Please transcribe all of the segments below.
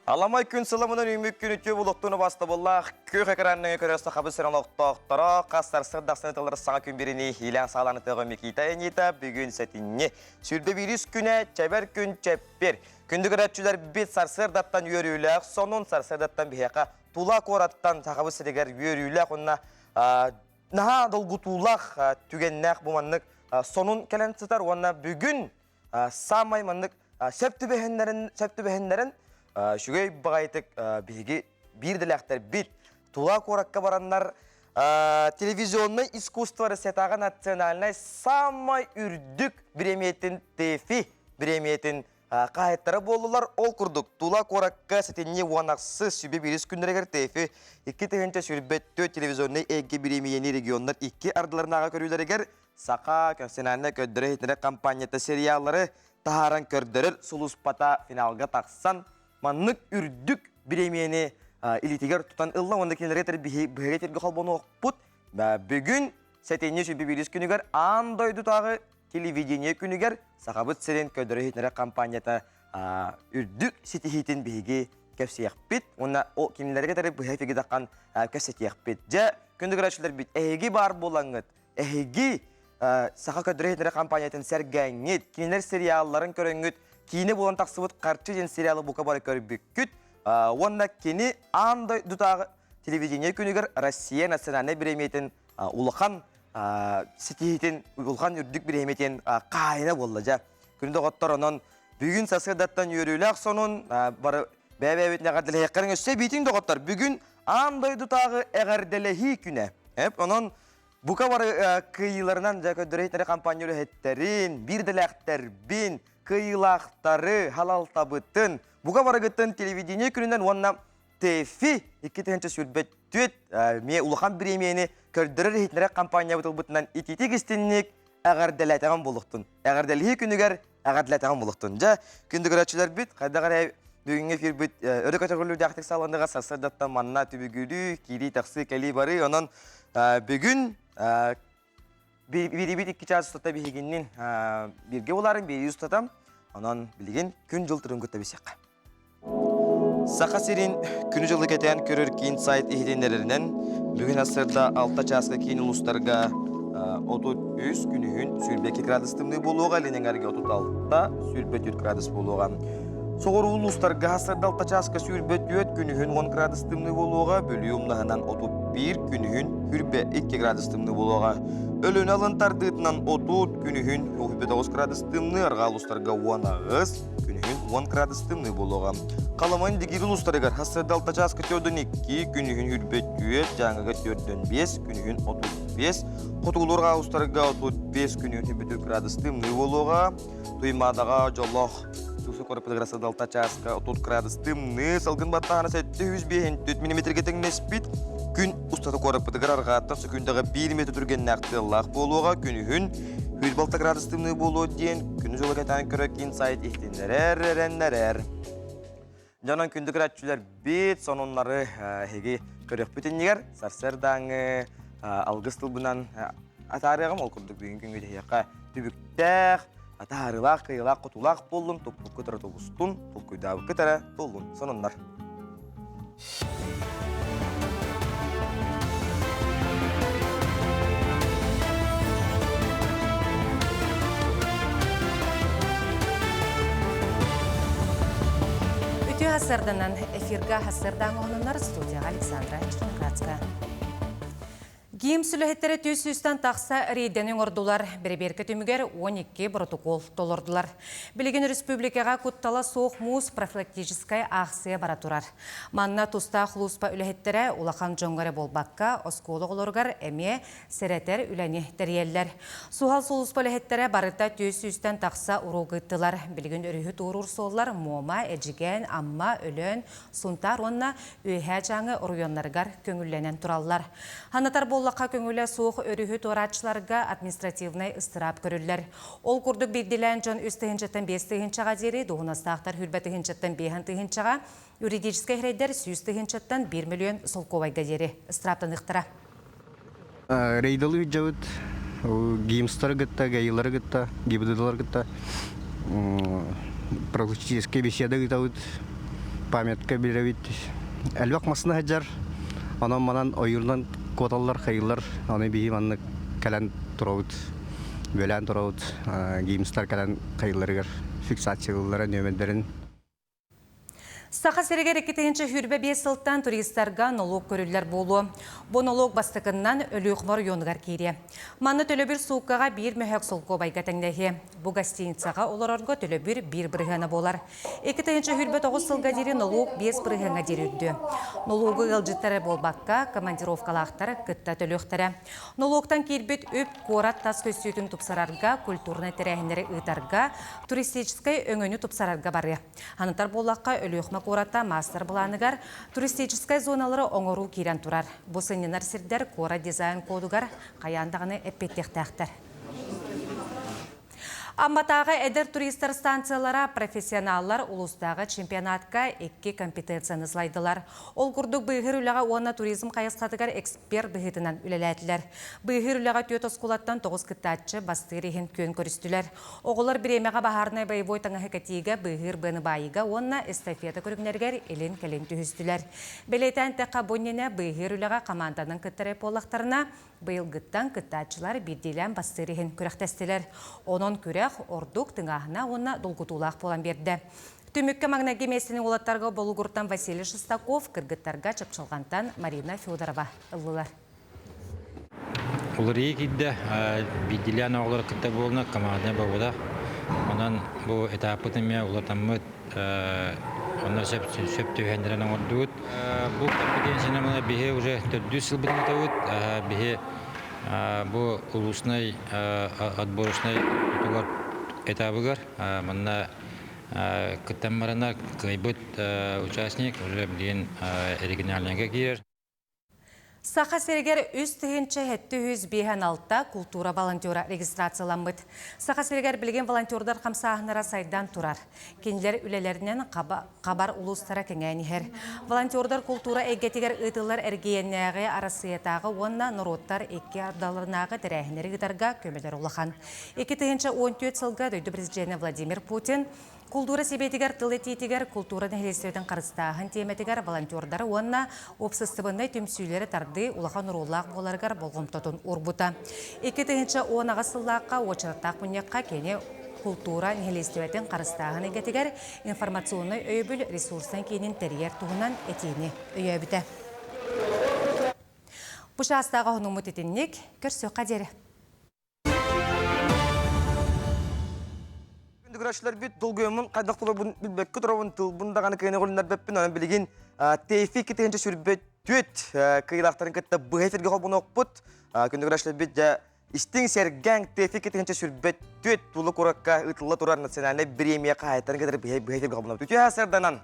Аламай күн сыламынан үүммүт күн үтүө булуктун убастабыллаах күөх экранныгы көрөр сахабыт сирин олохтоохторо хас сарсыарда ахсын ытыллар саҥа күн бириний иилээн саҕалаан ытыаҕа Микита Энита бүгүн сэтинньи 21 күнэ чэбэр күн чэппир күндү көрөөччүлэрбит сарсыардаттан үөрүүлээх сонун сарсыардаттан биһиэхэ Тула куораттан сахабыт сиригэр үөрүүлээх уонна наһаа долгутуулаах түгэннээх бу маннык сонун кэлэн сытар уонна бүгүн саамай маннык сөп түбэһиннэрин сөп түбэһиннэрин үчүгэй баҕайытык биһиги биир дэлээхтэрбит Тула куоракка бараннар телевизионнай искусство Россиятааҕы национальнай самай үрдүк бириэмийэтин ТЭФИ бириэмийэтин хаһаайыттара буоллулар. Ол курдук, Тула куоракка сэтинньи 10 сүбэ биирис күннэригэр ТЭФИ 2024 телевизионнай эйгэ бириэмийэни регионнар икки ардыларынааҕы көрүүлэригэр Саха национальнай көрдөрөр-иһитиннэрэр компанията сериаллары таһааран көрдөрөр сулууспата финалга тахсан маннык үрдүк бириэмийэни илиитигэр тутан ылла уонна кинилэргэ биһиги эфиргэ холбонуохпут. Бүгүн сэтинньи сүбэ биирис күнүгэр аан дойдутааҕы телевидение күнүгэр Сахабыт сирин көрдөрөр-иһитиннэрэр компанията үрдүк ситиһиитин биһиги кэпсиэхпит уонна ол кинилэргэ кытары быһа эфиргэ таххан кэпсэтиэхпит. Дьэ, күндү көрөөччүлэрбит, эһиги баар буолаҥҥыт, эһиги Саха көрдөрөр-иһитиннэрэр компаниятын сэргээҥҥит, кинилэр сериалларын көрөҥҥүт, киинэ буолан тахсыбыт Харчы диэн сериалы бука бары көрбүккүт уонна кини аан дойдутааҕы телевидение күнүгэр Россия национальнай бириэмийэтин улахан ситиһиитин, улахан үрдүк бириэмийэтин хаайына буолла дьэ. Күндү доҕоттор, онон бүгүн сарсыардаттан үөрүүлээх сонун бары бэйэ-бэйэбитин эҕэрдэлэһиэххэ өссө эбиитин доҕоттор, бүгүн аан дойдутааҕы эҕэрдэлэһии күнэ. Эп, онон бука бары кыайыыларынан дьэ көрдөрө компания үлэһиттэрин, биир дэлээхтэрбин, кыайыылаахтары, халалтабытын, бука барыгыттан телевидение күнүнэн уонна ТЭФИ 2024 эмиэ улахан бириэмийэни көрдөрөр-иһитиннэрэр компаниябыт ылбытынан итиитик истинник эҕэрдэлээтэҕим буолуохтун. Эҕэрдэлэһии күнүгэр эҕэрдэлээтэҕим буолуохтун. Дьэ, күндү көрөөччүлэрбит, хайдах эрэ бүгүҥҥү эфирбит өрө көтөҕүллүүрдээхтик саҕаланыаҕа сарсыардаттан манна түбүгүрүү, киирии-тахсыы, кэлии-барыы. Онон бүгүн Биирибит икки чаас устата биһигиннин бииргэ буларын биирии устата. Онон билигин күн-дьыл турун кытта билсиэххэ. Саха сирин күнү-дьылы кэтээн көрөр киин сайт иһитиннэрэринэн, бүгүн сарсыарда 6 чааска киин улуустарга 33 күнүһүн 22 градус тымныы буолуоҕа, илин эҥэргэ 36 24 градус буолуоҕа. Соҕуруу улуустарга сарсыарда 6 чааска 24 күнүһүн 10 градус тымныы буолуоҕа, Бүлүү умнаһынан 31 күнүһүн 22 градус тымныы буолуоҕа. Өлүөнэ алын тардыытынан 30 күнүһүн 39 градус тымныы, арҕаа улуустарга 18 күнүһүн 10 градус тымныы буолуоҕа. Халыма Индигиир улуустарыгар сарсыарда 6 чааска 4-2, күнүһүн 24, Дьааҥыга 4-5, күнүһүн 35, Хотугулуур улуустарга 35 күнүһүн 24 градус тымныы буолуоҕа. Туймаадаҕа дьоллоох Тусу корпутыгар сылдалта чааска 30 градус тымныы, салгын баттаһана 705 миллиметргэ тэҥнэспит. Күн устата куораппытыгар арҕааттан сөкүүндэҕэ 1 метр түргэннээх тыаллаах буолуоҕа. Күнүһүн 106 градус тымныы буолуо диэн күнү-дьылы кэтээн көрөр киин сайт иһитиннэрэр, эрэннэрэр. Дьонон күндү көрөөччүлэрбит сонуннары эһиги көрүөхпүт иннигэр сарсыардааҥҥы алгыс тылбынан атаарыаҕым. Ол курдук бүгүн күҥҥүт эһиэхэ түбүктээх, атаарыылаах, кыайыылаах, хотуулаах буоллун, туппуккут эрэ тубустун, толкуйдаабыккыт эрэ туоллун. Сонуннар. Үтүө сарданан эфирга сардаҥ оһонунар студияҕа Александра Черноградская. ГИМ сүлэһиттэрэ түс сүүстэн тахса рейдэни оҥордулар. Бэрэбиэркэ түмүгэр 12 протокол толордулар. Билигин республикаҕа куттала суох муус профилактическай аахсыйа бара турар. Манна тустаах улууспа үлэһиттэрэ улахан дьоҥҥо эрэ буолбакка, оскуола оҕолоругар эмиэ сэрэтэр үлэни тэрийэллэр. Суһал сулууспа үлэһиттэрэ барыта 400-тэн тахса уруок ыыттылар. Билигин өрүһү туоруур суоллар Муома, Эдьигээн, Амма, Өлөөн, Сунтаар уонна Үөһээ Дьааҥы оройуоннарыгар көҥүллэнэн тураллар. Санатар буоллахха, көҥүлэ суох өрүһү туорааччыларга административнай ыстыраап көрүллэр. Ол курдук биирдиилээн дьон үс тыһыынчаттан биэс тыһыынчаҕа диэри, дуоһунастаахтар сүүрбэ тыһыынчаттан биэһэн тыһыынчаҕа, юридическай эрэйдэр 100 тыһыынчаттан 1 миллион солкуобайга диэри ыстырааптаныахтара. Рейдалы ыдьабыт, ГИМСтары кытта, ГАИлары кытта, ГИБДДлары кытта практически беседа ыытабыт. Памятка бирэбит. Элбэх массыына сылдьар. Онон манан ойуурунан куоталлар, хайыыллар. Аны биһи маннык кэлэн турабыт. Бүөлээн турабыт. Гимстар кэлэн хайыылларыгар фиксациялыыллара нүөмэрдэрин. Саха сиригэр 2025 сылтан туристарга нолуок көрүллэр буолуо. Бу нолуок бастакыннан Өлүөхүмэ оройуонугар киириэ. Манна төлөбүр сууккаҕа биир мөһөөк солкуобайга тэҥнэһиэ. Бу гостиницаҕа олорорго төлөбүр биир бырыһыана буолар. 2029 сылга диэри нолуок 5 бырыһыаҥҥа диэри үрдүө. Нолуогу ыалдьыттар эрэ буолбакка, командировкалаахтар кытта төлүөхтэрэ. Нолуоктан киирбит үп куорат тас көстүүтүн тупсарарга, культурнай тэрээһиннэри ыытарга, туристическай өҥөнү тупсарарга барыа. Санатар буоллахха, Өлүөхүмэ куората маастар-былааныгар туристическай зоналары оҥоруу киирэн турар. Бу сынньанар сирдэр куорат дизайн-кодугар хайаан даҕаны эппиэттиэхтээхтэр. Амматааҕы эдэр туристар станциялара профессионаллар улуустааҕы чемпионатка икки компетенцияны салайдылар. Ол курдук быыһыыр үлэҕэ уонна туризм хайысхатыгар эксперт быһыытынан үлэлээтилэр. Быыһыыр үлэҕэ түөрт оскуолаттан тоҕус кыттааччы бастыыр иһин күөн көрүстүлэр. Оҕолор бириэмэҕэ баһаарынай боевой таҥаһы кэтиигэ, быыһыыр быаны баайыыга уонна эстафета көрүҥнэригэр илин-кэлин түһүстүлэр. Бэлиэтээн эттэххэ, бу иннинэ быыһыыр үлэҕэ хамаанданан кыттар буоллахтарына, Быйылгыттан кыттааччылар биирдиилээн бастыыр иһин күрэхтэстилэр. Онон күрэх ордук тыҥааһына уонна долгутуулаах буолан биэрдэ. Түмүккэ маҥнайгы миэстэни уолаттарга Болугуртан Василий Шестаков, кыргыттарга Чапчылҕантан Марина Федорова ыллылар. Уларыйыы киирдэ. Биирдиилээн оҕолор кытта буолна, команднай буолбатах. Онон бу этаппыт эмиэ улатаммыт онно сөп сөп түһэннэрэн оҥордубут. Бу компетенцияны биһи уже төрдүс сылбытын ыытабыт. Биһи бу улуснай отборочнай тутугар этабыгар манна кыттан барана кыайбыт участник уже билигин региональныйга киирэр. Саха сиригэр 3756 култуура волонтера регистрацияламмыт. Саха сиригэр билигин волонтердар хамсааһыннара сайдан турар. Кинилэр үлэлэринэн хабар улуустара кэҥээн иһэр. Волонтердар култуура эйгэтигэр ыытыллар эргиэннээҕи, Арассыыйатааҕы уонна норуоттар икки ардыларынааҕы тэрээһиннэри ыытарга көмөлөр улахан. 2014 сылга дойду президенэ Владимир Путин Култуура сэбиэтигэр тыл этиитигэр култуура нэһилиэстибэтин харыстааһын тиэмэтигэр волонтердары уонна уопсастыбаннай түмсүүлэри тардыы улахан оруоллаах буоларыгар болҕомтотун уурбута. 2018 сыллаахха уочараттаах мунньахха кини култуура нэһилиэстибэтин харыстааһын эйгэтигэр информационнай өйөбүл ресурснай киинин тэрийэр туһунан этиини өйөөбүтэ. Бу чаастааҕы оһонуммут итинник, көрсүөххэ диэри. Күндү долгуйаммын хайдах толорбун билбэккэ турабын, тылбын даҕаны кыайан өҕүлүннэрбэппин, онон билигин ТФИ кытыһынча сүрбэт түөт кыйылаахтарын кытта быһа эфиргэ холбонуохпут. Күндү көрөөччүлэрбит дьэ истиҥ сэргээҥ ТФИ кытыһынча сүрбэт түөт Тулу куоракка ыытылла турар национальнай бириэмийэ хаһаайыттарын кытары быһа эфиргэ холбонобут. Үтүө сарданан!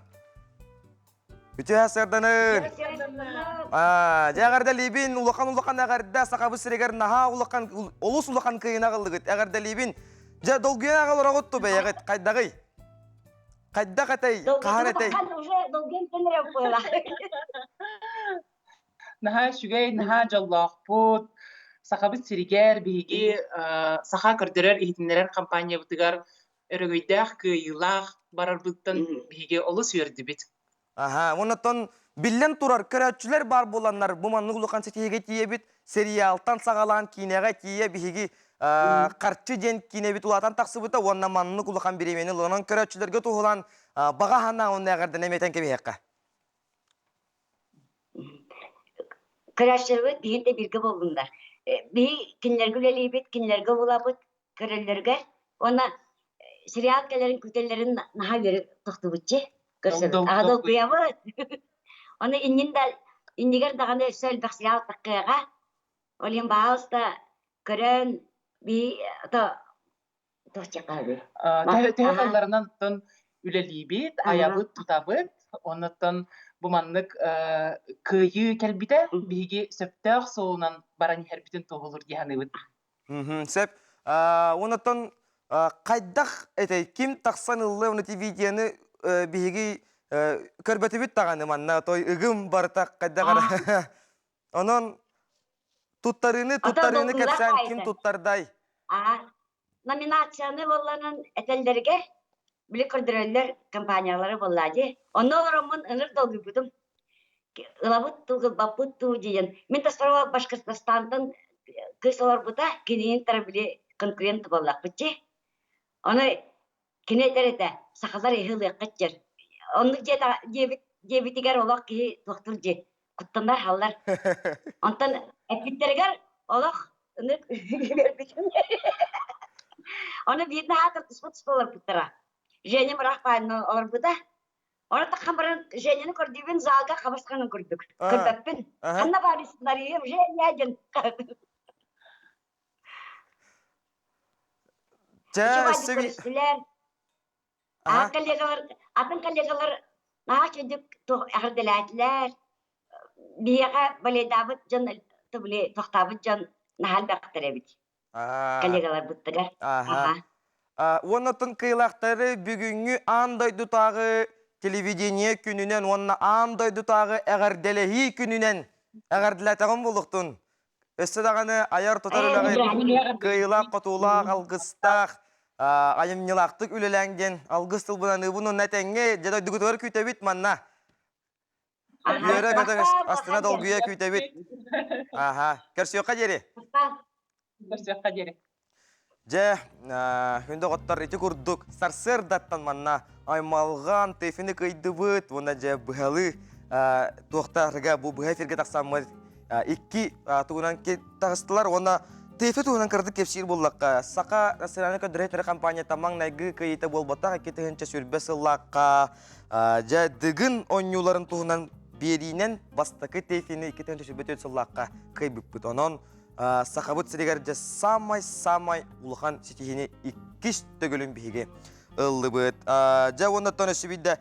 Үтүө сарданын! Дьэ эҕэрдэлиибин, улахан-улахан эҕэрдэ Сахабыт сиригэр наһаа улахан, олус улахан кыайыыны аҕаллыгыт. Эҕэрдэлиибин. Дьэ долгуйан аҕал олороҕут ту бэйэҕит, хайдаҕый? Хайдах этэй, хаһан этэй? Наһаа үчүгэй, наһаа дьоллоохпут. Сахабыт сиригэр биһиги саха көрдөрөр иһитиннэрэр компаниябытыгар өрөгөйдөөх, кыайыылаах барарбыттан биһиги олус үөрдүбүт. Аха, оннотон биллэн турар көрөөччүлэр баар буоланнар бу маннык улахан ситиһиигэ тиийэбит. Сериалтан саҕалаан киинэҕэ тиийэ биһиги харчы диэн киинэбит улаатан тахсыбыта уонна маннык улахан бириэмэни ылынан көрөөччүлэргэ туһулаан баҕа санаа уонна эҕэрдэнэ эмиэтэн кэбиһиэххэ. Көрөөччүлэрбит биһин да бииргэ буоллуннар. Биһи кинилэргэ үлэлиибит, кинилэргэ булабыт, көрөллөрүгэр уонна сериал кэлэрин күүтэллэрин наһаа үөрэ тохтубутчи көрсөбүт. Аҕа долгуйабыт. Оны иннин да иннигэр даҕаны өссө элбэх сериал таххыаҕа. Ол иһин баҕалыста көрөн би то Төһө калларынан оттон үлэлиибит, айабыт, тутабыт. Оннуттан бу маннык кыайыы кэлбитэ биһиги сөптөөх суолунан баран иһэрбитин туоһулуур дии саныыбын. Сөп. Оннуттан хайдах этэй ким тахсан ылла уонна видеоны биһиги көрбөтүбүт даҕаны манна той ыгым барыта хайдах эрэ. Онон туттарыыны туттарыыны кэпсээн ким туттардай? Номинацияны болланан этэллэригэр били көрдөрөллөр компаниялары буоллаа дии. Онно олороммун ыныр долгуйбутум. Ылабыт дуу, ылбаппыт дуу диэн. Мин таспар Башкортостантан кыыс олорбута, киниин тара били конкурент буоллахпыт дии. Ону кини этэр этэ, сахалар иһи ылыаххыт дьэр. Оннук диэбит диэбитигэр олох киһи туохтуур дии, куттанар хааллар. Онтон эппиттэригэр олох ынык үөрбүтүм. Ону биир наһаа тартыспыт туспа олорбуттара. Женя мыраах баайынан олорбута. Ону таххан баран Женяны көрдүүбүн залга хабысханын көрдүк. Көрбөппүн. Ханна баарысынарыйым Женя диэн. Чэ, Үчүгэй өссө би... көрүстүлэр. Аха. Аһа коллегалар, атын коллегалар наһаа үчүгдүк эҕэрдэлээтилэр. Биһиэхэ балейдаабыт дьон, били тохтообут дьон наһаа элбэхтэр эбит. Аа. Коллегаларбыттыгар. Аха. Аха. Уонна оттон кыайыылаахтары бүгүҥҥү аан дойдутааҕы телевидение күнүнэн уонна аан дойдутааҕы эҕэрдэлэһии күнүнэн эҕэрдэлээтэҕим буолуохтун. Өссө даҕаны айар-тутар үлэҕит кыайыылаах-хотуулаах, алгыстаах, айымньылаахтык үлэлээҥ диэн алгыс тылбын аныыбын уонна этэҥҥэ дьэ дойдугутугар күүтэбит манна. Үөрэ-көтө астына долгуйа күүтэбит. Аха, көрсүөххэ диэри. Көрсүөххэ диэри. Дьэ, күндү доҕоттор, ити курдук сарсыардаттан манна аймалҕан, тэфини кыйдыбыт уонна дьэ быһалыы туохтаарга бу быһа эфиргэ тахсаммыт икки тугунан таҕыстылар уонна ТФ туһунан кыратык кэпсиир буоллахха, Саха национальнай көрдөрөр компанията маҥнайгы кыайыыта буолбатах 2020 сыллаахха дьэ Дыгын оонньууларын туһунан биэриинэн бастакы ТФ-ни 2024 сыллаахха кыайбыппыт. Онон Сахабыт сиригэр дьэ самай-самай улахан ситиһиини иккис төгүлүн биһиги ыллыбыт. Дьэ уонна оттон өссө биирдэ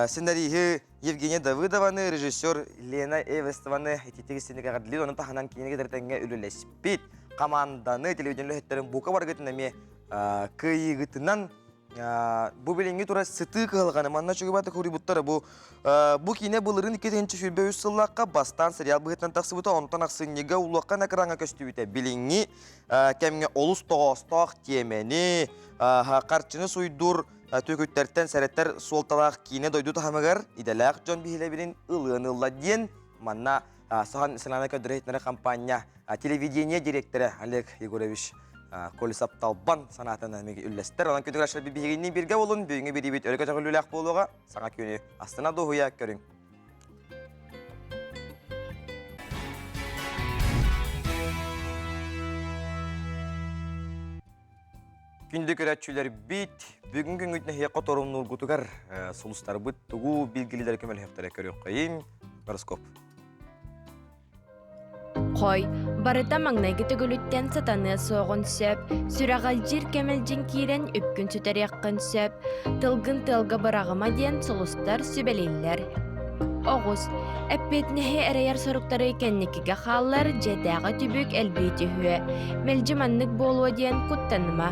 сценариһы Евгения Давыдованы, режиссер Лена Эвестованы ититик истинник эҕэрдэлиир, онон таһынан кинигэ тэҥҥэ үлэлэспит команданы, телевидение үлэһиттэрин бука барыгытын эмиэ кыайыыгытынан бу билиҥҥи турар сытыы кыһалҕаны манна чугубата куруйбуттара бу бу киинэ былырыын 2023 сыллаахха бастаан сериал быһыытынан тахсыбыта онтон ахсынньыга улахан экраҥҥа көстүбүтэ билиҥҥи кэмҥэ олус тоҕоостоох тиэмэни харчыны суйдуур түөкүттэртэн сэрэттэр суолталаах киинэ дойду таһымыгар идэлээх дьон биһилэбилин ылыан ылла диэн манна Саха национальнай көрдөрөр компания телевидение директора Олег Егорович Колесов Талбан санаатын эмиэ үллэстэр. Онон күтүгэр биһигинни биргэ болун, бүгүҥҥү бириибит өрө көтөҕүлүүлээх буолуоҕа. Саҥа күнү астына дуоһуйа көрүҥ. Күндү көрөөччүлэрбит, бүгүн күҥҥүт нэһиэххэ торумнуургутугар сулустарбыт тугу билгилилэри көмөлөһөхтөрө көрүөххэйиҥ. Гороскоп. Хой, барыта маҥнайгы төгүлүттэн сатаныа суоҕун сөп, сүрэҕэлдьиир кэмэлдьин киирэн үпкүн сүтэриэххин сөп, тылгын тыалга быраҕыма диэн сулустар сүбэлииллэр. Оҕус, эппиэтинэһи эрэйэр соруктары кэнникигэ хааллар, дьиэтээҕи түбүк элбии түһүө. Мэлдьи маннык буолуо диэн куттаныма.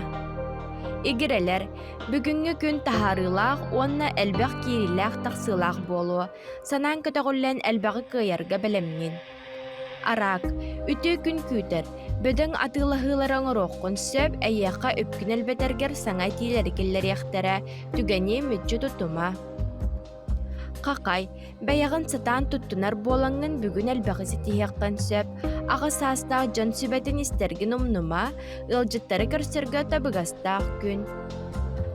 Игирэлэр, бүгүҥҥү күн таһаарыылаах уонна элбэх киириилээх-тахсыылаах буолуо. Санааҥ көтөҕүллэн элбэҕи кыайарга бэлэмҥин. Араак, үтүө күн күүтэр. Бөдөҥ атыылаһыылары оҥоруоххун сөп, эйиэхэ үпкүн элбэтэргэр саҥа этиилэри киллэриэхтэрэ, түгэни мүччү тутума. Хахай, бэйэҕин сатаан туттунар буолаҥҥын бүгүн элбэҕи ситиһиэххин сөп. Аҕа саастаах дьон сүбэтин истэргин умнума, ыалдьыттары көрсөргө табыгастаах күн.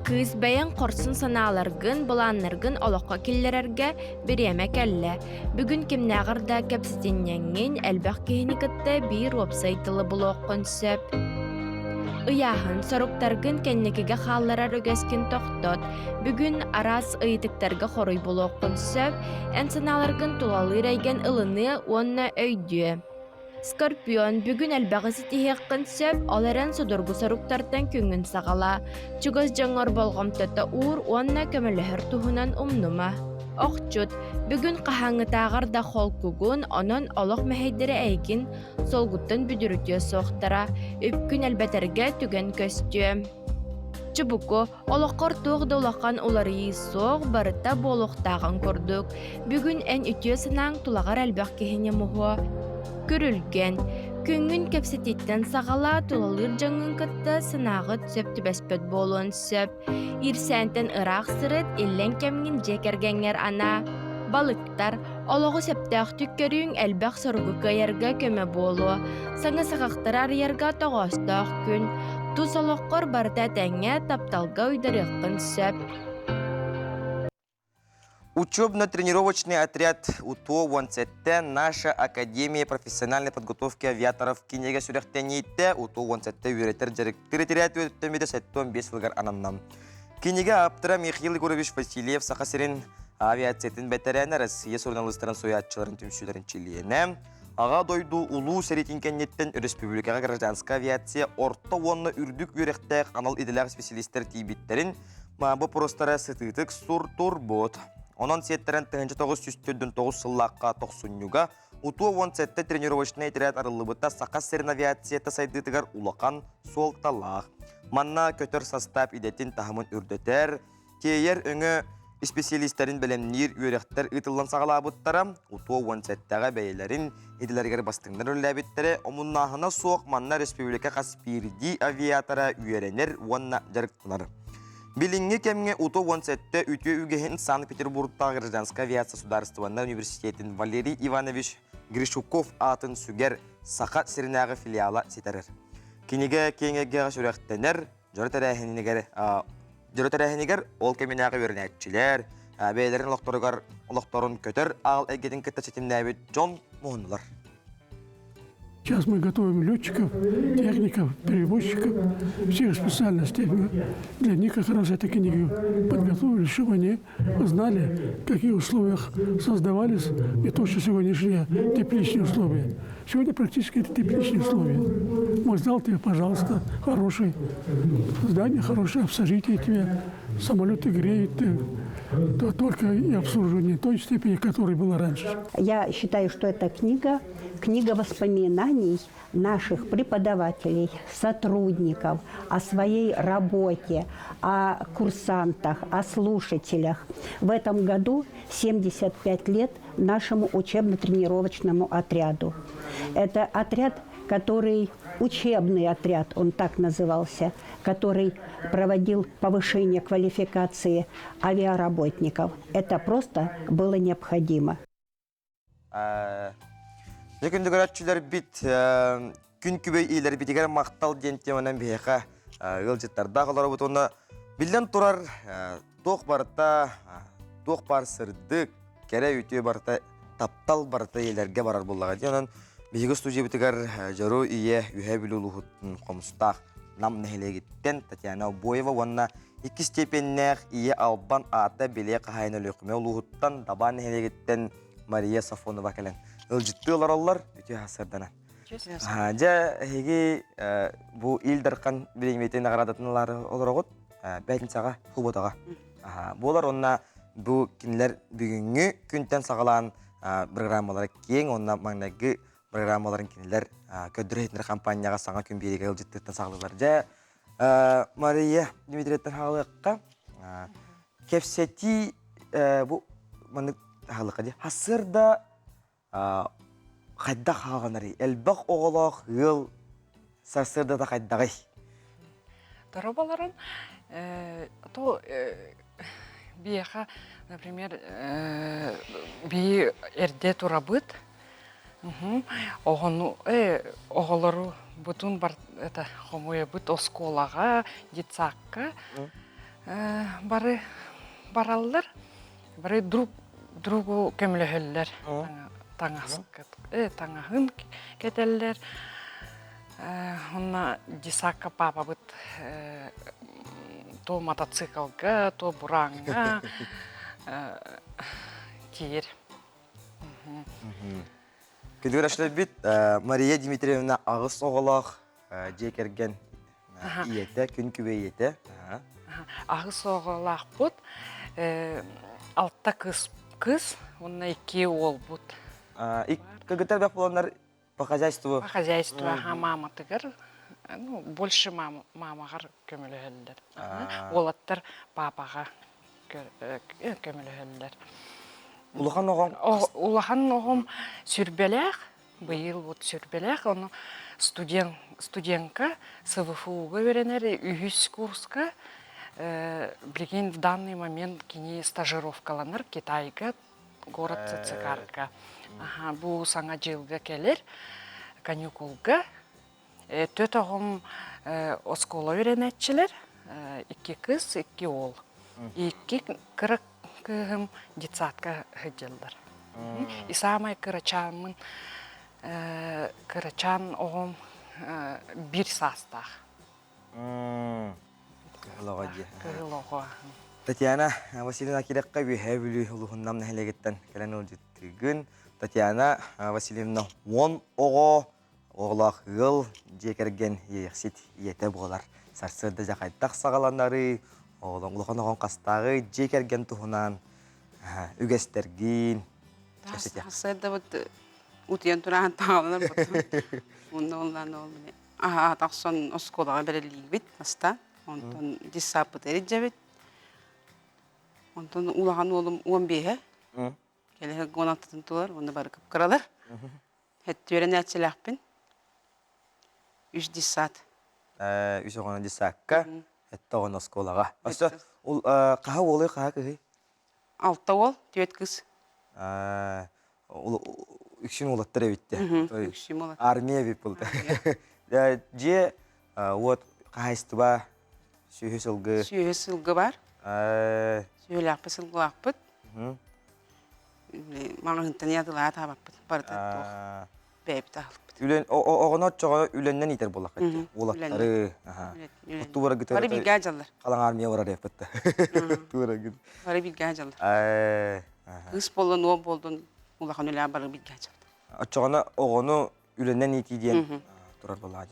Кыыс бэйэҥ хорсун санааларгын, былааннаргын олоххо киллэрэргэ бириэмэ кэллэ. Бүгүн кимнээҕэр да кэпсэтинньэҥҥин, элбэх киһини кытта биир уопсай тылы булуоххун сөп. Ыйааһын, соруктаргын кэнникигэ хаалларар үгэскин тохтот. Бүгүн араас ыйытыктарга хоруй булуоххун сөп, эн санааларгын тулалыыр эйгэн ылыныа уонна өйдүө. Скорпион, бүгүн элбэҕи ситиһиэххин сөп, ол эрэн судургу соруктартан күҥҥүн саҕалаа. Чугас дьоҥҥор болҕомтото уур уонна көмөлөһөр туһунан умнума. Охчут, бүгүн хаһааҥҥытааҕар да холкугун, онон олох мэһэйдэрэ эйигин солгуттан бүдүрүтүө суохтара, үпкүн элбэтэргэ түгэн көстүө. Чубуку, Олоххор туох да улахан уларыйыы суох, барыта буолуохтааҕын курдук. Бүгүн эн үтүө санааҥ тулаҕар элбэх киһини муһуо. Күрүлгэн. Күҥҥүн кэпсэтииттэн саҕалаа тулалыыр дьоҥҥун кытта санааҕыт сөп түбэспэт буолуон сөп. Иирсээнтэн ыраах сырыт, иллэҥ кэмҥин дьиэ кэргэҥҥэр анаа. Балыктар, олоҕу сөптөөхтүк көрүүҥ элбэх соругу кыайарга көмө буолуо. Саҥа саҕахтары арыйарга тоҕоостоох күн. Тус олоххор барыта этэҥҥэ, тапталга уйдарыаххын сөп. Учебно-тренировочный отряд УТО-17 «Наша Академия профессиональной подготовки авиаторов» кинигэ сүрэхтэниитэ УТО-17 үөрэтэр дьарыктыыр этэрээт үөрэттэммитэ 75 сылыгар ананна. Кинигэ ааптара Михаил Егорович Васильев Саха сирин авиациятын бэтэрээнэ, Россия суруналыыстарын суруйааччыларын түмсүүлэрин чилиэнэ, Аҕа дойду Улуу сэриитин кэнниттэн өрөспүүбүлүкэҕэ гражданскай авиация орто уонна үрдүк үөрэхтээх анал идэлээх специалистэр тиийбиттэрин боппуруостара сытыытык сур-турбут. Онон сиэттэрэн 1949 сыллаахха тохсунньуга УТО 17 тренировочнай отряд арыллыбыта Саха сирин авиацията сайдыытыгар улахан суолталаах. Манна көтөр састаап идэтин таһымын үрдэтэр, тиэйэр өҥө исписэлиистэрин бэлэмниир үөрэхтэр ыытыллан саҕалаабыттара. УТО 17-ҕэ бэйэлэрин идэлэригэр бастыҥнар үлэлээбиттэрэ. Омуннааһына суох манна республика хас биирдии авиатора үөрэнэр уонна дьарыктанар. Билиҥҥи кэмҥэ УТО 17 үтүө үгэһин Санкт-Петербургтааҕы гражданскай авиация судаарыстыбаннай университетин Валерий Иванович Гришуков аатын сүгэр Саха сиринээҕи филиала ситэрэр. Кинигэ киэҥ эйгэҕэ сүрэхтэнэр, дьоро тэрээһинигэр дьоро тэрээһинигэр ол кэминээҕи үөрэнээччилэр бэйэлэрин олохторугар олохторун көтөр аал эйгэтин кытта ситимнээбит дьон муһуннулар. Сейчас мы готовим летчиков, техников, перевозчиков, всех специальностей. Для них как раз эти книги подготовили, чтобы они знали, в каких условиях создавались не то, что сегодняшние тепличные условия. Сегодня практически это тепличные условия. Мой зал тебе, пожалуйста, хороший. Здание хорошее, общежитие тебе, самолеты греют, то только и обслуживание той степени, которая была раньше. Я считаю, что эта книга, книга воспоминаний наших преподавателей, сотрудников о своей работе, о курсантах, о слушателях. В этом году 75 лет нашему учебно-тренировочному отряду. Это отряд, который учебный отряд, он так назывался, который проводил повышение квалификации авиаработников. Это просто было необходимо. Дьэ күндү көрөөччүлэрбит күн күбэй иилэрбитигэр махтал диэн теманан биһиэхэ ыалдьыттардаах олоробут уонна биллэн турар туох барыта туох баар сырдык кэрэ үтүө барыта таптал барыта ийэлэргэ барар буоллаҕа дии онон биһиги студиябытыгар дьоро ийэ Үһээ Бүлүү улууһуттан хомустаах Нам нэһилиэгиттэн Татьяна Обоева уонна иккис степеннээх ийэ Албан аата бэлиэ хаһаайына Өлүөхүмэ улууһуттан Дабаан нэһилиэгиттэн Мария Сафонова кэлэн ыалдьыттыы олороллор үтүө сарсыарданан. Дьэ, эһиги бу Ил Дархан бириэмийэтин наҕараадатын ылаары олороҕут бээтинсэҕэ, субуотаҕа. Буолар уонна бу кинилэр бүгүҥҥү күнтэн саҕалаан программалара киэҥ уонна маҥнайгы программаларын кинилэр көрдөрө-иһитиннэрэр хампаанньаҕа саҥа күн биэриигэ ыалдьыттыттан саҕалыыллар. Дьэ, Мария Дмитриевтан хаалыахха. Кэпсэтии бу маннык хаалыахха дии. Сарсыарда хайдах хааланарый? Элбэх оҕолоох ыал сарсыардата хайдаҕый? Торобаларын то биэхэ, например, бии эрдэ турабыт, Оҕону оҕолору бутун бар это хомуйабыт оскуолаҕа, детсадка бары бараллар. Бары друг другу көмөлөһөллөр. Таҥаска таҥаһын кэтэллэр. Онно детсадка папабыт то мотоциклга, то бурааҥҥа тиийэр. Күндү Мария Дмитриевна аҕыс оҕолоох дьиэ кэргэн ийэтэ, күн күбэй ийэтэ. Аҕыс оҕолоохпут, алта кыыс кыыс уонна икки уолбут. Кыргыттар бэх буоланнар по хозяйству. По хозяйству, аха, мааматыгар, ну, больше мамаҕар көмөлөһөллөр. Уолаттар папаҕа көмөлөһөллөр. Улахан оҕоҥ? Улахан оҕом сүрбэлээх. Быйыл вот сүрбэлээх, ону студент, студентка СВФУ-га үөрэнэр үһүс курска билигин в данный момент кини стажировкаланар Китайга, город Цицикарка. Аха, бу саҥа дьылга кэлэр каникулга. Төт оҕом оскуола үөрэнээччилэр, икки кыз, икки уол. Икки кыра кыыһым детсадка сылдьаллар. И самай кырачааммын кырачаан оҕом биир саастаах. Кыһыл оҕо дии. Кыһыл оҕо. Татьяна Васильевна кирэххэ Үөһээ Бүлүү улууһун Нам нэһилиэгиттэн кэлэн ыалдьыттыыгын. Татьяна Васильевна уон оҕо оҕолоох ыал дьиэ кэргэн иэйэхсит ийэтэ буолар. Сарсыарда дьэ хайдах саҕаланарый, улахан оҕоҥ хастааҕый, дьиэ кэргэн туһунан үгэстэргин кэпсэтиэх. Сарсыарда вот утуйан тураан таҕаланар бутун. Онно оллаан ол аһа тахсан оскуолаҕа бэриллиибит бастаан. Онтон дьыссааппыт эридьэбит. Онтон улахан уолум 15-э. Кэлэһэ 16-тын тулар, уонна бары кыпкыралар. Үөрэнээччилээхпин. Үс десят. Үс оҕону десакка, этте оҕону оскуолаҕа. Өссө хаһа уолуй, хаһа кыһый? Алта уол, түөрт кыз. Үксүн уолаттар эбиттэ. Үксүн уолаттар. Армия эбит булда. Дьиэ уот хаһайыстыба сүөһү сылгы. Сүөһү сылгы бар. Сүөһүлээхпит сылгылаахпыт. Маҕаһыынтан ядылаа таабаппыт барыта туох бэйэбит аһылпыт. Үлэн оҕону оччоҕо үлэннэн иитэр буоллахха уолаттары туора гытыр Бары билгэ дьаллар. Халаҥ армия барар эппит туора гыт. Бары билгэ дьаллар. Кыыс боллун, уол болдун улахан үлэ бары билгэ дьаллар. Оччоҕуна оҕону үлэннэн иитии диэн турар буоллаҕа.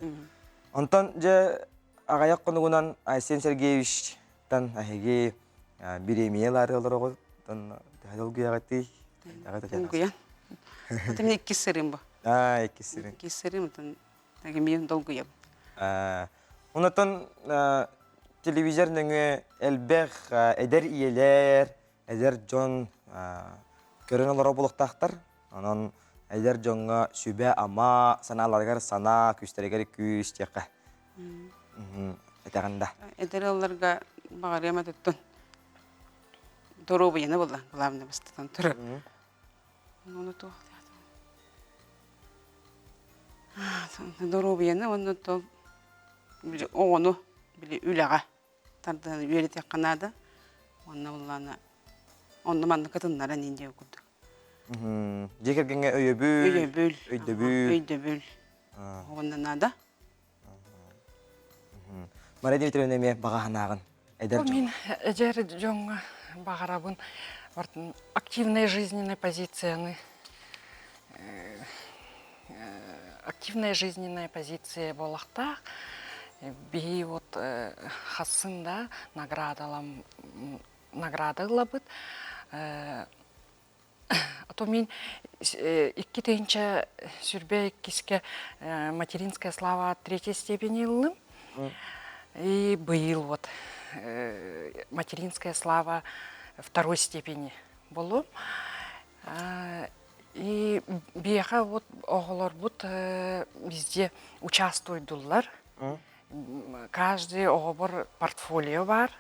Онтон дьэ аҕыйах хонугунан Айсен Сергеевич Тан эһиги бириэмийэ ылаары олороҕут. Төһө долгуйаҕытый? Долгуйан. Отон иккис сырым бу. Аа, иккис сырым. Иккис сырым, отон тагимиин долгуйабын. Онотон телевизор нөҥүө элбэх эдэр ийэлэр, эдэр дьон көрөн олорор буолуохтаахтар. Онон эдэр дьоҥҥо сүбэ-ама, санааларыгар санаа, күүстэригэр күүс диэххэ. Этэҕин да. Эдэр ыалларга баҕарыам этиттэн доруобуйаны булла, главное бастатан турар. Ону туох доруобуйаны уонна то били оҕону били үлэҕэ тардыһан үөрэтиэххэ наада. Уонна буллаана онно манна кытыннаран иин диэн курдук. Дьиэ кэргэҥҥэ өйөбүл, өйөбүл, өйдөбүл. Өйдөбүл. Уонна наада. Мария Дмитриевна эмиэ баҕа санааҕын эдэр дьон. Мин эдэр дьоҥҥо баҕарабын активная жизненная позицияны активная жизненная позиция буолахтаах. Биһи вот хассын да наградалам награда ылабыт. А то мин икки тыһыынча сүрбэ иккискэ материнская слава третьей степени ыллым. И быйыл вот материнская слава второй степени болуом. И биэхэ вот оҕолорбут везде участвуйдуллар. Каждый оҕобор портфолио бар.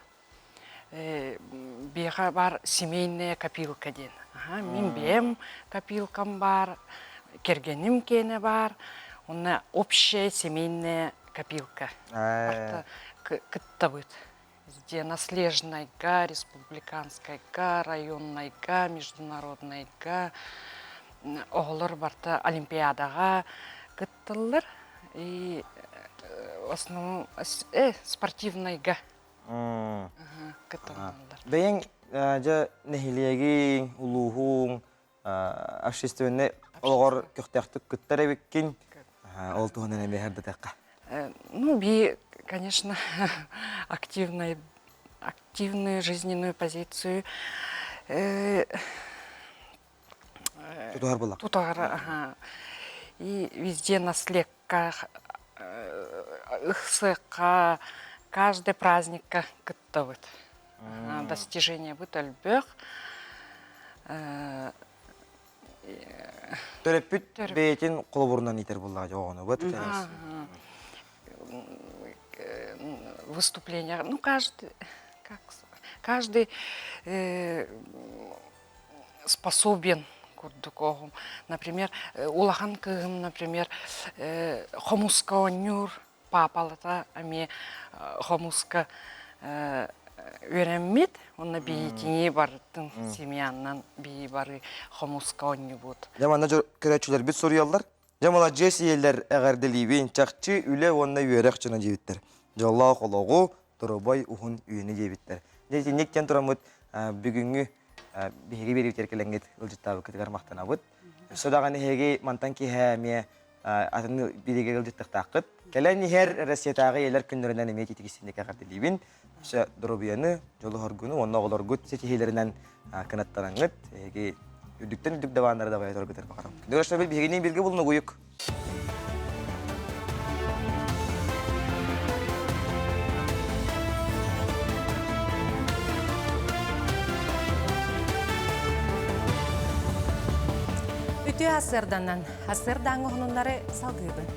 Биэхэ бар семейная копилка диэн. Мин бэйэм копилкам бар, кэргэним киэнэ бар, онно общая семейная копилка. Барыта кыттабыт. Везде наслежнайга, республиканскайга, районнайга, международнайга оҕолор барыта олимпиадаҕа кытталлар. И в основном спортивнайга кытталлар. Бэйэҥ дьэ нэһилиэгиҥ, улууһуҥ общественнай олоҕор көхтөөхтүк кыттар эбиккин. Ол туһунан эмиэ сырдатыахха. Ну, би, конечно, активной, активную жизненную позицию Тутуһар буоллах. Тутуһар, ага. И везде наследка, ыхсыакка, каждый праздникка кыттабыт. Достижение быт өлбөх. Төрөппүт бэйэтин холобурунан иитэр буоллаҕа оҕону бу Выступление. Ну, каждый, как, каждый способен курдук оҕум. Например, улахан кыыһым, например, хомуска оонньуур, паапалата эмиэ хомуска үөрэммит, уонна биитини барытын семьяннан бии бары хомуска оонньуубут. Дьэ манна көрөөччүлэрбит суруйаллар. Дьэ маладьыас ийэлэр эҕэрдэлиибин, чахчы үлэ уонна үөрэх дьоно диэбиттэр. Дьоллоох олоҕу, доруобай уһун үйэни диэбиттэр. Дьэ итинник диэн тураммыт бүгүҥҥү биһиги биэриибитигэр кэлэҥҥит ыалдьыттаабыккытыгар махтанабыт. Өссө даҕаны эһиги мантан киэһэ эмиэ атын биэриигэ ыалдьыттыахтааххыт. Кэлэн иһэр Россиятааҕы ийэлэр күннэринэн эмиэ ититик эҕэрдэлиибин. Өссө доруобуйаны, дьолу-соргуну уонна оҕолоргут ситиһиилэринэн кынаттанаҥҥыт, эһиги үрдүктэн үрдүк дабааннары дабайа тураргытыгар баҕарабын. Күндү биһигини бииргэ булунугуйук. Үтүө асырданан, асырдааҥы хонуннары салгыыбын.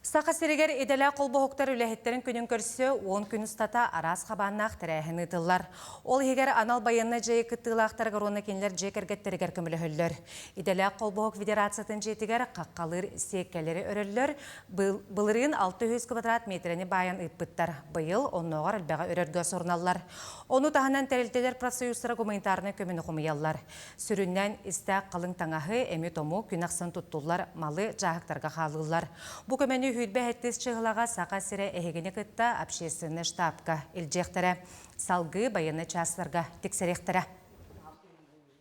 Саха сиригэр идэлээх холбоһуктар үлэһиттэрин күнүн көрсө 10 күн устата араас хабааннаах тэрээһин ыытыллар. Ол иһигэр анал байыаннай дьайыы кыттыылаахтарыгар уонна кинилэр дьиэ кэргэттэригэр көмөлөһөллөр. Идэлээх холбоһук федерациятын дьиэтигэр хаххалыыр сиэккэлэри өрөллөр. Былырыын 600 квадрат миэтэрэни баайан ыыппыттар. Быйыл оннооҕор элбэҕи өрөргө соруналлар. Ону таһынан тэрилтэлэр профсоюзтара гуманитарнай көмөнү хомуйаллар. Сүрүннээн истээх халыҥ таҥаһы, эми-тому күн ахсын туттуллар малы дьааһыктарга хаалыыллар. Бу көмөнү сүүрбэ сэттис чыһылаҕа Саха сирэ эһигини кытта общественнай штабка илдьиэхтэрэ. Салгыы байыаннай чаастарга тиксэриэхтэрэ.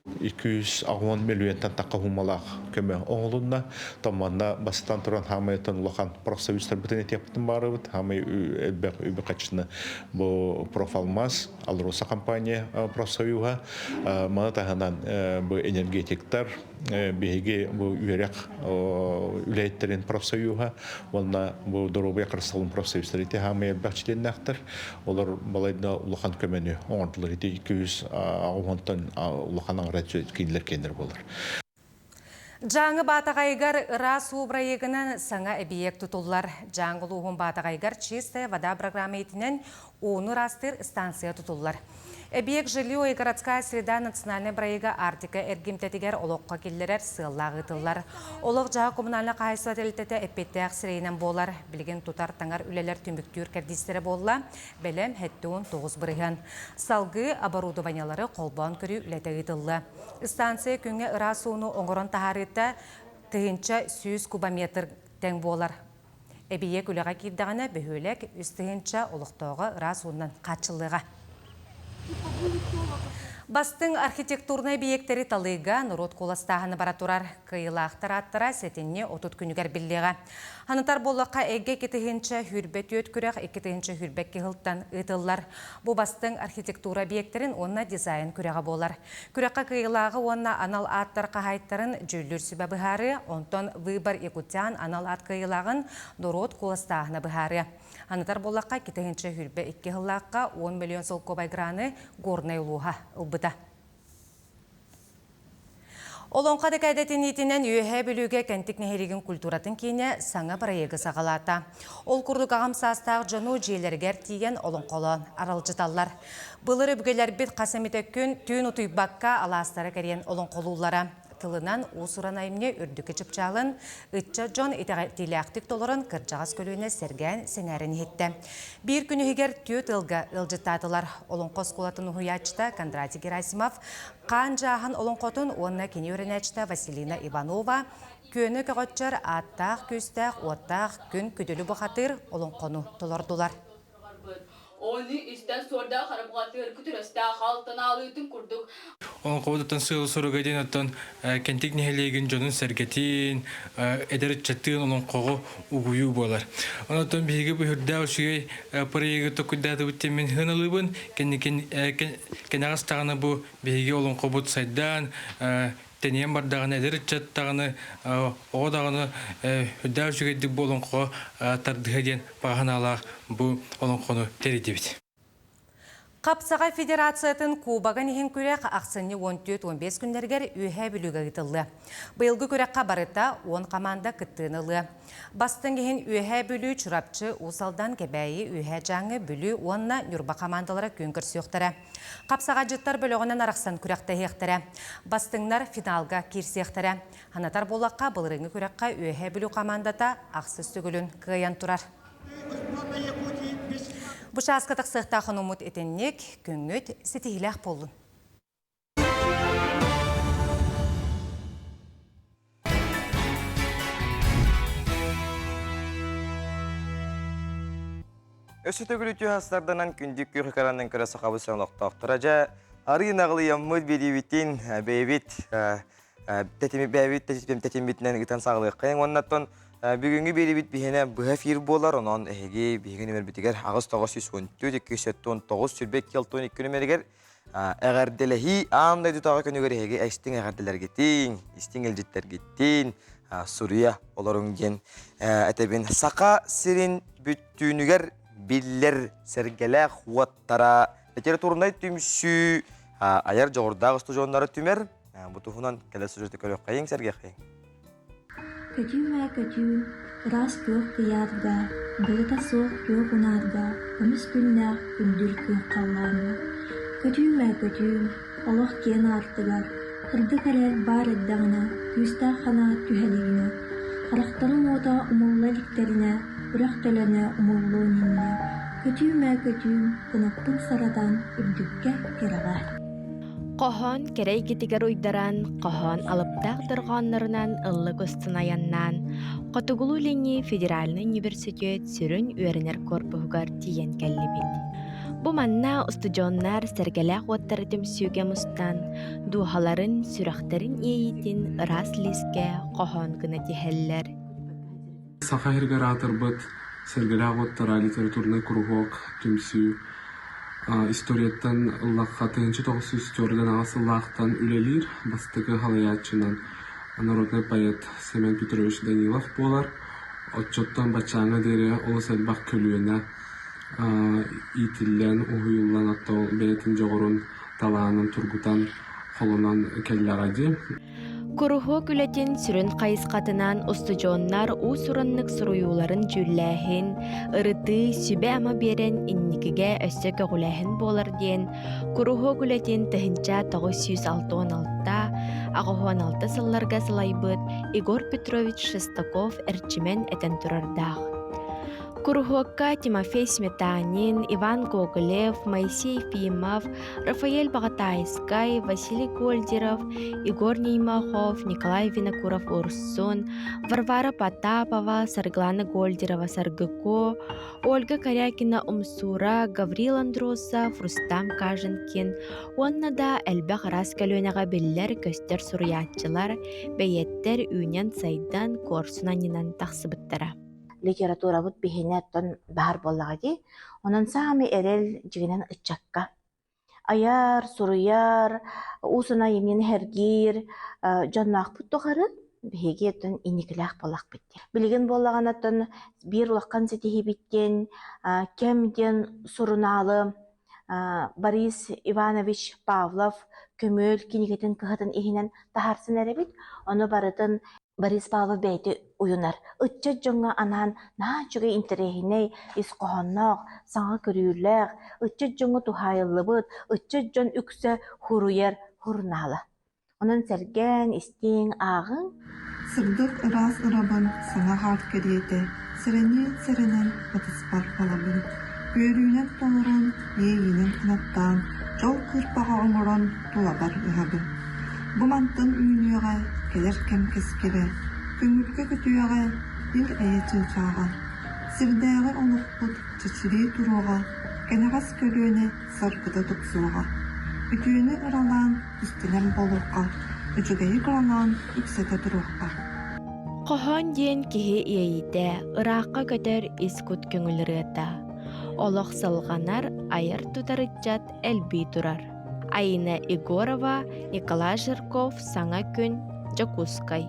280 мөлүйүөнтэн тахха суммалаах көмө оҥоһулунна. Томмонно бастатан туран хаамыйтан улахан профсоюзтарбытын этиэхпитин баарыбыт. Хаамай элбэх үбү-харчыны бу профалмаз АЛРОСА компания профсоюһа, маны таһынан бу энергетиктар, биһиги бу үөрэх үлэһиттэрин профсоюһа уонна бу доруобуйа харыстабылын профсоюзтара ити хаамай элбэх чилиэннээхтэр. Олор балайда улахан көмөнү оҥордулар. Ити 280-тан улахан аҥара кинилэр киэннэр буолар. Дьааҥы Баатаҕайыгар ыраас уу бырайыагынан саҥа эбийиэк тутуллар. Дьааҥы улууһун Баатаҕайыгар «Чистая вода» программа иитинэн ууну ыраастыыр станция тутуллар. Эбийиэк «Жилье и городская среда» национальнай бырайыага Арктика эргимтэтигэр олоххо киллэрэр сыаллаах ыытыллар. Олох-дьаһах коммунальнай хаһаайыстыба тэрилтэтэ эппиэттээх сирэйинэн буолар. Билигин тутар-таҥар үлэлэр түмүктүүр кэрдиистэрэ буолла. Бэлэм 79%. Салгыы оборудованиелары холбоон көрүү үлэтэ ыытыллыа. Станция күҥҥэ ыраас ууну оҥорон таһаарыыта 1100 кубометр тэҥ буолар. Эбийиэк үлэҕэ киирдэҕинэ, бөһүөлэк 3000 олохтооҕо ыраас уунан хааччыллыаҕа. Бастыҥ архитектурнай эбийиэктэри талыыга норуот куоластааһына бара турар. Кыайыылаахтар ааттара сэтинньи 30 күнүгэр биллиэҕэ. Ханытар буоллахха, эйгэ 2024 күрэх 2022 сылтан ыытыллар. Бу бастыҥ архитектура объектэрин уонна дизайн күрэҕэ буолар. Күрэххэ кыайыылааҕы уонна анал ааттар хаһаайыттарын дьүүллүүр сүбэ быһаарыа, онтон Выбор якутян анал аат кыайыылааҕын норуот куоластааһына быһаарыа. Ханытар буоллахха, 2022 сыллаахха 10 миллион солкуобай граны Горнай улууһа ылбыта. Олоҥхо дэкээдэтиниитинэн Үөһээ Бүлүүгэ Кэнтик нэһилиэгин культуратын киинэ саҥа бырайыагы саҕалаата. Ол курдук аҕам саастаах дьону дьиэлэригэр тиийэн олоҥхолоон аралдьыталлар. Былыр өбүгэлэрбит хас эмитэ күн түүн утуйбакка алаастара кэрийэн олоҥхолууллара. Тылынан уус-уран айымньы үрдүкү чыпчаалын ыччат дьон итэҕэтиилээхтик толорон кырдьаҕас көлүөнэ сэргээн сэҥээрэн иһиттэ. Биир күн иһигэр түөрт ыалга ыалдьыттаатылар. Олоҥхо оскуолатын уһуйааччыта Кондратий Герасимов Хаан Дьааһын олоҥхотун уонна кини үөрэнээччитэ Василина Иванова Күөнэ көҕөччөр ааттаах күүстээх уоттаах күн күдүлү бухатыыр олоҥхону толордулар. Ону истэн суордаах харабҕатыыр күтүрөстөөх алтан аалыытын курдук. Олоҥхобутуттан сыал-соруга диэн оттон Кэнтик нэһилиэгин дьонун-сэргэтин, эдэр ыччаттыын олоҥхоҕо угуйуу буолар. Онон биһиги бу үрдээх үчүгэй проегы токуйдаатыбыт диэн мин сыаналыыбын. Кэнэҕэс даҕаны бу биһиги олоҥхобут сайдаан, тэнийэн бардаҕына эдэр ыччат даҕаны, оҕо даҕаны үрдээх үчүгэйдик бу олоҥхоҕо тардыһа диэн баҕа санаалаах бу олоҥхону тэрийдибит. Хапсаҕай федерациятын Кубогын иһин күрэх ахсынньы 14-15 күннэригэр Үөһээ Бүлүүгэ ыытыллыа. Быйылгы күрэххэ барыта 10 хамаанда кыттыыны ылыа. Бастыҥ иһин Үөһээ Бүлүү, Чурапчы, Уус Алдан, Кэбээйи, Үөһээ Дьааҥы, Бүлүү уонна Ньурба хамаандалара күөн көрсүөхтэрэ. Хапсаҕайдьыттар бөлөҕүнэн арахсан күрэхтэһиэхтэрэ. Бастыҥнар финалга киирсиэхтэрэ. Санатар буоллахха, былырыыҥҥы күрэххэ Үөһээ Бүлүү хамаандата ахсыс төгүлүн кыайан турар. Бу чааска тахсыахтаах хонуммут итинник, күҥҥүт ситиһиилээх буоллун. Өссө төгүл үтүө хастарданан күндү күөх экранынан көрө сахабыт сирин олохтоохторо дьэ арыы наҕылыйаммыт биэриибитин бэйэбит тэтими бэйэбит тэтиммитинэн ыытан саҕалыаххайыҥ уоннаттан бүгүҥҥү биэриибит биһиэнэ быһа эфир буолар онон эһиги биһиги нүмербитигэр 8 914 279 22 62 нүмеригэр эҕэрдэлэһии аан дойдутааҕы күнүгэр эһиги истиҥ эҕэрдэлэргитин истиҥ илдьиттэргитин суруйа олоруҥ диэн этэбин саха сирин бүттүүнүгэр биллэр сэргэлээх уоттара литературнай түмсүү айар дьоҕурдаах устудьуоннары түмэр Бу туһунан кэлэр сюжеты көрүөххэйиҥ, сэргиэххэйиҥ. Көтүү мээ көтүү, ыраас күөх кыйаарга, былыта суох күөх унаарга, көмүс күннээх күндүл күөх халлааҥҥа. Көтүү мээ көтүү, олох киэн аартыгар, сырдык эрэл баар эрдэҕинэ, күүстээх санаа түһэ илигинэ, харахтарым уота умулла иликтэринэ, үрэх төлөнө умуллуон иннинэ, көтүү мээ көтүү, кынаппын саратан, үрдүккэ, кэрэҕэ. Хоһоон кэрэ эйгэтигэр уйдаран, хоһоон алыптаах дорҕооннорунан ыллык устун айаннаан, Хотугулуу-Илиҥҥи федеральнай университет сүрүн үөрэнэр корпуһугар тиийэн кэллибит. Бу манна устудьуоннар сэргэлээх уоттары түмсүүгэ мустан, дууһаларын, сүрэхтэрин иэйиитин ыраас лиискэ хоһоон гына тиһэллэр. Саха сиригэр аатырбыт Сэргэлээх уоттара литературнай куруһуок түмсүү историяттан ыллахха 1948 сыллаахтан үлэлиир бастакы салайааччынан народнай поэт Семен Петрович Данилов буолар. Оччоттон баччааҥҥа диэри олус элбэх көлүөнэ иитиллэн, уһуйуллан, оттон бэйэтин дьоҕурун, талаанын тургутан, холонон кэллэҕэ дии. Куруһуок үлэтин сүрүн хайысхатынан устудьуоннар уус-ураннык суруйууларын дьүүллээһин, ырытыы, сүбэ-ама биэрэн инникигэ өссө көҕүлээһин буолар диэн куруһуок үлэтин 1966 86 сылларга салайбыт Егор Петрович Шестаков эрчимэн этэн турардаах. Куруһуокка Тимофей Сметанин, Иван Гоголев, Моисей Ефимов, Рафаэль Баҕатаайыскай, Василий Гольдеров, Егор Неймохов, Николай Винокуров-Урсун, Варвара Потапова, Саргылана Гольдерова-Саргыко, Ольга Корякина-Умсура, Гаврил Андросов, Рустам Каженкин уонна да элбэх араас көлүөнэҕэ биллэр-көстөр суруйааччылар, бэйиэттэр үүнэн-сайдан, куорсун анньынан тахсыбыттара. Литературабыт биһиэнэ оттон баар буоллаҕа дии. Онон саамай эрэл дьиҥинэн ыччакка. Айар, суруйар, уус-уран айымньыны сэргиир дьонноохпут тухары биһиги оттон инникилээх буоллахпыт дии. Билигин буоллаҕына оттон биир улахан ситиһиибит диэн Кэм диэн сурунаалы Борис Иванович Павлов көмүөл кинигэтин кыһатын иһинэн таһаарсан эрэбит. Ону барытын Борис Павлов бэйэтэ уйунар. Ыччат дьоҥҥо анаан наһаа үчүгэй интэриэһинэй, ис хоһоонноох, саҥа көрүүлээх, ыччат дьоҥҥо туһаайыллыбыт, ыччат дьон үксэ суруйар сурунаала. Онон сэргээҥ, истиҥ, ааҕыҥ. Сырдык ыраас ырабын саҥа хаар кэриэтэ, сэрэниэн-сэрэнэн батыспар балабын. Үөрүүнэн толорон, иэйиинэн кынаттаан, дьол кыырпаҕа оҥорон тулабар ыһабын. Бу мантан үүнүөҕэ кэлэр кэм кэскилэ, көҥүлгэ көтүөҕэ ил-эйэ чыычааҕа. Сирдээҕи олохпут чэчирии туруоҕа, кэнэҕэс көлүөнэ саргыта тупсуоҕа. Үтүөнү ыралаан истинэн буолуохха, үчүгэйи кыралаан үксэтэ туруохха. Хоһоон диэн киһи иэйиитэ, ыраахха көтөр ис кут көҥүл ырыата. Олох салҕанар, айар-тутар ыччат элбии турар. Айна Егорова, Николай Жирков «Саҥа күн», Дьокуускай.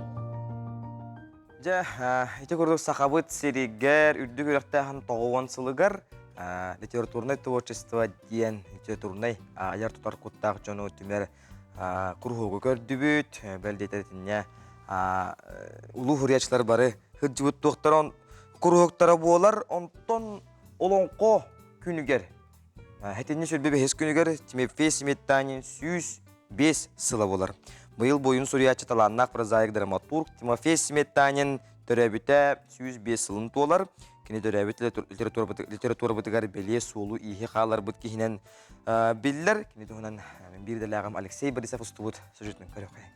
Дьэ, ити курдук Сахабыт сиригэр үрдүк үөрэхтээһин 90 сылыгар Литературное творчество диэн литературнай айар тутар куттаах дьону түмэр куруһуогу көрдүбүт. Бэл диэтэритиннэ улуу суруйааччылар бары сылдьыбыт туохтарын куруһуоктара буолар. Онтон Олоҥхо күнүгэр Хэтинни сүрбэ бэһис күнүгэр Тимофей Сметанин 105 сыла буолар. Быйыл буойун суруйааччы талааннаах прозаик драматург Тимофей Сметанин төрөөбүтэ 105 сылын туолар. Кини төрөөбүт литературабытыгар бэлиэ суолу-ииһи хааларбыт киһинэн биллэр. Кини туһунан биир идэлээҕим Алексей Борисов устубут сюжетын көрүөххэ.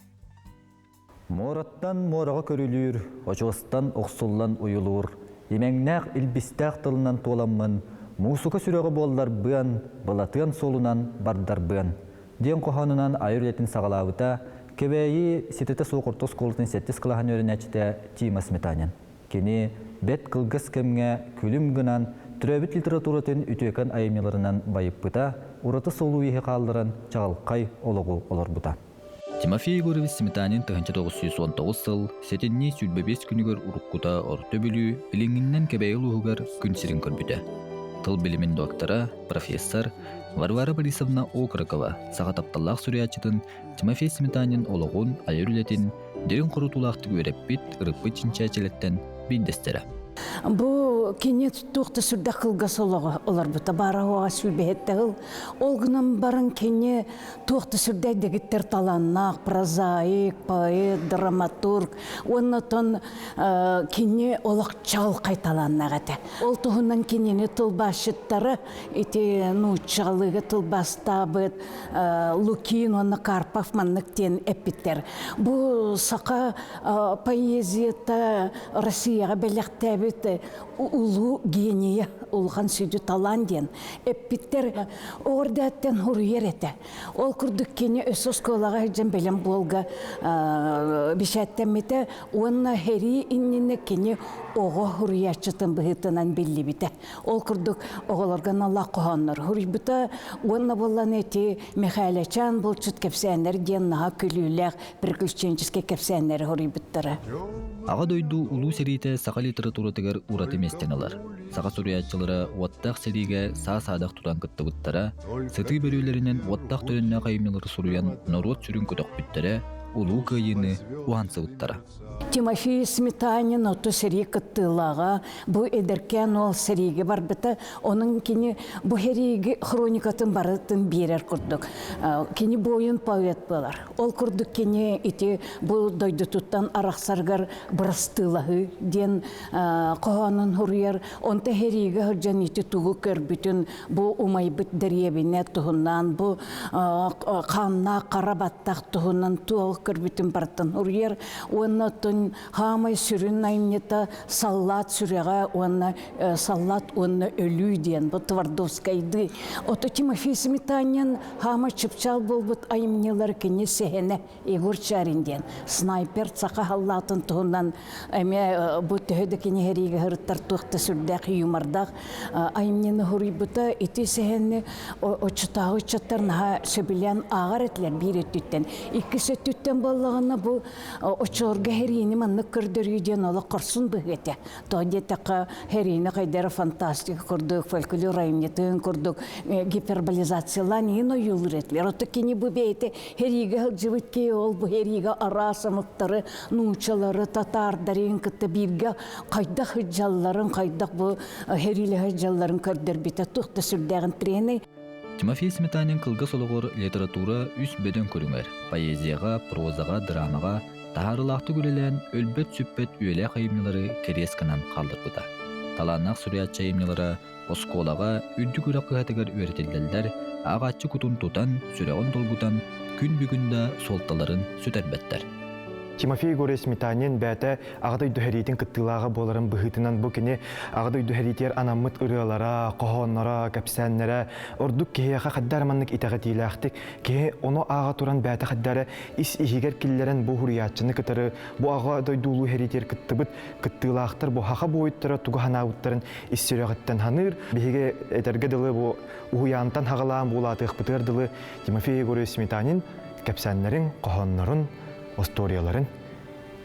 Муораттан муораҕа көрүлүүр, очуостан охсуллан уйулуур, имэҥнээх илбистээх тылынан туоламмын, муусука сүрэҕэ буолларбыан, былатыан суолунан бардарбыан диэн хоһоонунан айар үлэтин саҕалаабыта Кэбээйи ситэтэ суох орто оскуолатын сэттис кылааһын үөрэнээччитэ Тима Сметанин. Кини бэрт кылгас кэмҥэ күлүм гынан төрөөбүт литературатын үтүөкэн айымньыларынан байыппыта, ураты суолу-ииһи хаалларан чаҕылхай олоҕу олорбута. Тимофей Егорович Сметанин 1919 сыл сэтинньи 25 күнүгэр уруккута Орто Бүлүү, билиҥҥинэн Кэбээйи улууһугар күн сирин көрбүтэ. Тыл билимин доктора, профессор Варвара Борисовна Окорокова саха тапталлаах суруйааччытын Тимофей Сметанин олоҕун, айар үлэтин дириҥ хорутуулаахтык үөрэппит, ырыппыт чинчээччилэртэн биирдэстэрэ. Бу кини туох да сүрдээх кылгас олоҕу олорбута. Баара уоҕа сүүрбэһиттэ сыл. Ол гынан баран кини туох да сүрдээх дэгиттэр талааннаах прозаик, поэт, драматург уонна оттон кини олох чаҕылхай талааннаах этэ. Ол туһунан кинини тылбаасчыттара ити нууччалыыга тылбаастаабыт Лукин уонна Карпов маннык диэн эппиттэр. Бу саха поэзията Россияҕа бэлэхтээбит улуу гения, улахан сүдү талаан диэн эппиттэр. Оҕордээттэн хуруйар этэ. Ол курдук кини өссө оскуолаҕа сылдьан бэлэм буолга бишээттэммитэ уонна сэрии иннинэ кини оҕо хуруйааччытын быһыытынан биллибитэ. Ол курдук оҕолорго аналлаах хоһооннор хуруйбута уонна буоллан эти Михайлячан булчут кэпсээннэр диэн наһаа күлүүлээх приключенческий кэпсээннэри хоруйбуттара. Аҕа дойду Улуу сэриитэ саха литературатыгар ураты миэстэни ылар. Саха суруйааччылара уоттаах сэриигэ саа-саадах тутан кыттыбыттара, сытыы бөрүөлэринэн уоттаах төлөннөөх айымньылары суруйан норуот сүрүн көтөхпүттэрэ, Улуу Кыайыыны уһансыбыттара. Тимофей Сметанин оту сэрии кыттыылааҕа, бу эдэркээн уол сэриигэ барбыта. Онон кини бу сэриигэ хроникатын барытын биэрэр курдук. Кини буойун поэт буолар. Ол курдук кини ити бу дойдутуттан арахсарыгар бырастыылаһыы диэн хоһоонун суруйар. Онто сэриигэ сылдьан ити тугу көрбүтүн бу умайбыт дэриэбинэ туһунан, бу хааннаах хара баттах туһунан туох көрбүтүн барытын суруйар. Уонна оттон хаамай сүрүн айымньыта саллаат сүрэҕэ уонна саллаат уонна өлүү диэн бу Твардовскайдыы. Ото Тимофей Сметанин хаама чыпчаал буолбут айымньылар кини сэһэнэ Егор Чарин диэн снайпер саха халлаатын туһунан эмиэ бу төһө да кини сэриигэ сырыттар туох да сүрдээх юмордаах айымньыны суруйбута. Ити сэһэни оччотооҕу ыччаттар наһаа сөбүлээн ааҕар этилэр биир өттүттэн. Иккис өттүттэн буоллаҕына бу оччолорго сэриини маннык көрдөрүү диэн олох хорсун быһыы этэ. Тоҕо диэтэххэ сэриини хайдара фантастика курдук, фольклор айымньытын курдук гиперболизациялаан иһин ойуулуур этилэр. Ото кини бу бэйэтэ Сэриигэ сылдьыбыт киһи ол бу сэриигэ араас омуктары, нууччалары, татаардарын кытта бииргэ хайдах сылдьалларын, хайдах бу сэриилэһэ сылдьалларын көрдөрбүтэ туох да сүрдээҕин тренэй. Тимофей Сметанин кылгас олоҕор литература үс бөдөҥ көрүҥэр – поэзияҕа, прозаҕа, драмаҕа таһаарыылаахтык үлэлээн өлбөт-сүппэт үйэлээх айымньылары кэриэс гынан хаалларбыта. Талааннаах суруйааччы айымньылара Оскуолаҕа үрдүк үрэх кыһатыгар үөрэтиллэллэр, ааҕааччы кутун тутан, сүрэҕин долгутан, күн бүгүн да суолталарын сүтэрбэттэр. Тимофей Егорович Сметанин бэйэтэ Аҕа дойду сэриитин кыттыылааҕа буоларын быһыытынан бу кини Аҕа дойду сэриитигэр анаммыт ырыалара, хоһоонноро, кэпсээннэрэ ордук киһиэхэ хайдах эрэ маннык итэҕэтиилээхтик киһи ону ааҕа туран бэйэтэ хайдах эрэ ис иһигэр киллэрэн бу суруйааччыны кытары бу Аҕа дойду улуу сэриитигэр кыттыбыт кыттыылаахтар бу саха буойуттара тугу санаабыттарын ис сүрэҕиттэн саныыр. Биһиги этэргэ дылы бу уһуйаантан хаҕалаан буулаатыахпытыгар дылы Тимофей Егорович Сметанин кэпсээннэрин, хоһооннорун, остуоруйаларын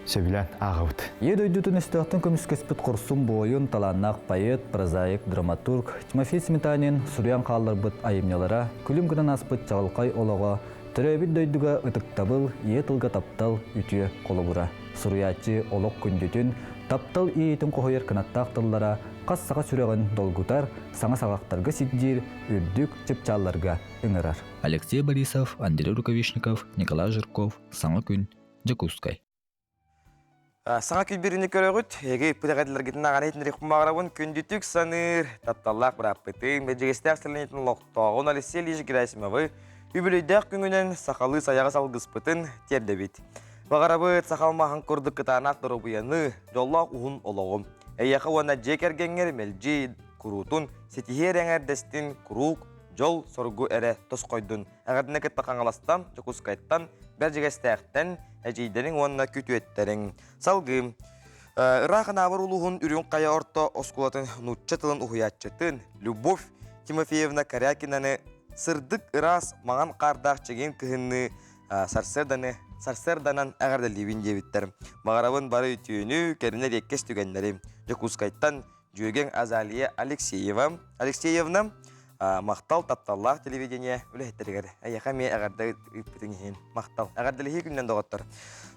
сөбүлээн ааҕабыт. Ийэ дойдутун өстөөхтөн көмүскэспит хорсун буойун, талааннаах поэт, прозаик, драматург Тимофей Сметанин суруйан хаалларбыт айымньылара, күлүм гынан ааспыт чаҕылхай олоҕо, төрөөбүт дойдуга ытыктабыл, ийэ тылга таптал үтүө холобура. Суруйааччы олох күндүтүн, таптал иэйиитин хоһуйар кынаттаах тыллара хас саха сүрэҕин долгутар, саҥа саҕахтарга сирдиир, үрдүк чыпчаалларга ыҥырар. Алексей Борисов, Андрей Рукавишников, Николай Жирков, Саҥа күн, Дьокуускай. Саҥа күлбүрүнү көрөҕүт, эги ыппыт аҕан иһитиннэриэх баҕарабын күндүтүк саныыр, тапталлаах бырааппытын, бэдьигэстээх сэлиэнньэтин олохтооҕун Алексей Ильич Герасимовы үбүлүөйдээх күҥүнэн сахалыы сайаҕас алгыспытын тиэрдэбит. Баҕарабыт саха алмааһын курдук кытаанах доруобуйаны, дьоллоох уһун олоҕу. Эйиэхэ уонна дьиэ кэргэҥҥэр мэлдьи куруутун ситиһиэр эҥэрдэстин куруук дьол-соргу эрэ тосхойдун. Эҕэрдэнэ кытта Хаҥаластан, Дьокуускайтан, Бэрдьигэстээхтэн, эдьиийдэриҥ уонна күтүөттэриҥ. Салгыы ыраах Анаабыр улууһун Үрүҥ Хайа орто оскуолатын нуучча тылын уһуйааччытын Любовь Тимофеевна Корякинаны сырдык ыраас маҥан хаардаах чэгиэн кыһынныы сарсыарданы сарсыарданан эҕэрдэлиибин диэбиттэр. Баҕарабын бары үтүөнү, кэринэ эриэккэс түгэннэри. Дьокуускайтан Дьүөгэҥ Азалия Алексеева Алексеевна махтал тапталлаах телевидение үлэһиттэригэр эйиэхэ эмиэ эҕэрдэ ыыппытыҥ иһин махтал. Эҕэрдэлэһии күнүнэн доҕоттор.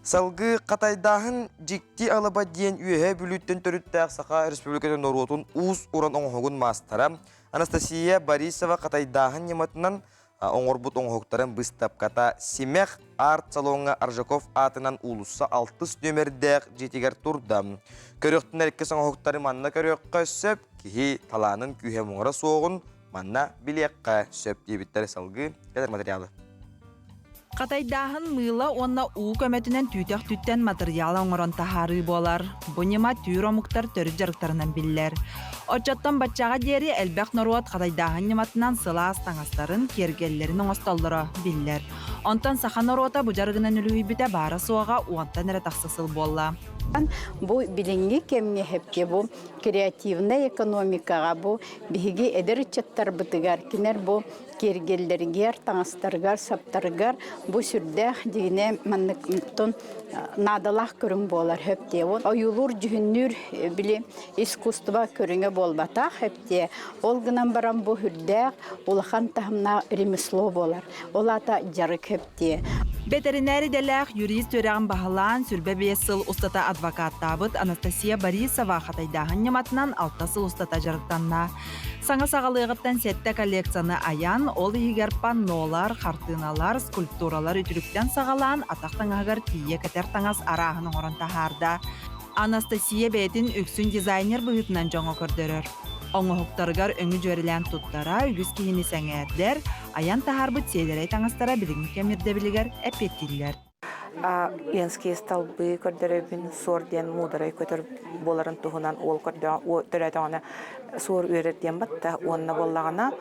Салгыы Хатайдааһын дьикти алаба диэн Үөһээ Бүлүүттэн төрүттээх Саха Республикатын норуотун уус-уран оҥоһугун маастара Анастасия Борисова Хатайдааһын ньыматынан оҥорбут оҥоһуктарын быыстапката Симэх арт-салоҥҥа Аржаков аатынан уулусса алтыс нүөмэрдээх дьиэтигэр турда. Көрүөхтүнэр иккис оҥоһуктары манна көрүөххэ сөп, киһи талаанын күүһэ муҥура суоҕун манна билиэххэ сөп диэбиттэр салгыы кэлэр материалы. Хатайдааһын мыыла уонна уу көмөтүнэн түүтэх түттэн матырыйаал оҥорон таһаарыы буолар. Бу ньыма түүр омуктар төрүт дьарыктарынан биллэр. Оччоттон баччаҕа диэри элбэх норуот хатайдааһын ньыматынан сылаас таҥастарын, киэргэллэрин оҥостоллоро биллэр. Онтон саха норуота бу дьарыгынан үлүһүйбүтэ баара-суоҕа уонтан эрэ тахса сыл буолла. Бу билиҥҥи кэмҥэ хэпке бу креативнай экономикаҕа бу биһиги эдэр ыччаттарбытыгар кинер бу киэргэллэригэр, таҥастарыгар, саптарыгар бу сүрдээх дьиҥинэ манныктан наадалаах көрүҥ буолар хөптиэ. Ойуулуур дьүһүннүүр били искусство көрүҥэ буолбатах хөптиэ. Ол гынан баран бу сүрдээх улахан таһымнаах ремесло буолар. Ол аата дьарык хөптиэ. Бэтэринээр идэлээх юрист үөрэҕин баһылаан, 25 сыл устата адвокаттаабыт Анастасия Борисова хатайдааһын ньыматынан алта сыл устата дьарыктанна. Саҥа саҕалыаҕыттан сэттэ коллекцияны айан, ол иһигэр паннолар, хартыыналар, скульптуралар үтүлүктэн саҕалаан атах таҥаһыгар тиийэ кэтэр таҥас арааһын оҥорон таһаарда. Анастасия бэйэтин үксүн дизайнер быһыытынан дьоҥҥо көрдөрөр. Оҥоһуктарыгар өҥү дьүөрэлээн туттара үгүс киһини сэҥээрдэр, айан таһаарбыт сиэдэрэй таҥастара билиҥҥи кэм ирдэбилигэр эппиэттииллэр. Ленские столбы көрдөрөбүн, суор диэн муударай көтөр буоларын туһунан уол төрөөтөҕүнэ суор үөрэр диэн батта уонна буоллаҕына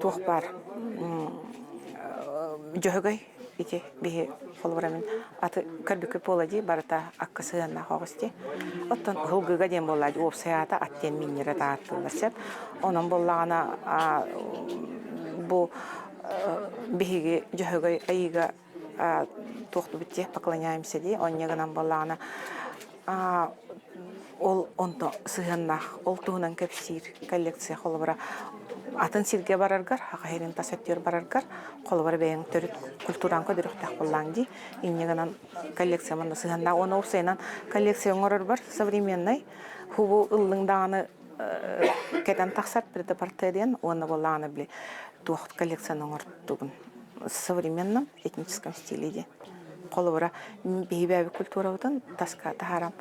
туох баар дьөһөгөй ити биһи холобура мин аты көрбүккүт буола дии барыта акка сыһыаннаах оҕус дии оттон һылгыга диэн буолла уопсай аата ат диэн минньэрэ тааттыллар сөп онон буоллаҕына бу биһиги дьөһөгөй айыыга туохтубут дии поклоняемся дии онньо гынан буоллаҕына ол онто сыһыаннаах ол туһунан кэпсиир коллекция холобура атын сиргэ бараргар саха сирин тас өттүгэр бараргар холобура бэйэҥ төрүт культураҥ көдөрүөхтээх буоллаҕыҥ дии инньэ гынан коллекция манна сыһыаннаах уонна уопсайынан коллекция оҥорорбор современнай хубу ыллыҥ даҕаны кэтэн тахсар предапорте диэн уонна буоллаҕына били туох коллекцияны оҥортубун современном этническом стиле диэн. Холобура, биһи культурабытын таска таһааран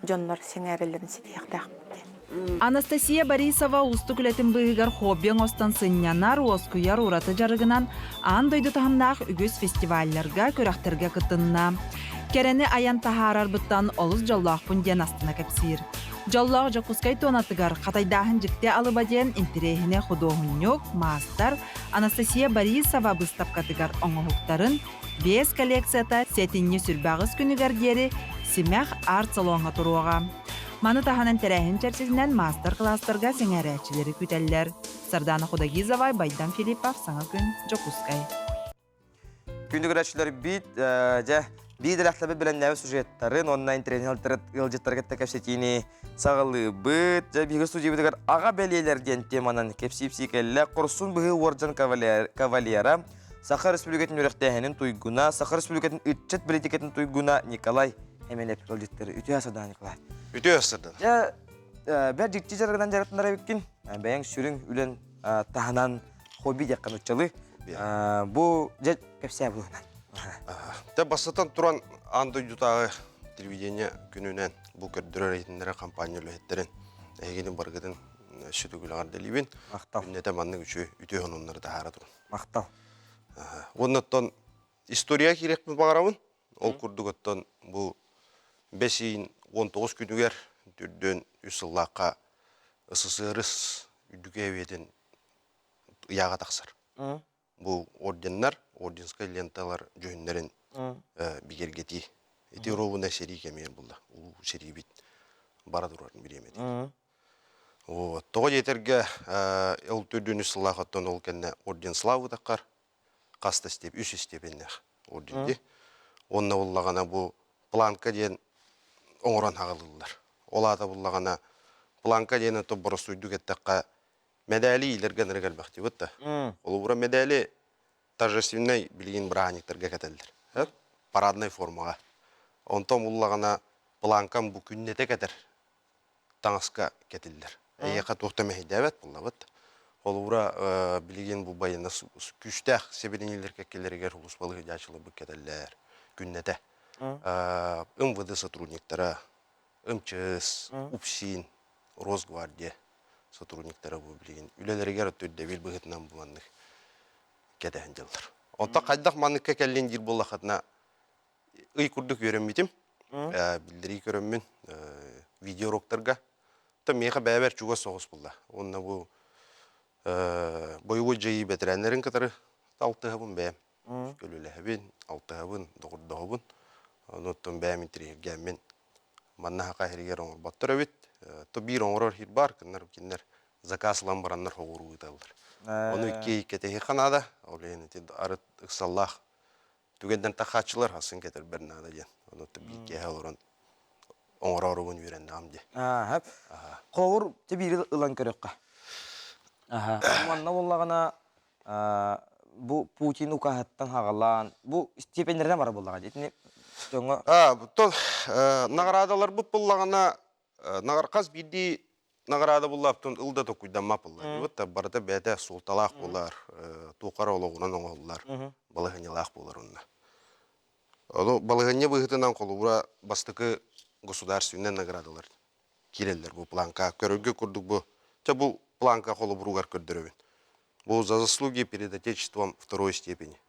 дьоннор сэҥээрэллэрин ситиһиэхтээхпит диэн. Анастасия Борисова уустук үлэтин быыһыгар хобби оҥостон сынньанар, уоскуйар ураты дьарыгынан аан дойду таһымнаах үгүс фестивалларга, күрэхтэргэ кытынна. Кэрэни айан таһаарарбыттан олус дьоллоохпун диэн астына кэпсиир. Дьоллоох Дьокуускай туонатыгар Хатайдааһын дьикти алыба диэн интэриэһинэй худуоһунньук, маастар Анастасия Борисова быыстапкатыгар оҥоһуктарын биэс коллекцията сэтинньи сүрбэҕис күнүгэр диэри Симэх арт-салоҥҥа туруоҕа. Маны таһынан тэрээһин чэрчитинэн маастар-кылаастарга сэҥээрээччилэри күүтэллэр. Сардана Худогизова, Байдам Филиппов, Саҥа күн, Дьокуускай. Күндү көрөөччүлэрбит, дьэ, Биир дэлэхтэбит бэлэмнээбит сюжеттарын уонна интэриэһинэй ыалдьыттары кытта кэпсэтиини саҕалыыбыт. Дьэ, биһиги студиябытыгар аҕа бэлиэлэр диэн теманан кэпсиипсии кэллэ. Хорсун быһыы уордьан кавалера, Саха Республикатын үөрэхтээһинин туйгуна, Саха Республикатын ыччат политикатын туйгуна Николай Эмэнэп ыалдьыттары. Үтүө сардаана, Николай. Үтүө сардаана. Дьэ, бэр дьикти дьарыгынан дьарыктанар эбиккин. Бэйэҥ сүрүн үлэн таһынан хобби диэххэ нуччалыы. Бу дьэ кэпсээ буһунан. Тэ бастатан туран аан дойдутааҕы телевидение күнүнэн бу көрдөрөр иһитиннэрэр компания үлэһиттэрин эһигини барыгытын сүтүгүлэҕэр дэлиибин. Махтал. Күннэтэ маннык үчүгэй үтүө сонуннары таһаара турун. Махтал. Уонна оттон история киириэхпин баҕарабын. Ол курдук оттон бу бэс ыйын 19 күнүгэр түрдүөн үс сыллаахха СССР үрдүкү эбиэтин ыйааҕа тахсар. Бу орденнар, орденскай ленталар дьүһүннэрин бигэргэтии. Ити ровно сэрии кэмигэр булла. Улуу сэриибит бара турар бириэмэтигэр. Вот. Тоҕо диэтэргэ ол төрдүн үс сыллаах оттон ол кэннэ орден славы таххар хас да степ, үс степеннээх орден дии. Онно буллаҕына бу планка диэн оҥорон хаҕылыыллар. Ол аата буллаҕына планка диэн ото боростуйдук эттэххэ Медали иилэргэ ынырык элбэхтибит да. Холобура медали торжественнай билигин бырааһынньыктарга кэтэллэр. Параднай формаҕа. Онтон буллаҕына планкам бу күннэтэ кэтэр таҥаска кэтиллэр. Эйиэхэ туох да мэһэйдээбэт буоллабыт. Холобура билигин бу байына күүстээх сэбилэниилэр кэккэлэригэр улуспалыы дьаачыларбыт кэтэллэр күннэтэ. МВД сотрудниктара, МЧС, УПСИН, Росгвардия сотрудниктара бу билигин үлэлэригэр өттүрдэбил быһыытынан бу маннык кэтэһэн дьыллар. Онтон хайдах манныкка кэллин диир буоллаххытына ый курдук үөрэммитим. Биллэрии көрөммүн видеоуроктарга. Та миэхэ бэйэбэр чугас соҕус булла. Уонна бу бойобуой дьайыы бэтэрээннэрин кытары алтыһабын бэйэм. Көлүлэһэбин, алтыһабын, доҕордоһобун. Онуттан бэйэм интириэһиргээммин манна хака иһиригэр оҥорботтор эбит. То биир оҥорор иһир баар, кыннар кинилэр заказ ылан бараннар хоҕуруу ыыталлар. Ону икки кэтэһиэххэ наада. Ол иһин ити арыт ыксаллаах түгэнтэн тахааччылар хасын кэтэрбэр наада диэн. Ону биир киэһэ олорон оҥорооругун үөрэннэҕим дии. Аха. Хоҕур те биири ылан көрөххө. Аха. Манна буоллаҕына бу Путин укаһыттан хаҕалаан бу степеннэринэн барар буоллаҕа итини дьоҥҥо А, тон наҕараадаларбыт буллаҕына хас биирдии наҕараада буллаптын ыл да токуйдаммат буллар. Вот барыта бэйэтэ суолталаах буолар, туохара олоҕунан оҥоһуллар, балаһыанньалаах буолар онно. Ону балаһыанньа быһыытынан холобура бастакы государственнай наградалар киирэллэр бу планка. Көрөргө курдук бу, чэ бу планка холобуругар көрдөрөбүн. Бу за заслуги перед Отечеством второй степени.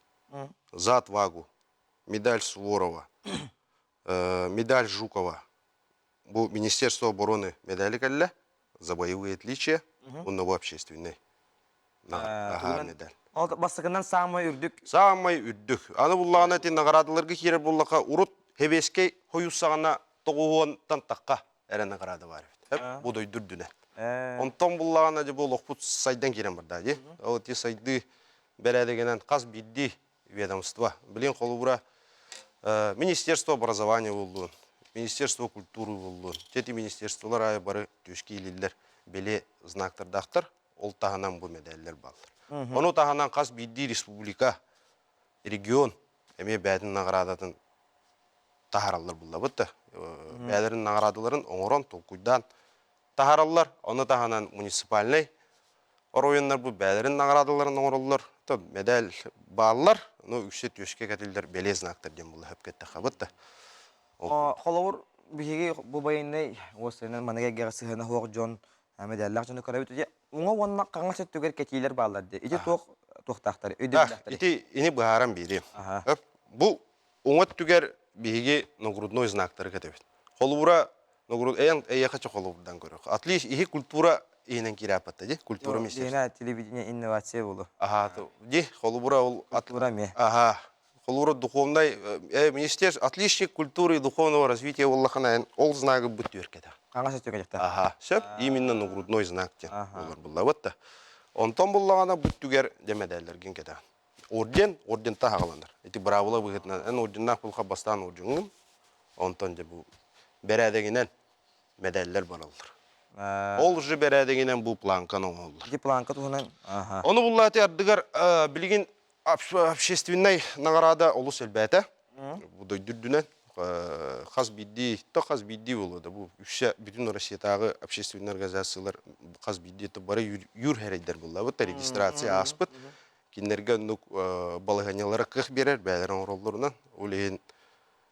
За отвагу. Медаль Суворова. Медаль Жукова. Бу Министерство обороны медали кэллэ. За боевые отличия. Уонна бу общественный. Аха, медаль. Ол бастакынан самай үрдүк. Самай үрдүк. Аны буллаҕына ити наградаларга киирэр буллаха урут Хевескэй хойуссаҕына тоҕуһуонтан тахха эрэ награда бар эбит. Бу дойду үрдүнэн. Онтон буллаҕына дьэ бу олохпут сайдан киирэн барда дии. Ол ити сайдыы бэрээдэгинэн хас биирдии ведомство. Билин холобура Министерство образования буоллун, Министерство культуры буоллун, тети министерстволар аайы бары түөскэ иилиллэр били знактардаахтар, ол таһынан бу мэдээллэр бааллар. Ону таһынан хас биирдии республика, регион эмиэ бэйэтин наҕараадатын таһаараллар буллабыт да. Бэйэлэрин наҕараадаларын оҥорон, толкуйдаан таһаараллар. Ону таһынан муниципальнай оройуоннар бу бэйэлэрин наҕараадаларын оҥороллор. То мэдээл бааллар, но үксэ түөскэ кэтиллэр бэлиэ знактар диэн буолла хөп кэттэххабыт да. Холобур, биһиги бу байыннай уостайынан маныга эйгэҕэ сыһыана суох дьон мэдээллээх дьону көрөбүт. Ити уҥа уонна хаҥас өттүгэр кэтиилэр бааллар дии. Ити туох туохтаахтар өйдөбүллээхтэр? Ити ини быһааран биэриэм. Бу уҥа өттүгэр биһиги нагрудной знактары кэтэбит. Холобура, эн эйиэхэ чэ холобурдан көрөх. Отлично, иһи культура иһинэн киирээппэтэ ди, культура министерство. Телевидение инновация болу. Аха, ди, холобура ол культура ме. Аха, холобура духовнай министерство отличник культуры и духовного развития буоллахына ол знагы бут түөркэтэ. Хаҥас өттүгэр Аха, сөп, именно нагрудной знак диэн болар буллабыт да. Онтон буллаҕына бут түгэр дэмэдээллэргин кэтэҕин. Орден, ордентан хаҕаланар. Ити быраабыла быһыытынан эн орденнаах булха бастаан ордеҥҥун, онтон дьэ бу бэрээдэгинэн медаллар бараллар. Ол уже бэрээдэгинэн бу планканы оҥоһуллар. Ити планка туһунан Ону буллаати ардыгар билигин общественнай наҕараада олус элбээтэ. Бу дойду үрдүнэн хас биирдии, то хас биирдии буолуо да бу үксэ бүтүн Россиятааҕы общественнай организациялар хас биирдии бары юр хэрайдэр буллабыт, регистрация ааспыт. Кинилэргэ оннук балаһыанньалара кыах биэрэр, бэйэлэрин оҥороллорунан. Ол иһин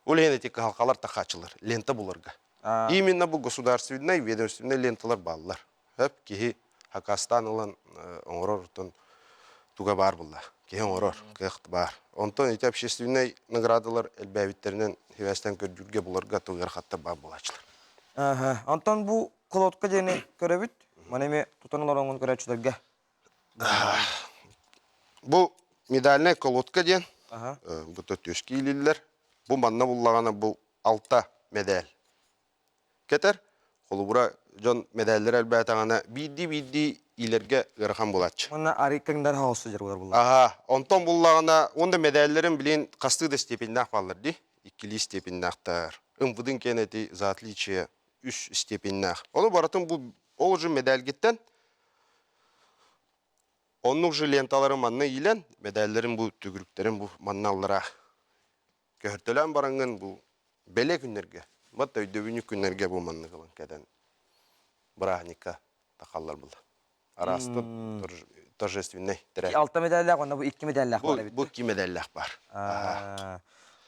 ол иһин эти кыһалҕалар тахааччылар лента буларга. Именно бу государственнай, ведомственнай ленталар бааллар. Хөп киһи хакастаан ылан оҥорор оттон туга баар булла. Киһи оҥорор, кыах баар. Онтон ити общественнай наградалар элбээбиттэринэн сибээстэн көрдүүргэ буларга ыарахаттар баар буолааччылар. Аха. Онтон бу колодка диэни көрөбүт. Маны эми тутан олороҥҥун көрөөччүлэргэ. Бу медальная колодка диэн бу төттүөскэ иилиллэр. Бу манна буллаҕына бу алта медаль кэтэр. Холобура, дьон медаллара элбээтэҕинэ биирдии-биирдии иилэргэ ыарахан буолааччы. Уонна арыйкаҥдар хаосы дьар буолар булла. Аха, онтон буллаҕына, уонна медаллэрин билин хастыы да степеннээх бааллар дии. Иккилии степеннээхтэр. Ымпыдын киэн эти за отличие үс степеннээх. Ону барытын бу ол же медальгиттэн оннук же ленталары манна иилэн, медаллэрин бу түгүрүктэрин бу манна аллара көһөртөлөөн бараҥҥын бу бэлиэ күннэргэ, бат өйдөбүнньүк күннэргэ бу маннык ылан кэтэн бырааһынньыкка тахаллар була. Араастык торжественный тэрээһин. Алта медаллаах уонна бу икки медаллаах баар эбит. Бу икки медаллаах баар.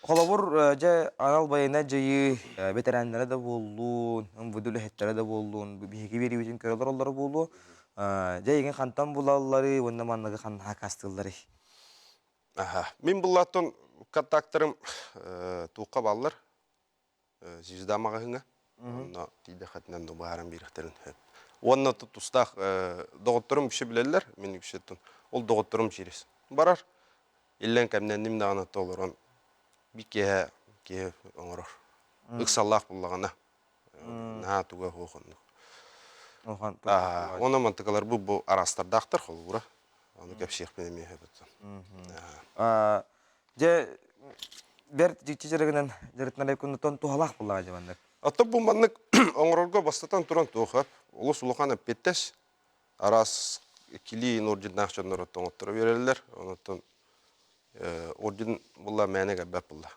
Холобур, дьэ анал байыаннай дьайыы бэтэрээннэрэ да буоллун, МВД үлэһиттэрэ да буоллун, биһиги биэриибитин көрө олороллоро буолуо. Дьэ, эйигин хантан булалларый уонна манныгы ханна хакастыылларый? Аха. Мин буллааттан контактарым туохха бааллар? Звезда маҕаһыыҥа. Онно тиийдэххитинэ онно быһааран биэриэхтэрин сөп. Уонна тустаах доҕотторум үксэ билэллэр, мин үксэттэн. Ол доҕотторум через барар. Иллэҥ кэмнэнним даҕаны толорон биир киэһэ киһи оҥорор. Ыксаллаах буллаҕына. Наһаа туга суох оннук. Уонна мантыкалар бу бу араастардаахтар холобура. Ону кэпсиэхпин эмиэ сөп. Дьэ, бэрт дьикти дьарыгынан дьарыктанар куннутан туһалаах буоллаҕа дьэ маннык. Оттон бу маннык оҥорорго бастатан туран туох олус улахан эппиэттэс араас килии орденнаах дьоннор оттоҥотторо биэрэллэр. Онтон орден була мээнэ кэлбэт буолла.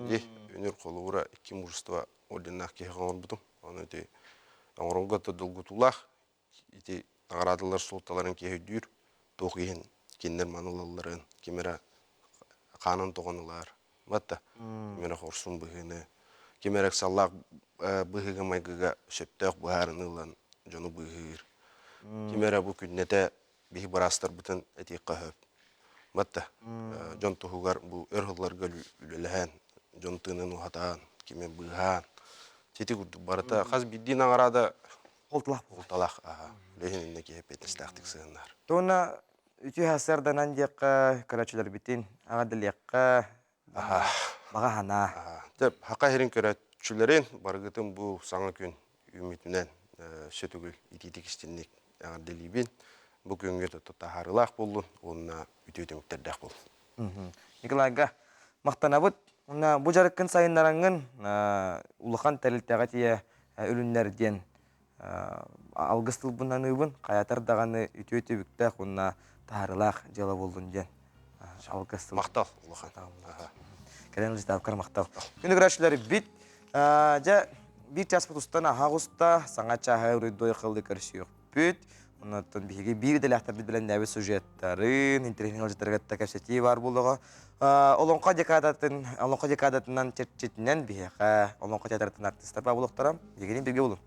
Ди үнүр холобура икки мужество орденнаах киһи оҥорбутум. Ону ити оҥорорго долгутуулаах ити наҕараадалар суолталарын киһи өйдүүр, туох иһин кинилэр маны ылалларын, ким эрэ хаанын тоҕон ылар, батта ким эрэ хорсун быһыыны, ким эрэ ыксаллаах быһыыга-майгыга сөптөөх быһаарыны ылан дьону быыһыыр, ким эрэ бу күннэтэ биһи быраастарбытын этиэххэ сөп. Батта дьон туһугар бу өр сылларга үлэлэһэн, дьон тыынын уһатаан, кими быыһаан, сити курдук барыта хас биирдии наҕараада Холталаах Холталаах, аха. Үлэһин иннэ киһи эппиэтинэстээхтик сыһыннар. Туона үтүө сарсыарданан диэххэ, көрөөччүлэрбитин аҕа баҕа санаа. Дьэ, хака иһирин көрөөччүлэрин барыгытын бу саҥа күн үүммүтүнэн сөтүгүл итиитик истинник эҕэрдэлиибин. Бу күҥҥэ таһаарыылаах буоллун уонна үтүө түмүктэрдээх буоллун. Николайга махтанабыт. Уонна бу дьарыккын сайыннараҥҥын улахан тэрилтэҕэ тиийэ үлүннэр диэн алгыс тылбын аныыбын. Хайатар даҕаны үтүө түбүктээх уонна таһаарыылаах дьыала буоллун диэн алгыс тыл. Махтал улахан. Кэлэн ылдьытаабыккар махтал. Күнү көрөөччүлэр бит дьэ биир чааспыт устан аһаах уста саҥа чааһы уруйдуой хыллы көрсүөхпүт. Оннуттан биһиги биир идэлээхтэрбит бэлэмнээбит сюжеттарын, интэриэһинэй ыалдьыттары кытта кэпсэтии баар буолуоҕа. Олоҥхо декадатын, Олоҥхо декадатынан чэрчитинэн биһиэхэ Олоҥхо театратын артыыстар баар буолуохтара. Биһигини бииргэ булун.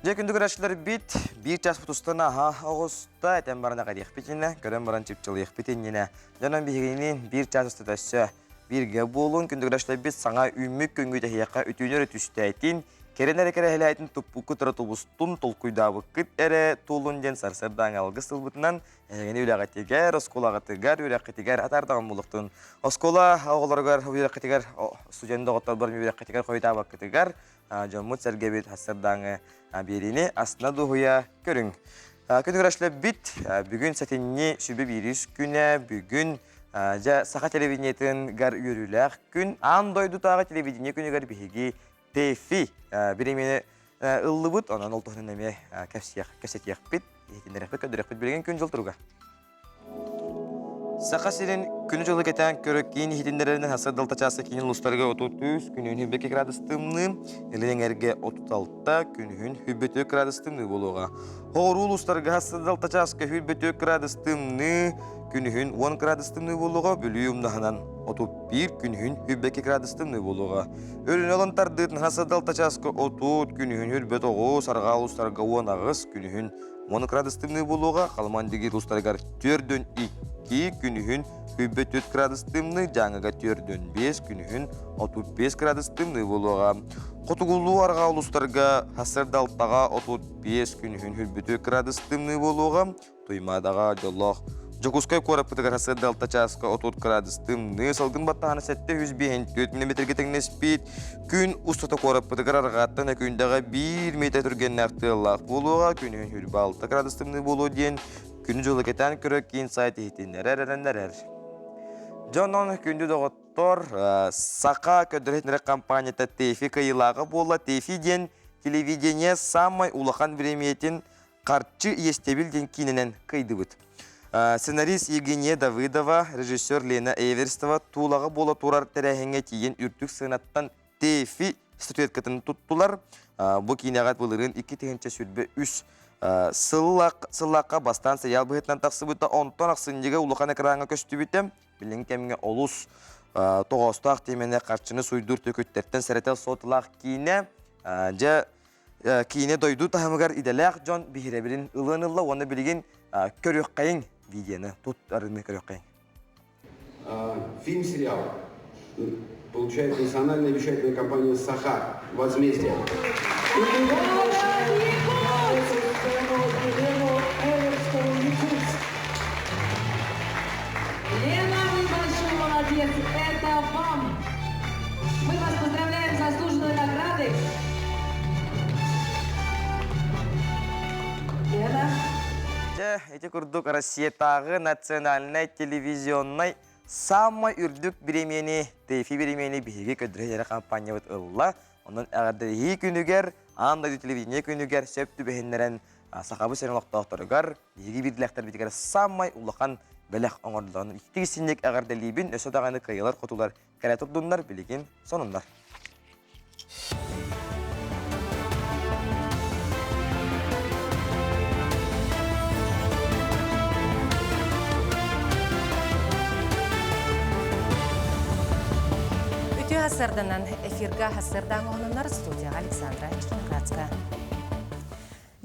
Дьэ, күндү көрөөччүлэрбит, биир чааспыт устан аһа оҕуста, этэн баран эҕэриэхпит иннинэ, көрөн баран чыпчылыйыахпыт иннинэ. Дьонон биһигини биир чаас устата өссө бииргэ буолун, күндү көрөөччүлэрбит саҥа үүммүт күҥҥүт эһиэхэ үтүөнү өрө түстээтин, Кэрэн эрэ кэрэһэлээтин туппуккут эрэ тубустун, толкуйдаабыккыт эрэ туолун диэн сарсыардааҥы алгыс тылбытынан эһигини үлэҕитигэр, оскуолаҕытыгар, үөрэххитигэр атаардаҕым буолуохтун. Оскуола оҕолоругар үөрэххитигэр, студент доҕотторбор үөрэххитигэр хойутаабаккытыгар дьоммут-сэргэбит сарсыардааҥы биэриини астына дуоһуйа көрүҥ. Күн бит бүгүн сэтинньи сүбэ биирис күнэ, бүгүн дьэ саха телевидениетыгар үөрүүлээх күн. Аан дойдутааҕы телевидение күнүгэр биһиги ТЭФИ бириэмийэни ыллыбыт, онон ол туһунан эмиэ кэпсиэх, кэпсэтиэхпит, иһитиннэриэхпит, көрдөрүөхпүт. Билигин күн-дьыл туруга. Саха сирин күнү-дьылы кэтээн көрө киин иһитиннэрэринэн сарсыарда чааска киин улуустарга 33, күнүһүн 22 градус тымныы, илин эҥэргэ 36, күнүһүн 24 градус тымныы буолуоҕа. Хоҕуруу улуустарга сарсыарда чааска 24 градус тымныы, күнүһүн 10 градус тымныы буолуоҕа, Бүлүү умнаһынан 31, күнүһүн 22 градус тымныы буолуоҕа. Өрүнэ ылан тардыытын сарсыарда чааска 30, күнүһүн 29, арҕаа улуустарга 18, күнүһүн 10 градус тымныы буолуоҕа, Халыман дигиир улуустарыгар 4-2, күнүһүн 24 градус тымныы, Дьааҥыга 4-5, күнүһүн 35 градус тымныы буолуоҕа. Хотугулуу арҕаа улуустарга сарсыарда алтаҕа 35, күнүһүн 24 градус тымныы буолуоҕа, Туймаадаҕа дьоллоох Дьокуускай куораппытыгар сарсыарда алта чааска 30 градус тымныы, салгын баттаһана 754 миллиметргэ тэҥнэспит. Күн устата куораппытыгар арҕааттан өкүндэҕэ 1 метр түргэннээх тыаллаах буолуоҕа, күнүһүн 26 градус тымныы буолуо диэн күнү-дьылы кэтээн көрөр киин сайт иһитиннэрэр эрэннэрэр. Дьонон күндү доҕоттор, Саха көрдөрөр компанията ТЭФИ кыайыылааҕа буолла. ТЭФИ диэн телевидение самай улахан бириэмийэтин Харчы иэстэбил диэн киинэнэн кыайдыбыт. Сценарист Евгения Давыдова, режиссер Лена Эверстова Туулаҕа буола турар тэрээһиҥҥэ тиийэн үрдүк сыанаттан ТЭФИ статуэткатын туттулар. Бу киинэҕэ былырыын 2023 сыллаахха бастаан сериал быһыытынан тахсыбыта, онтон ахсынньыга улахан экраҥҥа көстүбүтэ. Билиҥҥи кэмҥэ олус тоҕоостоох тиэмэни харчыны суйдуур төкүттэртэн сэрэтэр суоталаах киинэ. Дьэ, киинэ дойду таһымыгар идэлээх дьон биһирэбилин ылыан ылла уонна билигин көрүөххэйиҥ видеоны тут арыны көрүөххэйиҥ. Фильм-сериал получает национальная вещательная компания «Саха. Возмездие». Лена, вы большой молодец! Это вам! Мы вас поздравляем с заслуженной наградой. Лена. Дьэ, ити курдук Россиятааҕы национальнай телевизионнай самай үрдүк бириэмийэни, ТЭФИ бириэмийэни биһиги көрдөрөр компаниябыт ылла. Онон эҕэрдэлэһии күнүгэр, аан дойду телевидение күнүгэр сөп түбэһиннэрэн Сахабыт сирин олохтоохторугар биһиги биирдилээхтэрбитигэр самай улахан бэлэх оҥордулар. Ититик синник эҕэрдэлиибин, өссө даҕаны кыайыылар-хотуулар кэлэ турдуннар, билигин сонуннар. Үтүө сарданан эфирга сардаҥ оһонунар студияға Александра Черноградская.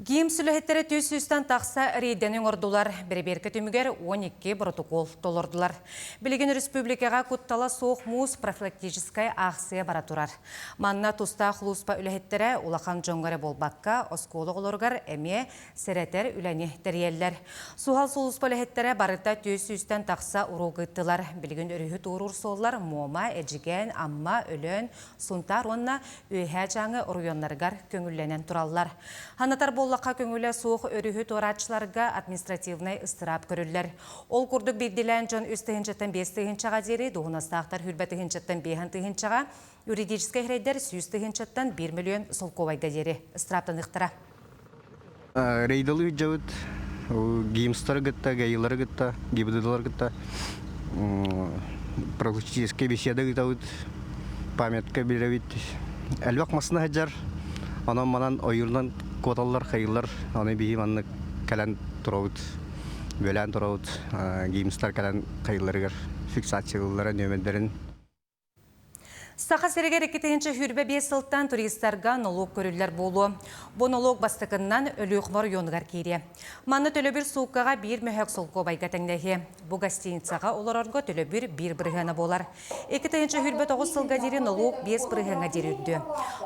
ГИМ сүлэһиттэрэ түс сүүстэн тахса рейдэни оҥордулар. Бэрэбиэркэ түмүгэр 12 протокол толордулар. Билигин республикаҕа куттала суох муус профилактическай аахсыйа бара турар. Манна тустаах улууспа үлэһиттэрэ улахан дьоҥҥо эрэ буолбакка, оскуола оҕолоругар эмиэ сэрэтэр үлэни тэрийэллэр. Суһал сулууспа үлэһиттэрэ барыта түс сүүстэн тахса уруок ыыттылар. Билигин өрүһү туоруур суоллар Муома, Эдьигээн, Амма, Өлөөн, Сунтаар уонна Үөһээ Дьааҥы оройуоннарыгар көҥүллэнэн тураллар. Санатар буоллахха, көҥүлэ суох өрүһү туорааччыларга административнай ыстыраап көрүллэр. Ол курдук биирдиилээн дьон үс тыһыынчаттан биэс тыһыынчаҕа диэри, дуоһунастаахтар хүрбэ тыһыынчаттан биэһэн тыһыынчаҕа, юридическай эрэйдэр 100 тыһыынчаттан 1 миллион солкуобайга диэри ыстырааптаныахтара. Рейдалы ыдьабыт, ГИМСтары кытта, ГАИлары кытта, ГИБДДлары кытта практически беседа ыытабыт, памятка биэрэбит. Элбэх массыына сылдьар, онон манан ойуурунан куоталлар, хайыыллар, ону биһи маннык кэлэн турабыт, бүөлээн турабыт, ГИМСтар кэлэн хайыылларыгар фиксациялыыллара нүөмэрдэрин. Саха сиригэр 2025 сылтан туристарга нолуок көрүллэр буолуо. Бу нолуок бастакыннан Өлүөхүмэ оройуонугар киириэ. Манна төлөбүр сууккаҕа биир мөһөөк солкуобайга тэҥнэһиэ. Бу гостиницаҕа олорорго төлөбүр биир бырыһыана буолар. 2029 сылга диэри нолуок 5 бырыһыаҥҥа диэри үрдүө.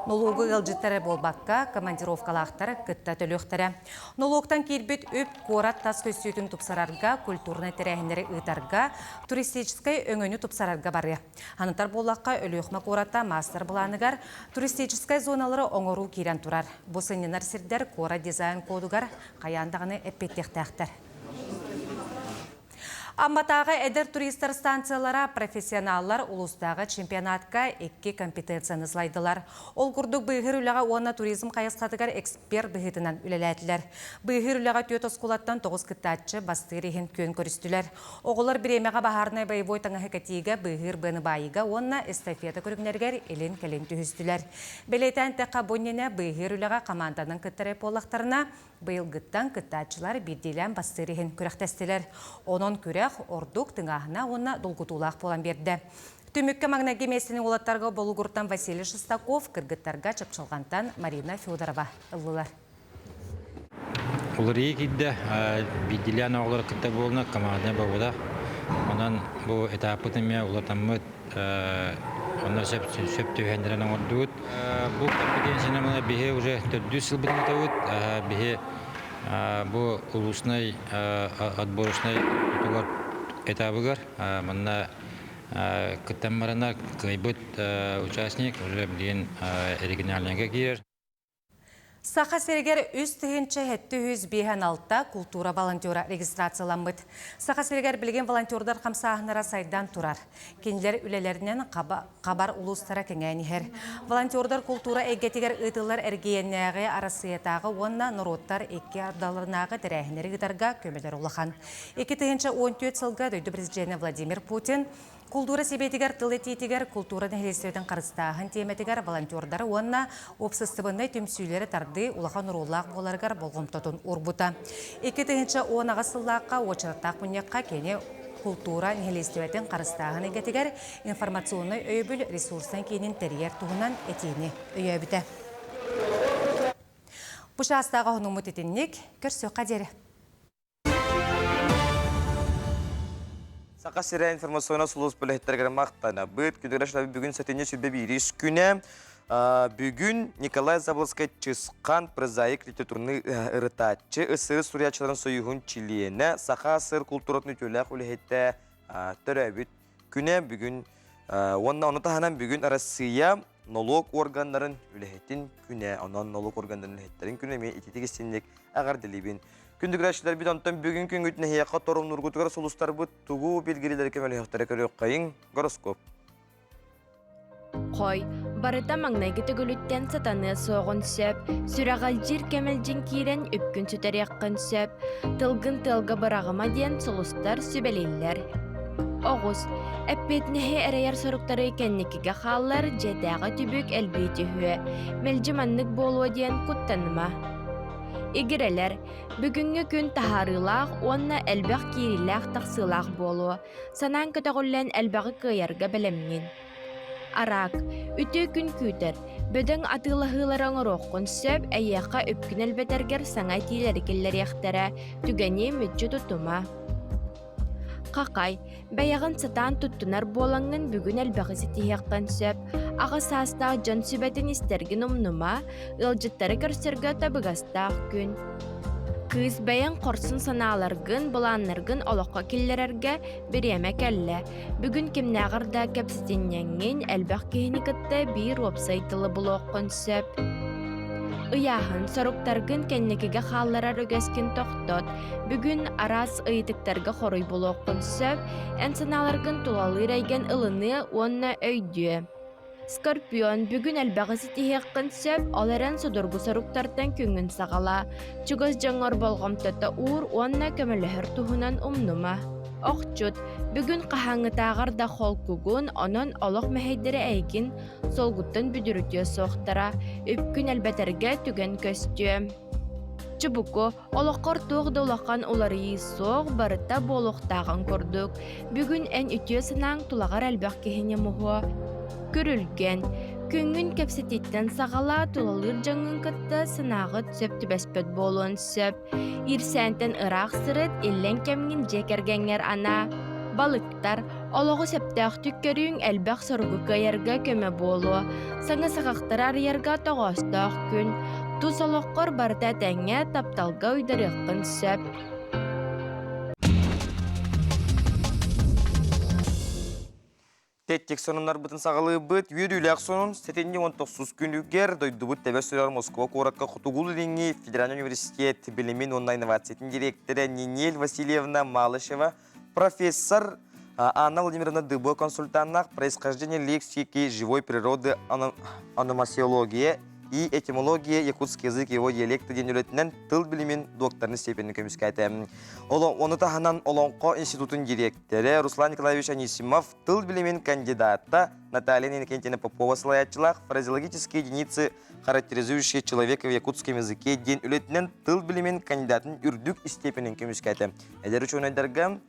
Нолуогу ыалдьыттар эрэ буолбакка, командировкалаахтар кытта төлүөхтэрэ. Нолуоктан киирбит үп куорат тас көстүүтүн тупсарарга, культурнай тэрээһиннэри ыытарга, туристическай өҥөнү тупсарарга барыа. Санатар буоллахха, Өлүөхүмэ куората маастар-былааныгар туристическай зоналары оҥоруу киирэн турар. Бу сынньанар сирдэр куорат дизайн-кодугар хайаан даҕаны эппиэттиэхтээхтэр. Амматааҕы эдэр туристар станциялара профессионаллар улуустааҕы чемпионатка икки компетенцияны салайдылар. Ол курдук быыһыыр үлэҕэ уонна туризм хайысхатыгар эксперт быһыытынан үлэлээтилэр. Быыһыыр үлэҕэ түөрт оскуолаттан тоҕус кыттааччы бастыыр иһин күөн көрүстүлэр. Оҕолор бириэмэҕэ баһаарынай боевой таҥаһы кэтиигэ, быыһыыр быаны баайыыга уонна эстафета көрүҥнэригэр илин-кэлин түһүстүлэр. Бэлиэтээн эттэххэ, бу иннинэ быыһыыр үлэҕэ хамаанданан кыттар буоллахтарына, быйылгыттан кыттааччылар биирдиилээн бастыыр иһин күрэхтэстилэр. Онон күрэх ордук тыҥааһына уонна долгутуулаах буолан биэрдэ. Түмүккэ маҥнайгы миэстэни уолаттарга Болугуртан Василий Шестаков, кыргыттарга Чапчылҕантан Марина Федорова ыллылар. Уларыйыы киирдэ, биирдиилээн оҕолор кытта буолна, команднай буолбатах. Онон бу этаппыт эмиэ улатаммыт, онно сөп сөп түһэннэрэн оҥордубут. Бу компетенцияны биһи уже төрдүс сылбытын ыытабыт. Биһи бу улуснай отборочнай тутугар этабыгар манна кыттан барана кыайбыт участник уже билигин региональныйга киирэр. Саха сиригэр 3756 култуура волонтера регистрацияламмыт. Саха сиригэр билигин волонтердар хамсааһыннара сайдан турар. Кинилэр үлэлэринэн хабар улуустара кэҥээн иһэр. Волонтердар култуура эйгэтигэр ыытыллар эргиэннээҕи, Арассыыйатааҕы уонна норуоттар икки ардыларынааҕы тэрээһиннэри ыытарга көмөлөр улахан. 2014 сылга дойду президенэ Владимир Путин Култуура сэбиэтигэр тыл этиитигэр култуура нэһилиэстибэтин харыстааһын тиэмэтигэр волонтердары уонна уопсастыбаннай түмсүүлэри тардыы улахан оруоллаах буоларыгар болҕомтотун уурбута. 2018 сыллаахха уочараттаах мунньахха кини култуура нэһилиэстибэтин харыстааһын эйгэтигэр информационнай өйөбүл ресурснай киинин тэрийэр туһунан этиини өйөөбүтэ. Бу чаастааҕы оһонуммут итинник, көрсүөххэ диэри. Саха сирэ информационнай сулууспа үлэһиттэригэр махтанабыт. Күндү бүгүн сэтинньи сүрбэ биирис күнэ. Бүгүн Николай Заболоцкай Чысхан прозаик литературный ырытааччы, СССР суруйааччыларын союһун чилиэнэ, Саха СССР култууратын үтүөлээх үлэһитэ төрөөбүт күнэ бүгүн уонна ону таһынан бүгүн Россия нолуок органнарын үлэһитин күнэ, онон нолуок органнарын үлэһиттэрин күнэ эмиэ ититик истинник эҕэрдэлиибин. Күндү көрөөччүлэрбит, онтон бүгүн күнгүт нэһиэхэ торумнургутугар сулустарбыт тугу билгилилэри көмөлөһөхтөрө көрүөххэйиҥ гороскоп. Хой, барыта маҥнайгы төгүлүттэн сатаныа суоҕун сөп, сүрэҕэлдьиир кэмэлдьин киирэн үпкүн сүтэриэххин сөп, тылгын тыалга быраҕыма диэн сулустар сүбэлииллэр. Оҕус, эппиэтинэһи эрэйэр соруктары кэнникигэ хааллар, дьиэтээҕи түбүк элбии түһүө. Мэлдьи маннык буолуо диэн куттаныма. Игирэлэр, бүгүҥҥү күн таһаарыылаах уонна элбэх киириилээх-тахсыылаах буолуо. Санааҥ көтөҕүллэн элбэҕи кыайарга бэлэмҥин. Араак, үтүө күн күүтэр. Бөдөҥ атыылаһыылары оҥоруоххун сөп, эйиэхэ үпкүн элбэтэргэр саҥа этиилэри киллэриэхтэрэ, түгэни мүччү тутума. Хахай, бэйэҕин сатаан туттунар буолаҥҥын бүгүн элбэҕи ситиһиэххин сөп. Аҕа саастаах дьон сүбэтин истэргин умнума, ыалдьыттары көрсөргө табыгастаах күн. Кыыс бэйэҥ хорсун санааларгын, былааннаргын олоххо киллэрэргэ бириэмэ кэллэ. Бүгүн кимнээҕэр да кэпсэтинньэҥҥин, элбэх киһини кытта биир уопсай тылы булуоххун сөп. Ыйааһын, соруктаргын кэнникигэ хаалларар үгэскин тохтот. Бүгүн араас ыйытыктарга хоруй булуоххун сөп, эн санааларгын тулалыыр эйгэн ылыныа уонна өйдүө. Скорпион, бүгүн элбэҕи ситиһиэххин сөп, ол эрэн судургу соруктартан күҥҥүн саҕалаа. Чугас дьоҥҥор болҕомтото уур уонна көмөлөһөр туһунан умнума. Охчут, бүгүн хаһааҥҥытааҕар да холкугун, онон олох мэһэйдэрэ эйигин суолгуттан бүдүрүтүө суохтара, үпкүн элбэтэргэ түгэн көстүө. Чубуку, олоххор туох да улахан уларыйыы суох, барыта буолуохтааҕын курдук. Бүгүн эн үтүө санааҥ тулаҕар элбэх киһини муһуо. Күрүлгэн, күҥҥүн кэпсэтииттэн саҕалаа тулалыыр дьоҥҥун кытта санааҕыт сөп түбэспэт буолуон сөп. Иирсээнтэн ыраах сырыт, иллэҥ кэмҥин дьиэ кэргэҥҥэр анаа. Балыктар, олоҕу сөптөөхтүк көрүүҥ элбэх соругу кыайарга көмө буолуо. Саҥа саҕахтары арыйарга тоҕоостоох күн. Тус олоххор барыта этэҥҥэ, тапталга уйдарыаххын сөп. Тэттик сонуннарбытын саҕалыыбыт. Үөрүүлээх сонун сэтинньи 19 күнүгэр дойдубут тэбэ сүрэр Москва куоракка Хотугул-Илиҥҥи федеральнай университет билимин уонна инновациятын дириэктэрэ Нинель Васильевна Малышева, профессор Анна Владимировна Дыбо консультаннаах «Происхождение лексики живой природы ономасиология и этимология якутский язык его диалекты» диэн үлэтинэн тыл билимин докторын степенин көмүскээтэ. Ону таһынан Олоҥхо институтун дириэктэрэ Руслан Николаевич Анисимов тыл билимин кандидата Наталья Иннокентьевна Попова салайааччылаах фразеологические единицы, характеризующие человека в якутском языке диэн үлэтинэн тыл билимин кандидатын үрдүк степенин көмүскээтэ. Эдэр учуонайдарга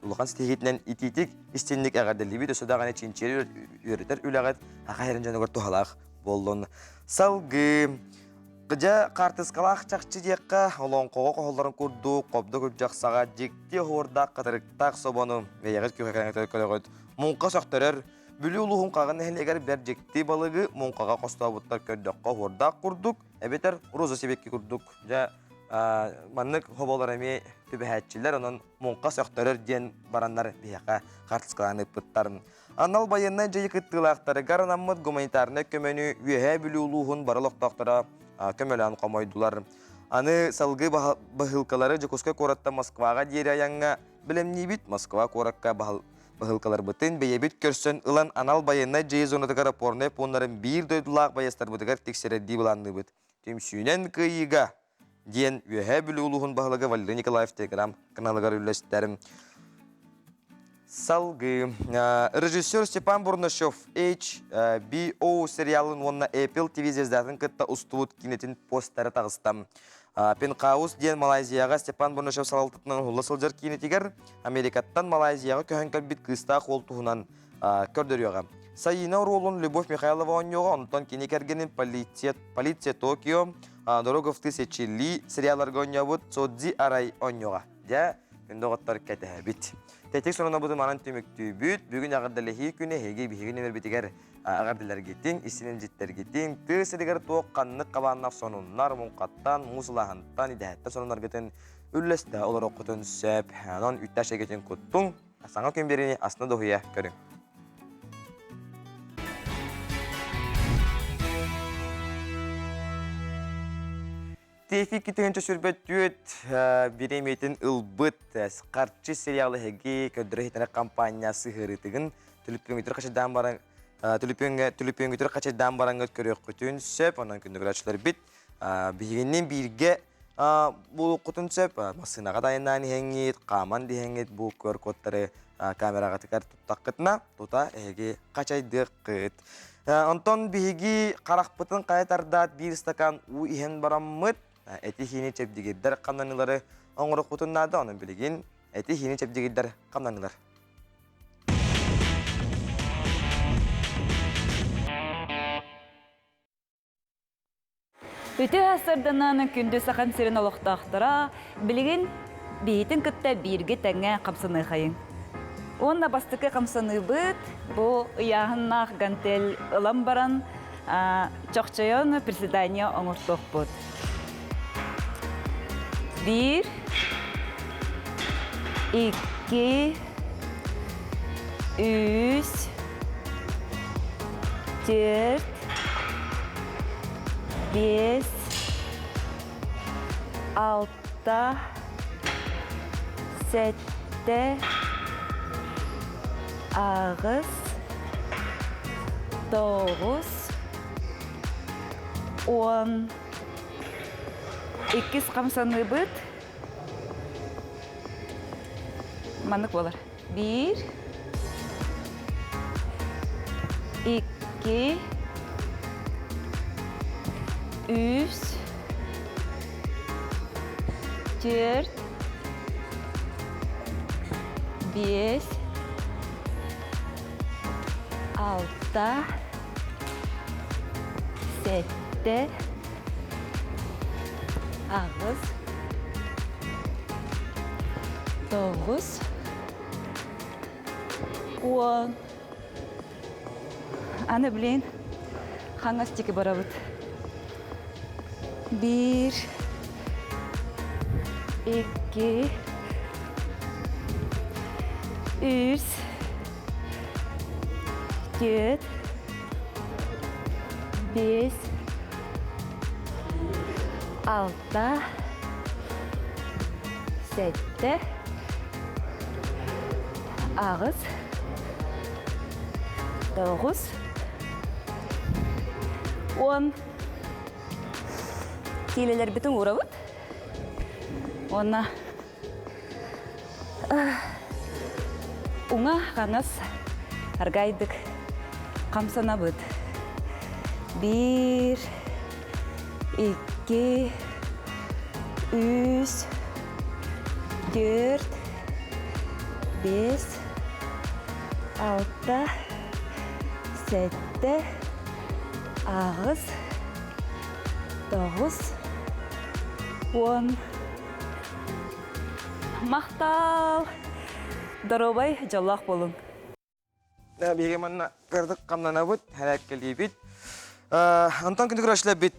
улахан ситиһиитинэн итиитик истинник эҕэрдэлиибит, өссө даҕаны чинчийэр үөрэтэр үлэҕит аха эрин дьонугар туһалаах буоллун. Салгыы Дьэ, хаартыскалаах чахчы диэххэ, олоҥхоҕо хоһулларын курдук, хобдо күрдьэх саҕа дьикти оһуордаах хатырыктаах собону бэйэҕит күһэкэҥҥэ көрөҕүт. Муҥха сөхтөрөр, Бүлүү улууһун Хаҕын нэһилиэгэр бэрт дьикти балыгы муҥхаҕа хостообуттар көрдөххө оһуордаах курдук, эбэтэр роза сибэкки курдук. Дьэ, маннык хоболор эмиэ түбэһээччилэр, онон муҥха сөхтөрөр диэн бараннар биһиэхэ хаартыскалаан ыыппыттар. Анал байыаннай дьайыы кыттыылаахтарыгар анаммыт гуманитарнай көмөнү Үөһээ Бүлүү улууһун бары олохтоохторо көмөлөөн хомойдулар. Аны салгыы баһыылкалары Дьокуускай куораттан Москваҕа диэри айаҥҥа бэлэмниибит. Москва куоракка баһыылкаларбытын бэйэбит көрсөн ылан анал байыаннай дьайыы зонатыгар опорнай пууннарын биир дойдулаах байыастарбытыгар тиксэрэрдии былаанныыбыт. Түмсүүнэн кыайыыга! диэн Үөһээ Бүлүү улууһун баһылыга Валерий Николаев телеграм-каналыгар үллэстэр. Салгыы. Режиссер Степан Бурнашев HBO сериалын уонна Apple TV звездатын кытта устубут киинэтин постера таҕыста. Пентхаус диэн Малайзияҕа Степан Бурнашев салалтатынан уһулла сылдьар киинэтигэр Америкаттан Малайзияҕа көһөн кэлбит кыыстаах уол туһунан көрдөрүөҕэ. Сайыына оруолун Любовь Михайлова оонньуоҕа, онтон кини кэргэнин Полиция, Полиция Токио, Дорога в тысячи ли сериалларга оонньообут Содзи Арай оонньуоҕа. Дьэ, күндү оҕоттор кэтэһэбит. Тэтик сонунабытын манан түмүктүүбүт. Бүгүн эҕэрдэлэһии күнэ эһиги биһиги нөмербитигэр эҕэрдэлэргитин, истинэн дьиттэргитин, тыа сиригэр туох ханнык хабааннаах сонуннар, муҥхаттан, муус ылааһынтан, идэһэттэн сонуннаргытын үллэстэ олоруоххутун сөп. Онон үттэш эгитин куттуҥ, Саҥа күн биэриини астына дуһуйа көрүҥ. Тефик 2024 бириэмийэтин ылбыт харчы сериалы эһиги көрдөрө иһитинэр компания сыһыарыытыгын түлүпүөҥүтүр хачайдаан баран түлүпүөҥҥэ түлүпүөҥүтүр хачайдаан бараҥҥыт көрүөххүтүн сөп. Онон күндү көрөөччүлэрбит биһигинниин бииргэ Булуккутун сөп, массыынаҕа да айаннаан иһэҥҥит, хааман да иһэҥҥит бу QR-кодтары камераҕытыгар туттаххытына, тута эһиги хачайдыаххыт. Онтон биһиги харахпытын хайа тардаат биир стакан уу иһэн бараммыт, эти-хиини чэбдигирдэр хамнаныылары оҥоруохпутун наада, онон билигин эти-хиини чэбдигирдэр хамнаныылар. Үтүө сарданан күндү Сахам сирин олохтоохторо билигин биһитин кытта бииргэ тэҥҥэ хамсаныахайыҥ. Уонна бастакы хамсаныыбыт бу ыйааһыннаах гантель ылан баран чохчойон приседание оҥортуохпут. Биир, икки, үс, түөрт, биэс, алта, сэттэ, аҕыс, тоҕус, уон. Иккис хамсаныыбыт маннык буолар. Биир, икки, үс, түөрт, биэс, алта, Сэттэ, аҕыс, тоҕус, уон. Аны билин хаҥас диэки барабыт. Биир, икки, үс, түөрт, биэс, алта, сэттэ, аҕыс, тоҕус, уон. Киилэлэрбитин уурабыт. Уонна уҥа хаҥас аргайдык хамсанабыт. Биир, икки, үс, түөрт, биэс, алта, сэттэ, аҕыс, тоҕус, уон. Махтал! Доруобай, дьоллоох буолуҥ! Биһиги манна кырдык хамнанабыт, хэрээккэлиибит. Антон күнүгүрөшлөбүт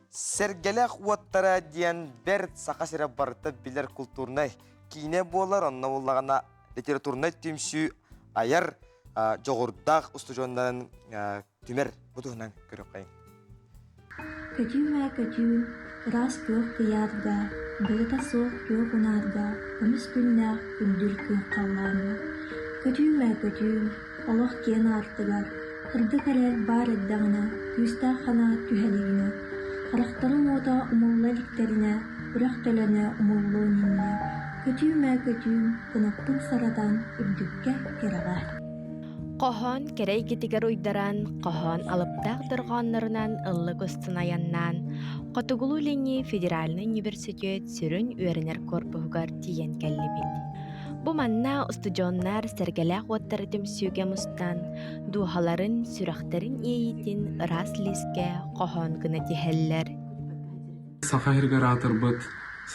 Сэргэлээх уоттара диэн бэрт Саха сирэ барыта билэр культурнай киинэ буолар. Онно буллаҕына литературнай түмсүү айар дьоҕурдаах устудьуоннарын түмэр. Бу туһунан көрүөххэйиҥ. Көтүү мээ көтүү, ыраас күөх кыйаарга, былыта суох күөх унаарга, көмүс күннээх күндүл күөх халлааҥҥа. Көтүү мээ көтүү, олох киэн аартыгар, сырдык эрэл баар эрдэҕинэ, күүстээх санаа түһэ илигинэ, харахтарым уота умулла иликтэринэ, үрэх төлөнө умуллуон иннинэ, көтүү мээ көтүү, кынаппын саратан, үрдүккэ, кэрэҕэ. Хоһоон кэрэ эйгэтигэр уйдаран, хоһоон алыптаах дорҕооннорунан ыллык устун айаннаан, Хотугулуу-Илиҥҥи федеральнай университет сүрүн үөрэнэр корпуһугар тиийэн кэллибит. Бу манна устудьуоннар сэргэлээх уоттары түмсүүгэ мустан, дууһаларын, сүрэхтэрин иэйиитин ыраас лиискэ хоһоон гына тиһэллэр. Саха сиригэр аатырбыт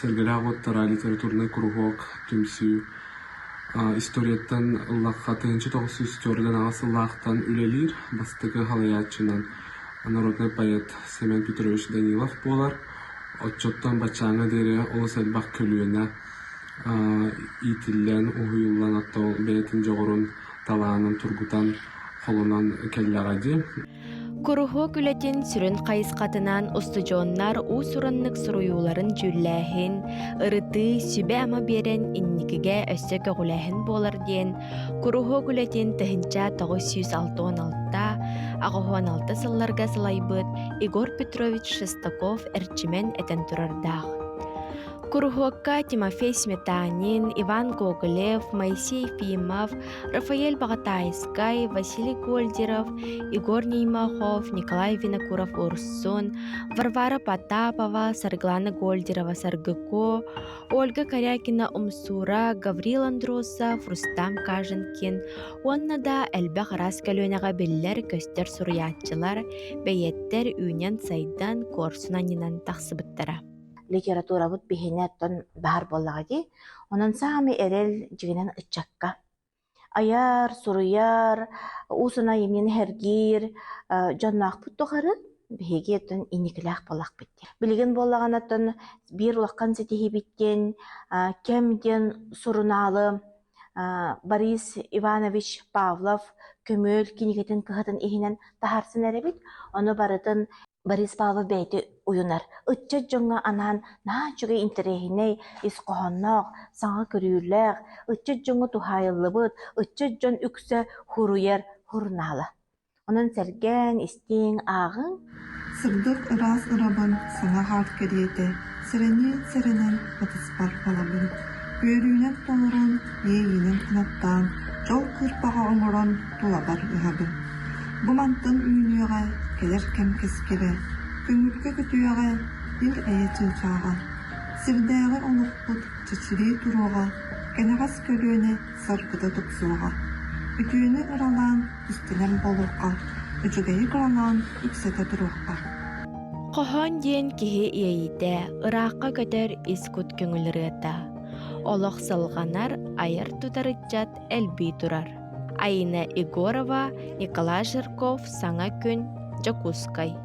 Сэргэлээх уоттара литературнай куруһуок түмсүү историяттан ыллахха 1948 сыллаахтан үлэлиир бастакы халайааччынан народнай поэт Семен Петрович Данилов буолар. Оччоттон баччааҥҥа диэри олус элбэх көлүөнэ иитиллэн, уһуйуллан, оттон бэйэтин дьоҕурун, талаанын тургутан, холонон кэллэҕэ дии. Куруһуок үлэтин сүрүн хайысхатынан устудьуоннар уус-ураннык суруйууларын дьүүллээһин, ырытыы, сүбэ-ама биэрэн инникигэ өссө көҕүлээһин буолар диэн куруһуок үлэтин 1966 86 сылларга салайбыт Егор Петрович Шестаков эрчимэн этэн турардаах. Куруһуокка Тимофей Сметанин, Иван Гоголев, Моисей Ефимов, Рафаэль Баҕатаайыскай, Василий Гольдеров, Егор Неймохов, Николай Винокуров-Урсун, Варвара Потапова, Саргылана Гольдерова-Саргыко, Ольга Корякина-Умсура, Гаврил Андросов, Рустам Каженкин уонна да элбэх араас көлүөнэҕэ биллэр-көстөр суруйааччылар, бэйиэттэр үүнэн-сайдан, куорсун анньынан тахсыбыттара. Литературабыт биһинэ оттон баар буоллаҕа дии. Онон саамай эрэл дьиҥинэн ыччакка. Айар, суруйар, уус-уран айымньыны сэргиир дьонноохпут тухары биһиги оттон инникилээх буоллахпыт дии. Билигин буоллаҕына оттон биир улахан ситиһиибит диэн Кэм диэн сурунаалы Борис Иванович Павлов көмүөл кинигэтин кыһатын иһинэн таһаарсан эрэбит. Ону барытын Борис Павлов бэйэтэ уйунар. Ыччат дьоҥҥо анаан наһаа үчүгэй интэриэһинэй ис хоһоонноох, саҥа көрүүлээх, ыччат дьоҥҥо туһаайыллыбыт, ыччат дьон үксэ суруйар сурунаала. Онон сэргээн, истиҥ, ааҕыҥ. Сырдык ыраас ырабын саҥа хаар кэриэтэ, сэрэниин-сэрэнэн батыспар балабын. Үөрүүнэн толорон, иэйиинэн кынаттаан, дьол кыырпаҕа оҥорон тулабар ыһабын. Бу мантан үүнүөҕэ кэлэр кэм кэскилэ, көҥүлгэ көтүөҕэ ил-эйэ чыычааҕа. Сирдээҕи олохпут чэчирии туруоҕа, кэнэҕэс көлүөнэ саргыта тупсуоҕа. Үтүөнү ыралаан, истинэн буолуохха. үчүгэйи кыралаан үксэтэ туруохха. Хоһоон диэн киһи иэйиитэ, ыраахха көтөр ис кут көҥүл ырыата. Олох салҕанар, айар-тутар ыччат элбии турар. Айна Егорова, Николай Жирков «Саҥа күн», Дьокуускай.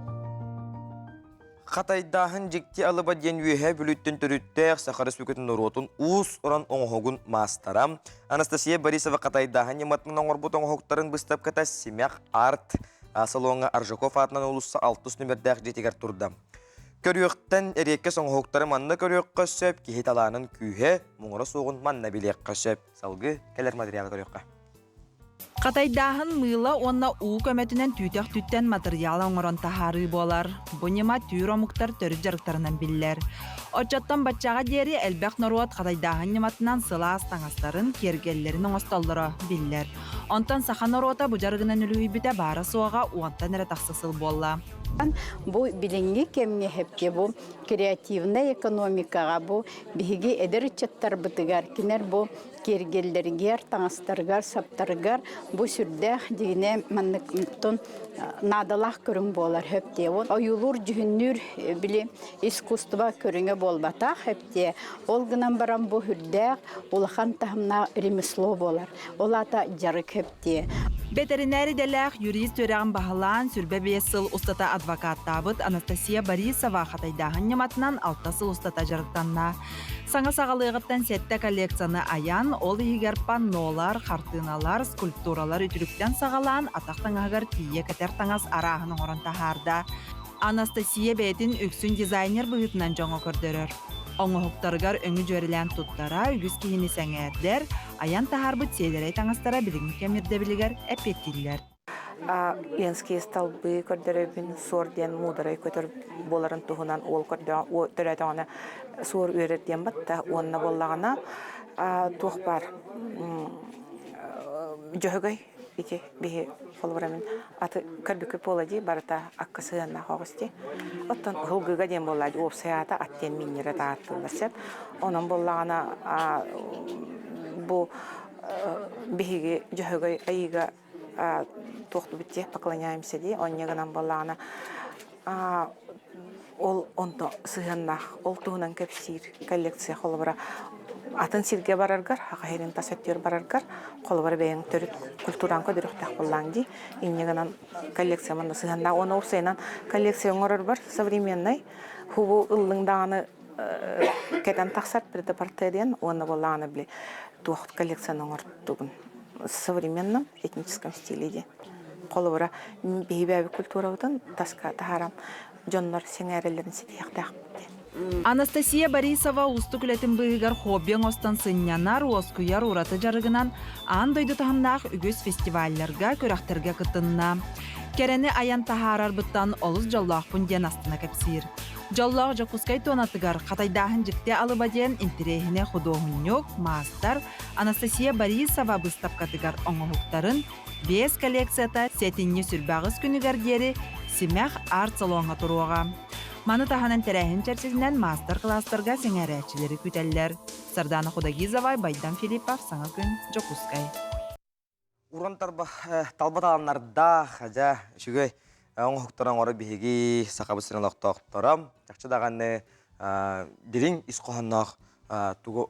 Хатайдааһын дьикти алыба диэн Үөһээ Бүлүүттэн төрүттээх Саха Республикатын норуотун уус-уран оҥоһугун маастара Анастасия Борисова хатайдааһын ньыматынан оҥорбут оҥоһуктарын быыстапката Симэх арт салоҥҥа Аржаков аатынан уулусса алтыс нүмердээх дьиэтигэр турда. Көрүөхтэн эриэккэс оҥоһуктары манна көрүөххэ сөп, киһи талаанын күүһэ, муҥура суоҕун манна билиэххэ сөп. Салгыы кэлэр материалы көрүөххэ. Хатайдааһын мыыла уонна уу көмөтүнэн түүтэх түттэн матырыйаал оҥорон таһаарыы буолар. Бу ньыма түүр омуктар төрүт дьарыктарынан биллэр. Оччоттон баччаҕа диэри элбэх норуот хатайдааһын ньыматынан сылаас таҥастарын, киэргэллэрин оҥостоллоро биллэр. Онтон саха норуота бу дьарыгынан үлүһүйбүтэ баара-суоҕа уонтан эрэ тахса сыл буолла. Бу билиҥҥи кэмҥэ хэпке бу креативнай экономикаҕа бу биһиги эдэр ыччаттарбытыгар кинер бу киэргэллэригэр, таҥастарыгар, саптарыгар бу сүрдээх дьиҥинэ манныктан наадалаах көрүҥ буолар хөптиэ. Ойуулуур дьүһүннүүр били искусство көрүҥэ буолбатах хөптиэ. Ол гынан баран бу сүрдээх улахан таһымнаах ремесло буолар. Ол аата дьарык хөптиэ. Бэтэринээр идэлээх юрист үөрэҕин баһылаан, 25 сыл устата адвокаттаабыт Анастасия Борисова хатайдааһын ньыматынан алта сыл устата дьарыктанна. Саҥа саҕалыаҕыттан сэттэ коллекцияны айан, ол иһигэр паннолар, хартыыналар, скульптуралар үтүлүктэн саҕалаан атах таҥаһыгар тиийэ кэтэр таҥас арааһын оҥорон таһаарда. Анастасия бэйэтин үксүн дизайнер быһыытынан дьоҥҥо көрдөрөр. Оҥоһуктарыгар өҥү дьүөрэлээн туттара үгүс киһини сэҥээрдэр, айан таһаарбыт сиэдэрэй таҥастара билиҥҥи кэм ирдэбилигэр эппиэттииллэр. Ленские столбы көрдөрөбүн, суор диэн муударай көтөр буоларын туһунан уол төрөөтөҕүнэ суор үөрэр диэн батта уонна буоллаҕына туох баар дьөһөгөй ити биһи холобура мин аты көрбүккүт буола дии барыта акка сыһыаннаах оҕус дии оттон һылгыга диэн буолла дии уопсай аата ат диэн минньирэ тааттыллар сөп онон буоллаҕына бу биһиги дьөһөгөй айыыга туохтубут дии поклоняемся дии онньа гынан буоллаҕына ол онто сыһыаннаах ол туһунан кэпсиир коллекция холобура атын сиргэ бараргар саха сирин тас өттүгэр бараргар холобура бэйэҥ төрүт культураҥ көрдөрүөхтээх буоллаҕыҥ дии инньэ гынан коллекция манна сыһыаннаах уонна уопсайынан коллекция оҥорорбор современнай хубу ыллыҥ даҕаны кэтэн тахсар предапорте диэн уонна буоллаҕына били туох коллекцияны оҥортубун современном этническом стиле диэн холобура биһиги культурабытын таска таһааран дьоннор сэҥээрэллэрин ситиһиэхтээхпит диэн Анастасия Борисова уустук үлэтин быыһыгар хобби оҥостон сынньанар, уоскуйар ураты дьарыгынан аан дойду таһымнаах үгүс фестивалларга, күрэхтэргэ кытынна. Кэрэни айан таһаарарбыттан олус дьоллоохпун диэн астына кэпсиир. Дьоллоох Дьокуускай туонатыгар Хатайдааһын дьикти алыба диэн интэриэһинэй худуоһунньук, маастар Анастасия Борисова быыстапкатыгар оҥоһуктарын биэс коллекцията сэтинньи сүрбэҕис күнүгэр диэри Симэх арт-салоҥҥа туруоҕа. Маны таһынан тэрээһин чэрчитинэн маастар-кылаастарга сэҥээрээччилэри күүтэллэр. Сардана Худогизова, Байдам Филиппов, Саҥа күн, Дьокуускай. Уран талба талааннардаах, дьэ, үчүгэй оҥоһуктары оҥоро биһиги Сахабыт сирин олохтоохторо. Чахчы даҕаны дириҥ ис хоһоонноох тугу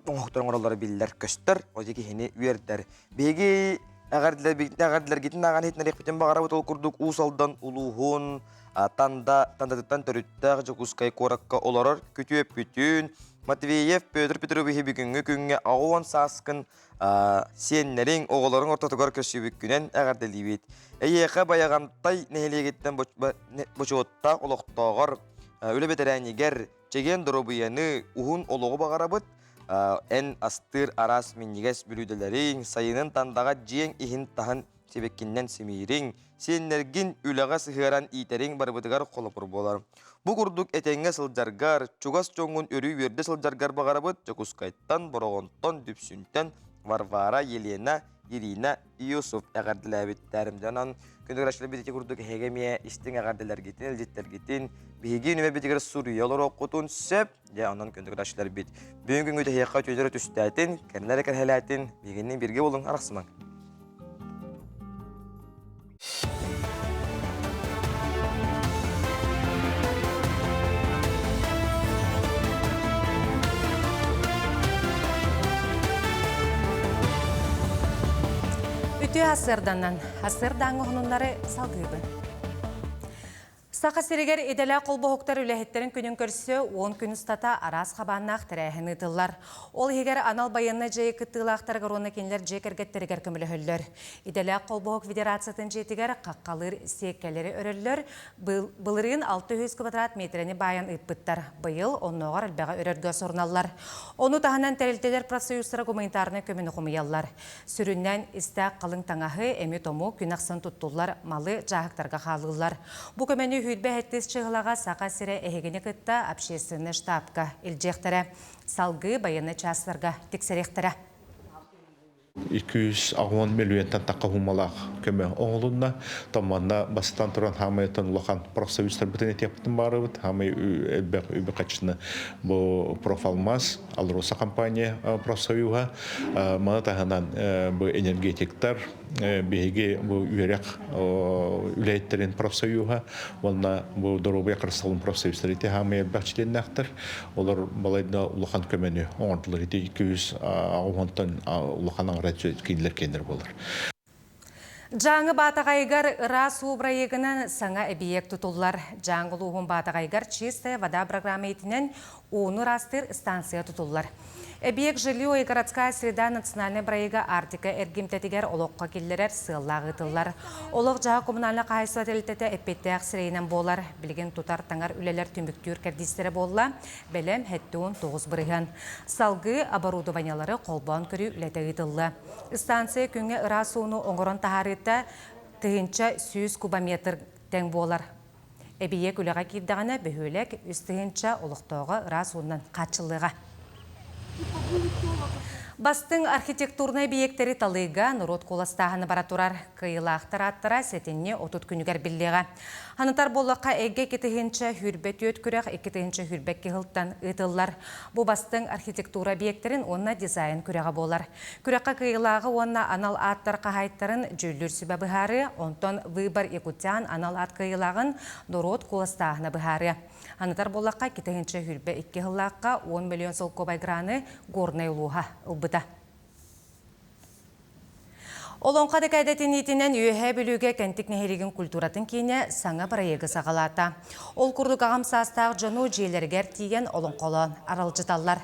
оҥоһуктары оҥороллоро биллэр-көстөр, ол киһини үөрдэр. Биһиги эҕэрдэлэргитин ааҕан иһитиннэриэхпитин баҕарабыт ол курдук Уус Алдан улууһун Танда Тандатыттан төрүттээх Дьокуускай куоракка олорор күтүөппүтүн Матвеев Петр Петровиһы бүгүҥҥү күҥҥэ 80 сааскын сиэннэриҥ, оҕолоруҥ ортотугар көрсүбүккүнэн эҕэрдэлиибит. Эйиэхэ Байаҕантай нэһилиэгиттэн бочуоттаах олохтооҕор, үлэ бэтэрээнигэр чэгиэн доруобуйаны, уһун олоҕу баҕарабыт. Эн астыыр араас минньигэс бүлүүдэлэриҥ, сайынын тандаҕа дьиэҥ иһин-таһын сибэккиннэн симиириҥ, сиэннэргин үлэҕэ сыһыаран иитэриҥ барыбытыгар холобур буолар. Бу курдук этэҥҥэ сылдьаргар, чугас дьоҥҥун өрүү үөрдэ сылдьаргар баҕарабыт Дьокуускайтан, Бороҕонтон, Дүпсүнтэн Варвара, Елена, Ирина, Юсуф эҕэрдэлээбиттэр. Дьонон күндү ити курдук эһиги эмиэ истиҥ эҕэрдэлэргитин, илдьиттэргитин биһиги нүмербитигэр суруйа олоруоххутун сөп. Дьэ, онон күндү көрөөччүлэрбит бүгүн күҥҥүт эһиэхэ үтүөлэрэ түстээтин, кэрэлэрэ кэрэһэлээтин, биһигинниин бииргэ буолуҥ, арахсымаҥ. Үтүө ассыарданан, ассыардааҥҥы хонуннары салгыыбын. Саха сиригэр идэлээх холбоһуктар үлэһиттэрин күнүн көрсө 10 күн устата араас хабааннаах тэрээһин ыытыллар. Ол иһигэр анал байыаннай дьайыы кыттыылаахтарыгар уонна кинилэр дьиэ кэргэттэригэр көмөлөһөллөр. Идэлээх холбоһук федерациятын дьиэтигэр хаххалыыр сиэккэлэри өрөллөр, Былырыын 600 квадрат миэтэрэни баайан ыыппыттар. Быйыл оннооҕор элбэҕи өрөргө соруналлар. Ону таһынан тэрилтэлэр профсоюзтара гуманитарнай көмөнү хомуйаллар. Сүрүннээн истээх халыҥ таҥаһы, эми-тому күн ахсын туттуллар малы дьааһыктарга хаалыыллар. Бу көмөнү сүүрбэ сэттис чыһылаҕа Саха сирэ эһигини кытта общественнай штабка илдьиэхтэрэ. Салгыы байыаннай чаастарга тиксэриэхтэрэ. 280 мөлүйүөнтэн тахха суммалаах көмө оҥоһулунна. Томмонно бастатан туран хаамыйтан улахан профсоюзтарбытын этиэхпитин баарыбыт. Хаамай элбэх үбү-харчыны бу Профалмаз, Алроса компания профсоюһа, маны таһынан бу энергетиктар, биһиги бу үөрэх үлэһиттэрин профсоюһа уонна бу доруобуйа харыстабылын профсоюзтара ити хаамай элбэх чилиэннээхтэр. Олор балайда улахан көмөнү оҥордулар. Ити 280-тан улахан аҥара кинилэр киэннэр буолар. Дьааҥы Баатаҕайыгар ыраас уу бырайыагынан саҥа эбийиэк тутуллар. Дьааҥы улууһун Баатаҕайыгар «Чистая вода» программа иитинэн ууну ыраастыыр станция тутуллар. Эбийиэк «Жилье и городская среда» национальнай бырайыага Арктика эргимтэтигэр олоххо киллэрэр сыаллаах ыытыллар. Олох-дьаһах коммунальнай хаһаайыстыба тэрилтэтэ эппиэттээх сирэйинэн буолар. Билигин тутар-таҥар үлэлэр түмүктүүр кэрдиистэрэ буолла. Бэлэм 79%. Салгыы оборудованиелары холбоон көрүү үлэтэ ыытыллыа. Станция күҥҥэ ыраас ууну оҥорон таһаарыыта 1100 кубометр тэҥ буолар. Эбийиэк үлэҕэ киирдэҕинэ, бөһүөлэк 3000 олохтооҕо ыраас уунан хааччыллыаҕа. Бастыҥ архитектурнай эбийиэктэри талыыга норуот куоластааһына бара турар. Кыайыылаахтар ааттара сэтинньи 30 күнүгэр биллиэҕэ. Ханытар буоллахха, эйгэ 2024 күрэх 2022 сылтан ыытыллар. Бу бастыҥ архитектура объектэрин уонна дизайн күрэҕэ буолар. Күрэххэ кыайыылааҕы уонна анал ааттар хаһаайыттарын дьүүллүүр сүбэ быһаарыа, онтон Выбор якутян анал аат кыайыылааҕын норуот куоластааһына быһаарыа. Анатар буоллахха, 2022 сыллаахха 10 миллион солкуобай граны Горнай улууһа ылбыта. Олоҥхо дэкээдэтиниитинэн Үөһээ Бүлүүгэ Кэнтик нэһилиэгин культуратын киинэ саҥа бырайыагы саҕалаата. Ол курдук аҕам саастаах дьону дьиэлэригэр тиийэн олоҥхолоон аралдьыталлар.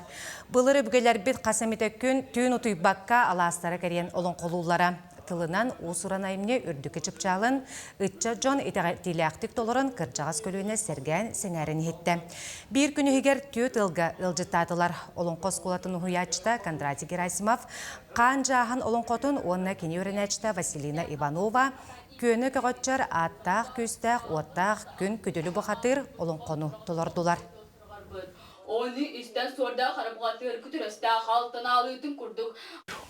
Былыр өбүгэлэрбит хас эмитэ күн түүн утуйбакка алаастара кэрийэн олоҥхолууллара. Тылынан уус-уран айымньы үрдүкү чыпчаалын ыччат дьон итэҕэтиилээхтик толорон кырдьаҕас көлүөнэ сэргээн сэҥээрэн иһиттэ. Биир күн иһигэр түөрт ыалга ыалдьыттаатылар. Олоҥхо оскуолатын уһуйааччыта Кондратий Герасимов Хаан Дьааһын олоҥхотун уонна кини үөрэнээччитэ Василина Иванова Күөнэ көҕөччөр ааттаах күүстээх уоттаах күн күдүлү бухатыыр олоҥхону толордулар. Ону истэн суордаах харабҕатыгар күтүрөстөөх алтан аалыытын курдук.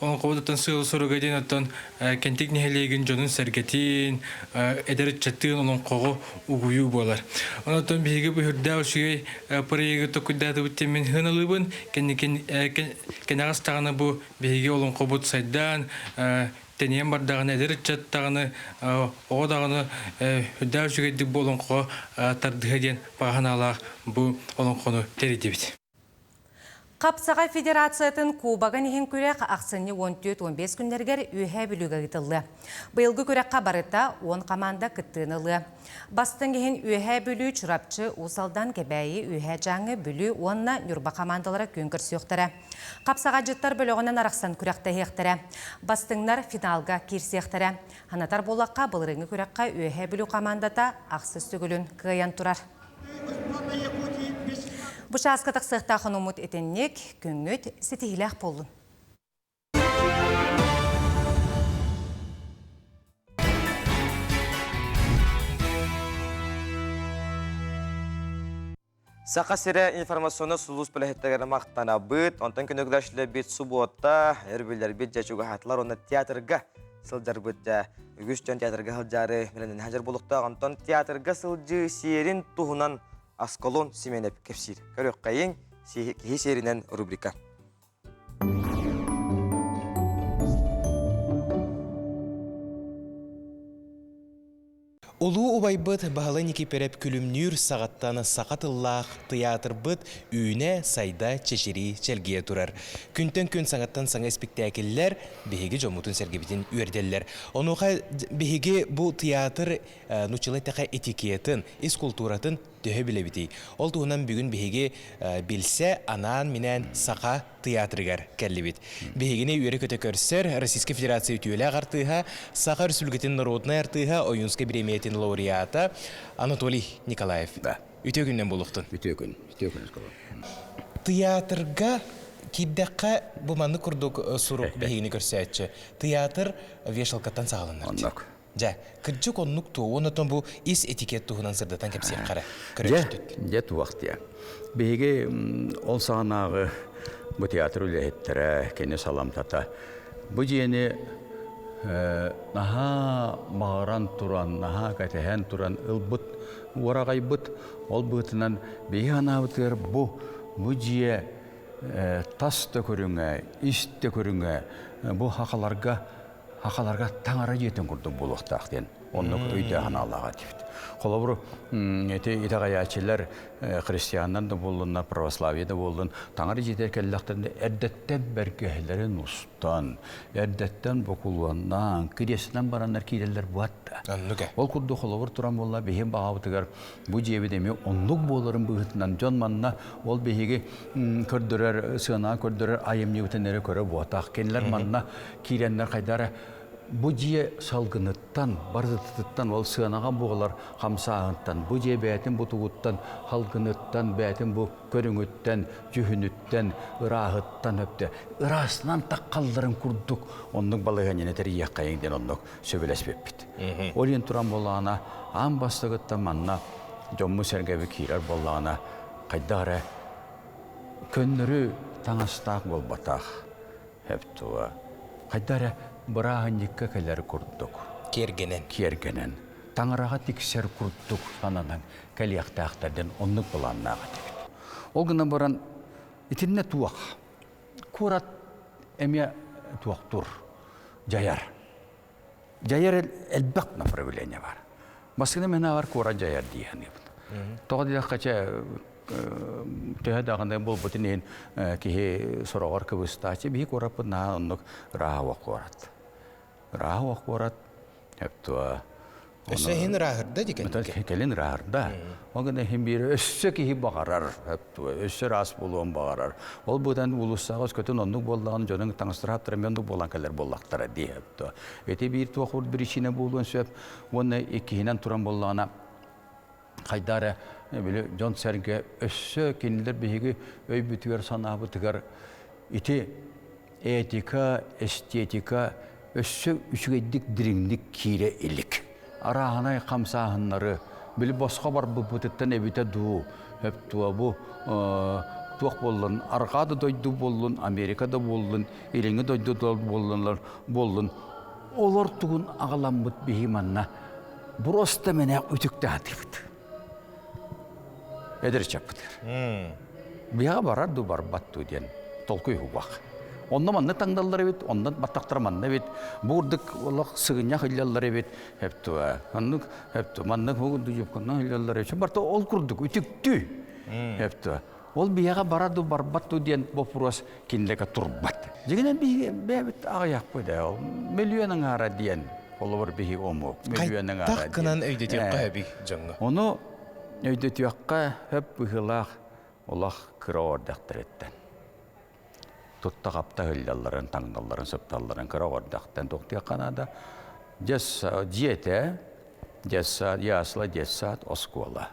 Олоҥхобутуттан сыал-соруга диэн оттон Кэнтик нэһилиэгин дьонун-сэргэтин, эдэр ыччаттыын олоҥхоҕо угуйуу буолар. Онон биһиги бу үрдээх үчүгэй проегы токуйдаатыбыт диэн мин сыаналыыбын. Кэнникин кэнэҕэс даҕаны бу биһиги олоҥхобут сайдаан, тэнийэн бардаҕына эдэр ыччат даҕаны, оҕо даҕаны үрдээх үчүгэйдик бу олоҥхоҕо тардыһа диэн баҕа санаалаах бу олоҥхону тэрийдибит. Хапсаҕай федерациятын Кубогын иһин күрэх ахсынньы 14-15 күннэригэр Үөһээ Бүлүүгэ ыытыллыа. Быйылгы күрэххэ барыта 10 хамаанда кыттыыны ылыа. Бастыҥ иһин Үөһээ Бүлүү, Чурапчы, Уус Алдан, Кэбээйи, Үөһээ Дьааҥы, Бүлүү уонна Ньурба хамаандалара күөн көрсүөхтэрэ. Хапсаҕайдьыттар бөлөҕүнэн арахсан күрэхтэһиэхтэрэ. Бастыҥнар финалга киирсиэхтэрэ. Санатар буоллахха, былырыыҥҥы күрэххэ Үөһээ Бүлүү хамаандата ахсыс төгүлүн кыайан турар. Бу чааска тахсыахтаах хонуммут итинник, күҥҥүт ситиһиилээх буоллун. Саха сирэ информационнай сулууспа үлэһиттэригэр махтанабыт. Онтон күнүгүлэшлэбит субуота, өрөбүллэрбит дьэ чугаһаатылар уонна театрга сылдьарбыт дьэ үгүс дьон театрга сылдьаары мэлэнэн сылдьар буолуохтаах. Онтон театрга сылдьыы сиэрин туһунан Аскалон Симэнэп кэпсиир. Көрүөххэйиҥ, киһи сиэринэн рубрика. Улуу убайбыт Баһылай Никииппэрэп Күлүмнүүр саҕаттан саха тыллаах тыйаатырбыт үүнэ, сайда, чэчирии, чэлгийэ турар. Күнтэн күн саҥаттан саҥа испиктээкиллэр биһиги дьоммутун-сэргэбитин үөрдэллэр. Онуоха биһиги бу тыйаатыр нууччалыы эттэххэ этикетын, ис култууратын төһө билэбитий? Ол туһунан бүгүн биһиги билсэ, анаан-минээн саха тыйаатырыгар кэллибит. Биһигини үөрэ-көтө көрсөр Российскай Федерация үтүөлээх артыыһа, Саха Өрөспүүбүлүкэтин норуодунай артыыһа, Ойуунскай бириэмийэтин лауреата Анатолий Николаев. Да. Үтүө күннэн буолуохтун. Үтүө күн. Үтүө күн. Тыйаатырга киирдэххэ бу маннык курдук сурук биһигини көрсөөччү. Тыйаатыр вешалкаттан саҕаланар. Оннук. Дьэ, кырдьык оннук туо, уонна оттон бу ис этикет туһунан сырдатан кэпсиэххэ эрэ. Дьэ, дьэ туох диэ. Биһиги ол саҕанааҕы бу театр үлэһиттэрэ, кини саламтата бу дьиэни наһаа баҕаран туран, наһаа кэтэһэн туран ылбыт, уораҕайбыт. Ол быһыытынан биһиги санаабытыгар бу бу дьиэ тас да көрүҥэ, ис да көрүҥэ бу хахаларга хахаларга таҥара дьиэтин курдук буолуохтаах диэн оннук өйдөөх-санаалаах этибит. Холобур, ити итэҕэйээччилэр христианнар да буоллуннар, православие да буоллун, таҥара дьиэтигэр кэллэхтэринэ эрдэттэн бэргэһэлэрин устан, эрдэттэн бокулуоннаан, кириэстэнэн бараннар киирэллэр буолла. Ол курдук холобур туран буолла биһим баҕабытыгар бу дьиэбит эмиэ оннук буоларын быһыытынан дьон манна ол биһиги көрдөрөр, сыанаҕа көрдөрөр айымньыбытын эрэ көрө буотах. Кинилэр манна киирэннэр хайдара бу дьиэ салгыныттан, барытыттан ол сыанаҕа буолар хамсааһынтан, бу дьиэ бэйэтин бутугуттан, халгыныттан, бэйэтин бу көрүҥүттэн, дьүһүнүттэн, ырааһыттан өптө ырааснан таххалларын курдук оннук балаһыанньаны тэрийиэххэйиҥ диэн оннук сөбүлэспиппит. Ол иһин туран буоллаҕына, аан бастакыттан манна дьоммут-сэргэбит киирэр буоллаҕына, хайдах эрэ көннөрү таҥастаах буолбатах. Өптуга хайда эрэ бырааһынньыкка кэлэр курдук. Киэргэнэн. Киэргэнэн. Таҥараҕа тиксэр курдук сананан кэлиэхтээхтэр диэн оннук былааннаах этибит. Ол гынан баран итиннэ туох куорат эмиэ туохтуур дьайар. Дьайар элбэх направление бар. Баскына мен аҕар куорат дьайар дии саныыбын. Тоҕо диэххэ чэ төһө даҕаны буолбутун иһин киһи сороҕор кыбыстааччы биһи куораппыт наһаа оннук ырааһа куорат. Ырааһа куорат өптуа Өссө иһин ырааһырда ди кэнники. Кэлин ырааһырда. Ол гына иһин биир өссө киһи баҕарар, өссө ыраас буолуон баҕарар. Ол быдан уулуссаҕа өскөтүн оннук буоллаҕына дьонуҥ таҥастара хаптара оннук буолан кэлэр буоллахтара дии. Ити биир туох причина буолуон сөп. Уонна иккиһинэн туран буоллаҕына хайда эрэ били дьон-сэргэ өссө кинилэр биһиги өйбүтүгэр санаабытыгар ити этика, эстетика өссө үчүгэйдик дириҥник киирэ илик. Арааһынай хамсааһыннары били босхо барбыппытыттан эбитэ дуу, өптуо бу туох буоллун, арҕаа да дойду буоллун, Америка да буоллун, илиҥҥи дойду да буоллуннар буоллун, олор тугун аҕаламмыт биһи манна просто мэнээх үтүктэ сатыыбыт. Эдэр ыччаппытыгар. Биһиэхэ барар дуу барбат дуу диэн толкуй уһугах. Онно манна таҥналлар эбит, онно баттахтара манна эбит, бу курдук олох сыгынньах иллэллэр эбит, эптуа, оннук эпту, маннык юбканан иллэллэр эбит. Барта ол курдук үтүктүү. Эптуа. Ол биһиэхэ барар дуу барбат дуу диэн вопрос кинилэргэ турбат. Дьиҥинэн биһиги бэйэбит аҕыйахпыт ээ, ол миллион аҥаара диэн холобур биһиги омук миллион аҥаара Хайдах гынан өйдөтүөххэ сөбүй дьоҥҥо? Ону өйдөтүөххэ сөп быһыылаах олох кыра ордахтарыттан. Тутта-хапта ыһыллалларын, таҥналларын, сыпталларын кыра ордахтан туохтуохха наада. Дьиэтэ, детсад, ясла, детсад, оскуола.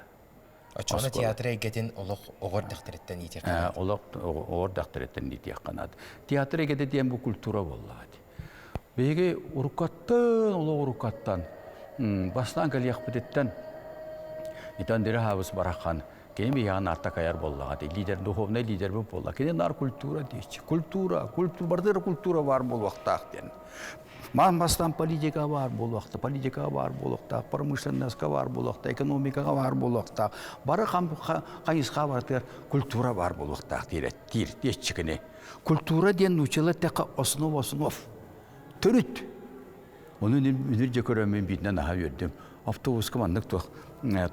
Оччоҕуна театр эйгэтин олох оҕо эрдэхтэриттэн иитиэххэ наада. Олох оҕо эрдэхтэриттэн иитиэххэ наада. Театр эйгэтэ диэн бу культура буоллаҕа дии. Биһиги уруккаттан, олох уруккаттан бастаан кэлиэхпититтэн итан дире хаабыс барахан кини биһиэхэ наартакайар буоллаҕа дии. Лидер, духовный лидер буолла. Кини нар культура диэччи. Культура, культура, бардыра культура бар буолуохтаах диэн. Маан бастаан политика баар буолуохта, политика баар буолуохтаах, промышленноска баар буолуохта, экономикаҕа баар буолуохтаах, бары хайысха барытыгар культура баар буолуохтаах диир диир диэччикини. Культура диэн нууччалар тэххэ основ основ. Төрүт. Ону үнүр дьэ көрөммүн биирдэн аһа үөрдүм. Автобуска маннык туох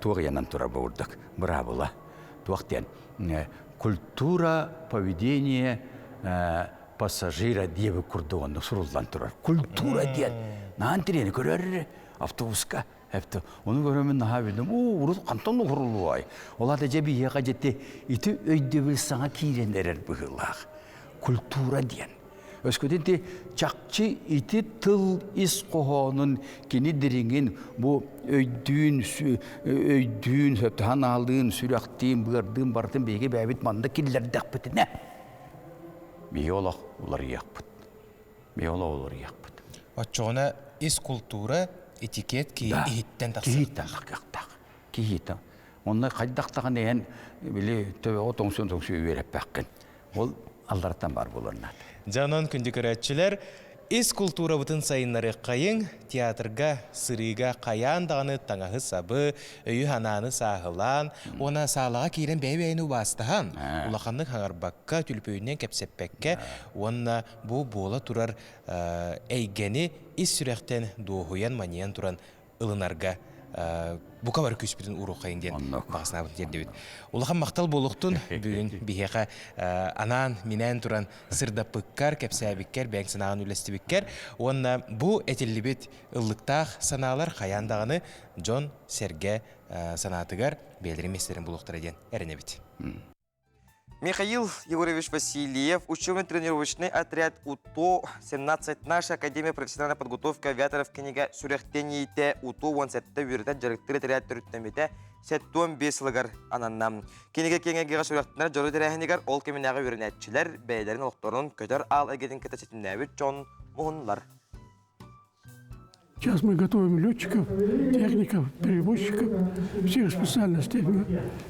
туох ыйанан турар бу курдук быраабыла. Туох диэн культура поведения пассажира диэбит курдук онно суруллан турар. Культура диэн. Наан тириэни көрөр автобуска. Эпти. Ону көрөмүн наһаа билдим. Оо, урут хантан уһурулуой. Ол ата дьэ биһиэхэ дьэти ити өйдөбүл саҥа киирэн эрэр быһыылаах. Культура диэн. Өскөтүн ти чахчы ити тыл ис хоһоонун кини дириҥин бу өйдүүн өйдүүн сөптөһөн аалыын сүрэхтиин быардыын барытын биһиги бэйэбит манна киллэрдэхпитинэ биһи олох уларыйыахпыт. Биһи олох уларыйыахпыт. Оччоҕуна ис култуура, этикет киһи иһиттэн тахсар. Киһиттэн тахсыахтаах. Киһиттэн. Онно хайдах даҕаны эн били төбөҕө тоҥсуон тоҥсуйа үөрэппэххин. Ол аллараттан бар буолар наада. Дьэ онон күндү көрөөччүлэр, ис култуурабытын сайыннарыаххайыҥ, театрга, сырыыга хайаан даҕаны таҥаһы-сабы, өйү-санааны сааһылаан, уонна саалаҕа киирэн бэйэ-бэйэни убаастаһан, улаханнык хаҥарбакка, түлүпүөнүнэн кэпсэппэккэ уонна бу буола турар эйгэни ис сүрэхтэн дуоһуйан, манньыйан туран ылынарга бука бары күүспүтүн ууруоххайын диэн баҕа санаабытын тиэрдэбит. Улахан махтал буолуохтун бүгүн биһиэхэ анаан минээн туран сырдаппыккар, кэпсээбиккэр, бэйэҥ санааҕын үллэстибиккэр уонна бу этиллибит ыллыктаах санаалар хайаан даҕаны дьон сэргэ санаатыгар бэйэлэрин миэстэлэрин булуохтара диэн эрэнэбит. Михаил Егорович Васильев, учебно-тренировочный отряд УТО-17 наша Академия профессиональной подготовки авиаторов кинигэ сүрэхтэниитэ УТО-17 үөрэтэр дьарыктыыр отряд төрүттэммитэ 75 сылыгар ананна. Кинигэ киэҥ эйгэҕэ сүрэхтэнэр дьоро тэрээһинигэр ол кэминээҕи үөрэнээччилэр бэйэлэрин олохторун көтөр аал эйгэтин кытта ситимнээбит дьон муһуннулар. Сейчас мы готовим летчиков, техников, перевозчиков, всех специальностей. Мы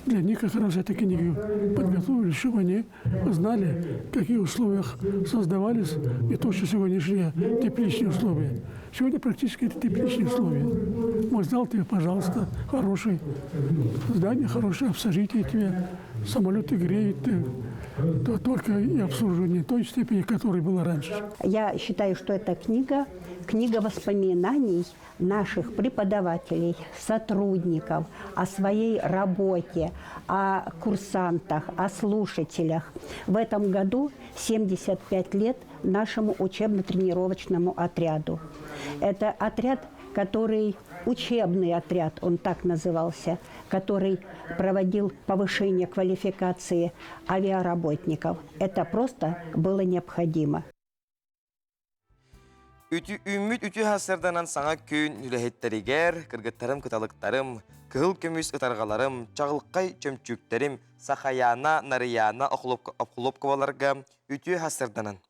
для них как раз эти книги подготовили, чтобы они знали, в каких условиях создавались не то, что сегодняшние тепличные условия. Сегодня практически это тепличные условия. Мой зал тебе, пожалуйста, хороший. Здание хорошее, общежитие тебе, самолеты греют, то только и обслуживание той степени, которая была раньше. Я считаю, что эта книга книга воспоминаний наших преподавателей, сотрудников о своей работе, о курсантах, о слушателях. В этом году 75 лет нашему учебно-тренировочному отряду. Это отряд, который учебный отряд, он так назывался, который проводил повышение квалификации авиаработников. Это просто было необходимо. Үтү үүммүт үтүө сарсыарданан саҥа күн үлэһиттэригэр, кыргыттарым, кыталыктарым, кыһыл көмүс ытарҕаларым, чаҕылхай чөмчүүктэрим, Сахаяна, Нарыйаана Охлопковаларга үтүө сарсыарданан.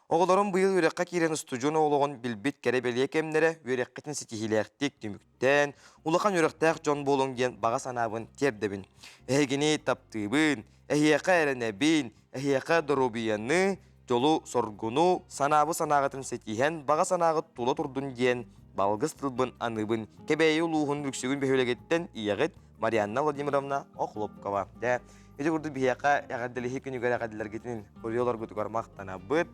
Оҕолорум быйыл үөрэххэ киирэн устудьуон оҕолоҕун билбит кэрэ-бэлиэ кэмнэрэ үөрэххитин ситиһиилээхтик түмүктээн, улахан үөрэхтээх дьон буолуҥ диэн баҕа санаабын тиэрдэбин. Эһигини таптыыбын, эһиэхэ эрэнэбин, эһиэхэ доруобуйаны, дьолу-соргуну, санаабы санааҕытын ситиһэн, баҕа санааҕыт тула турдун диэн балгыс тылбын аныыбын. Кэбээйи улууһун Лүксүгүн бөһүөлэгиттэн ийэҕит Марианна Владимировна Охлопкова. Дэ, ити курдук биһиэхэ эҕэрдэлиһии күнүгэр эҕэрдэлэргитин уруйаларгытыгар махтанабыт.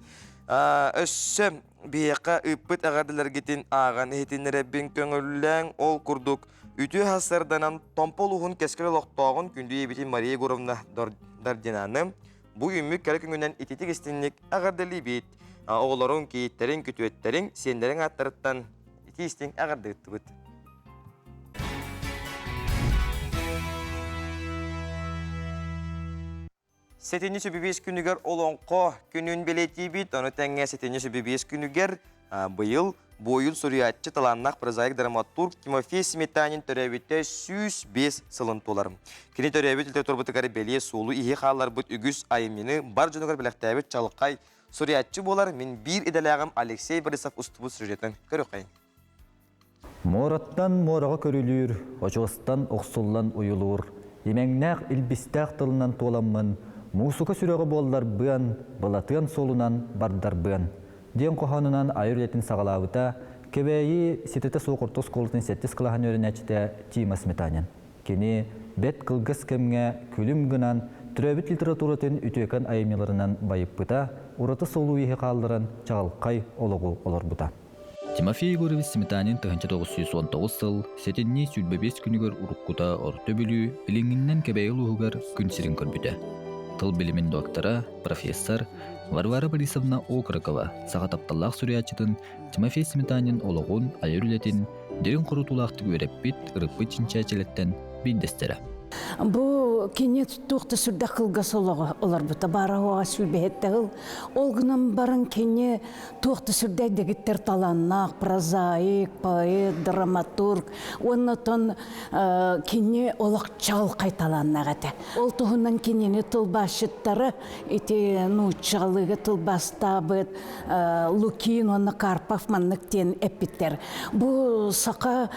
Өссө биһиэхэ ыыппыт эҕэрдэлэргитин ааҕан иһитиннэрэбин көҥүллээҥ. Ол курдук үтүө сарсыарданан Томпо улууһун кэскил олохтооҕун күндү ийэбитин Мария Егоровна Дардинаны Бу үүммүт кэрэ күҥүнэн ититик истинник эҕэрдэлиибит. Оҕолоруҥ, кийииттэриҥ, күтүөттэриҥ, сиэннэриҥ ааттарыттан итии истиҥ эҕэрдэ ыыттыбыт. Сэтинньи сүбүбиэс күнүгэр Олоҥхо күнүн бэлиэтиибит. Ону тэҥҥэ сэтинньи сүбүбиэс күнүгэр Быйыл буойун суруйааччы талааннаах прозаик-драматург Тимофей Сметанин төрөөбүтэ 105 сылын туолар. Кини төрөөбүт литературабытыгар бэлиэ суолу иһи хаалларбыт үгүс айымньыны бар дьонугар бэлэхтээбит чалхай суруйааччы буолар мин биир идэлээҕим Алексей Борисов устубут сюжетын көрүөххэйин. Муораттан муораҕа көрүлүүр, очуостан охсуллан уйулуур, имэҥнээх илбистээх тылынан туоламмын, муусука сүрэҕэ буолларбыан, былатыан суолунан бардарбыан диэн хоһоонунан айар үлэтин саҕалаабыта Кэбээйи ситэтэ суох орто оскуолатын сэттис кылааһын үөрэнээччитэ Тима Сметанин. Кини бэрт кылгас кэмҥэ күлүм гынан төрөөбүт литературатын үтүөкэн айымньыларынан байыппыта, ураты суолу-ииһи хаалларан чаҕылхай олоҕу олорбута. Тимофей Егорович Сметанин 1919 сыл сэтинньи 25 күнүгэр уруккута Орто Бүлүү билиҥҥиннэн Кэбээйи улууһугар күн сирин көрбүтэ. Тыл билимин доктора, профессор Варвара Борисовна Окорокова саха тапталлаах суруйааччытын Тимофей Сметанин олоҕун, айар үлэтин дириҥ хорутуулаахтык үөрэппит, ырыппыт чинчээччилэртэн биирдэстэрэ. Бу кини туох да сүрдээх кылгас олоҕу олорбута баара уоҕа сүүрбэһиттэ сыл. Ол гынан баран кини туох да сүрдээх дэгиттэр талааннаах прозаик, поэт, драматург уонна оттон кини олох чаҕылхай талааннаах этэ. Ол туһунан кинини тылбаасчыттара ити нууччалыыга тылбаастаабыт Лукин уонна Карпов маннык диэн эппиттэр. Бу саха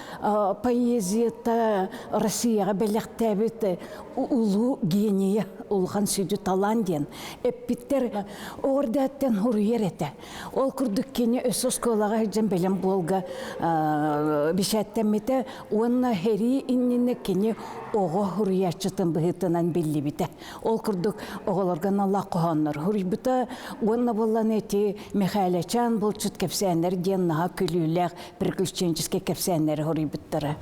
поэзията Россияҕа бэлэхтээбит улуу гения, улахан сүдү талаан диэн эппиттэр. Оҕордээттэн хуруйар этэ. Ол курдук кини өссө оскуолаҕа сылдьан бэлэм буолга бишээттэммитэ уонна сэрии иннинэ кини оҕо хуруйааччытын быһыытынан биллибитэ. Ол курдук оҕолорго аналлаах хоһооннор хуруйбута уонна буоллан эти Михайлячан булчут кэпсээннэр диэн наһаа күлүүлээх приключенческий кэпсээннэри хоруйбуттара.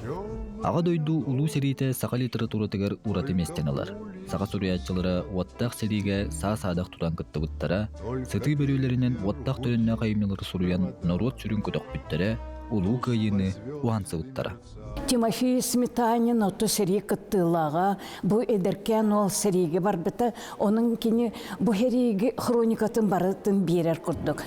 Аҕа дойду Улуу сэриитэ саха литературатыгар ураты миэстэни ылар. Саха суруйааччылара уоттаах сэриигэ саа-саадах тутан кыттыбыттара, сытыы бөрүөлэринэн уоттаах төлөннөөх айымньылары суруйан норуот сүрүн көтөхпүттэрэ, Улуу Кыайыыны уһансыбыттара. Тимофей Сметанин оту сэрии кыттыылааҕа, бу эдэркээн уол сэриигэ барбыта. Онон кини бу сэриигэ хроникатын барытын биэрэр курдук.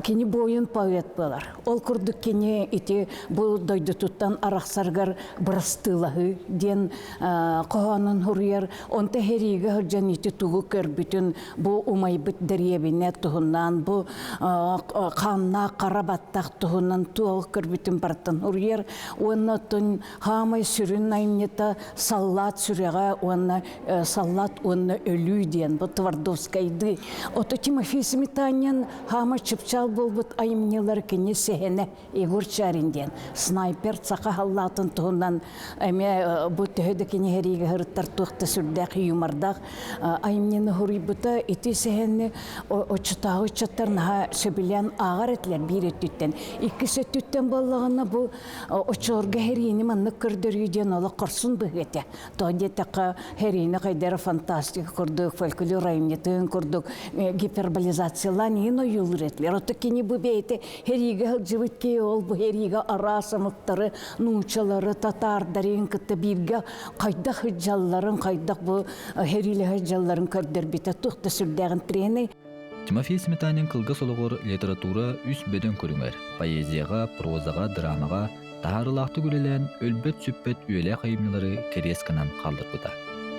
Кини буойун поэт буолар. Ол курдук кини ити бу дойдутуттан арахсарыгар бырастыылаһыы диэн хоһоонун суруйар. Онто сэриигэ сылдьан ити тугу көрбүтүн бу умайбыт дэриэбинэ туһунан, бу хааннаах хара баттах туһунан туох көрбүтүн барытын суруйар. Уонна оттон хаамай сүрүн айымньыта саллаат сүрэҕэ уонна саллаат уонна өлүү диэн бу Твардовскайдыы. Ото Тимофей Сметанин хаама чыпчаал буолбут айымньылар кини сэһэнэ Егор Чарин диэн снайпер саха халлаатын туһунан эмиэ бу төһө да кини сэриигэ сырыттар туох да сүрдээх юмордаах айымньыны суруйбута. Ити сэһэни оччотооҕу ыччаттар наһаа сөбүлээн ааҕар этилэр биир өттүттэн. Иккис өттүттэн буоллаҕына бу оччолорго сэриини маннык көрдөрүү диэн олох хорсун быһыы этэ. Тоҕо диэтэххэ сэриини хайдара фантастика курдук, фольклор айымньытын курдук гиперболизациялаан иһин ойуулуур этилэр. Ото кини бу бэйэтэ Сэриигэ сылдьыбыт киһи ол бу сэриигэ араас омуктары, нууччалары, татаардарын кытта бииргэ хайдах сылдьалларын, хайдах бу сэриилэһэ сылдьалларын көрдөрбүтэ туох да сүрдээҕин тренэй. Тимофей Сметанин кылгас олоҕор литература үс бөдөҥ көрүҥэр – поэзияҕа, прозаҕа, драмаҕа таһаарыылаахтык үлэлээн өлбөт-сүппэт үйэлээх айымньылары кэриэс гынан хаалларбыта.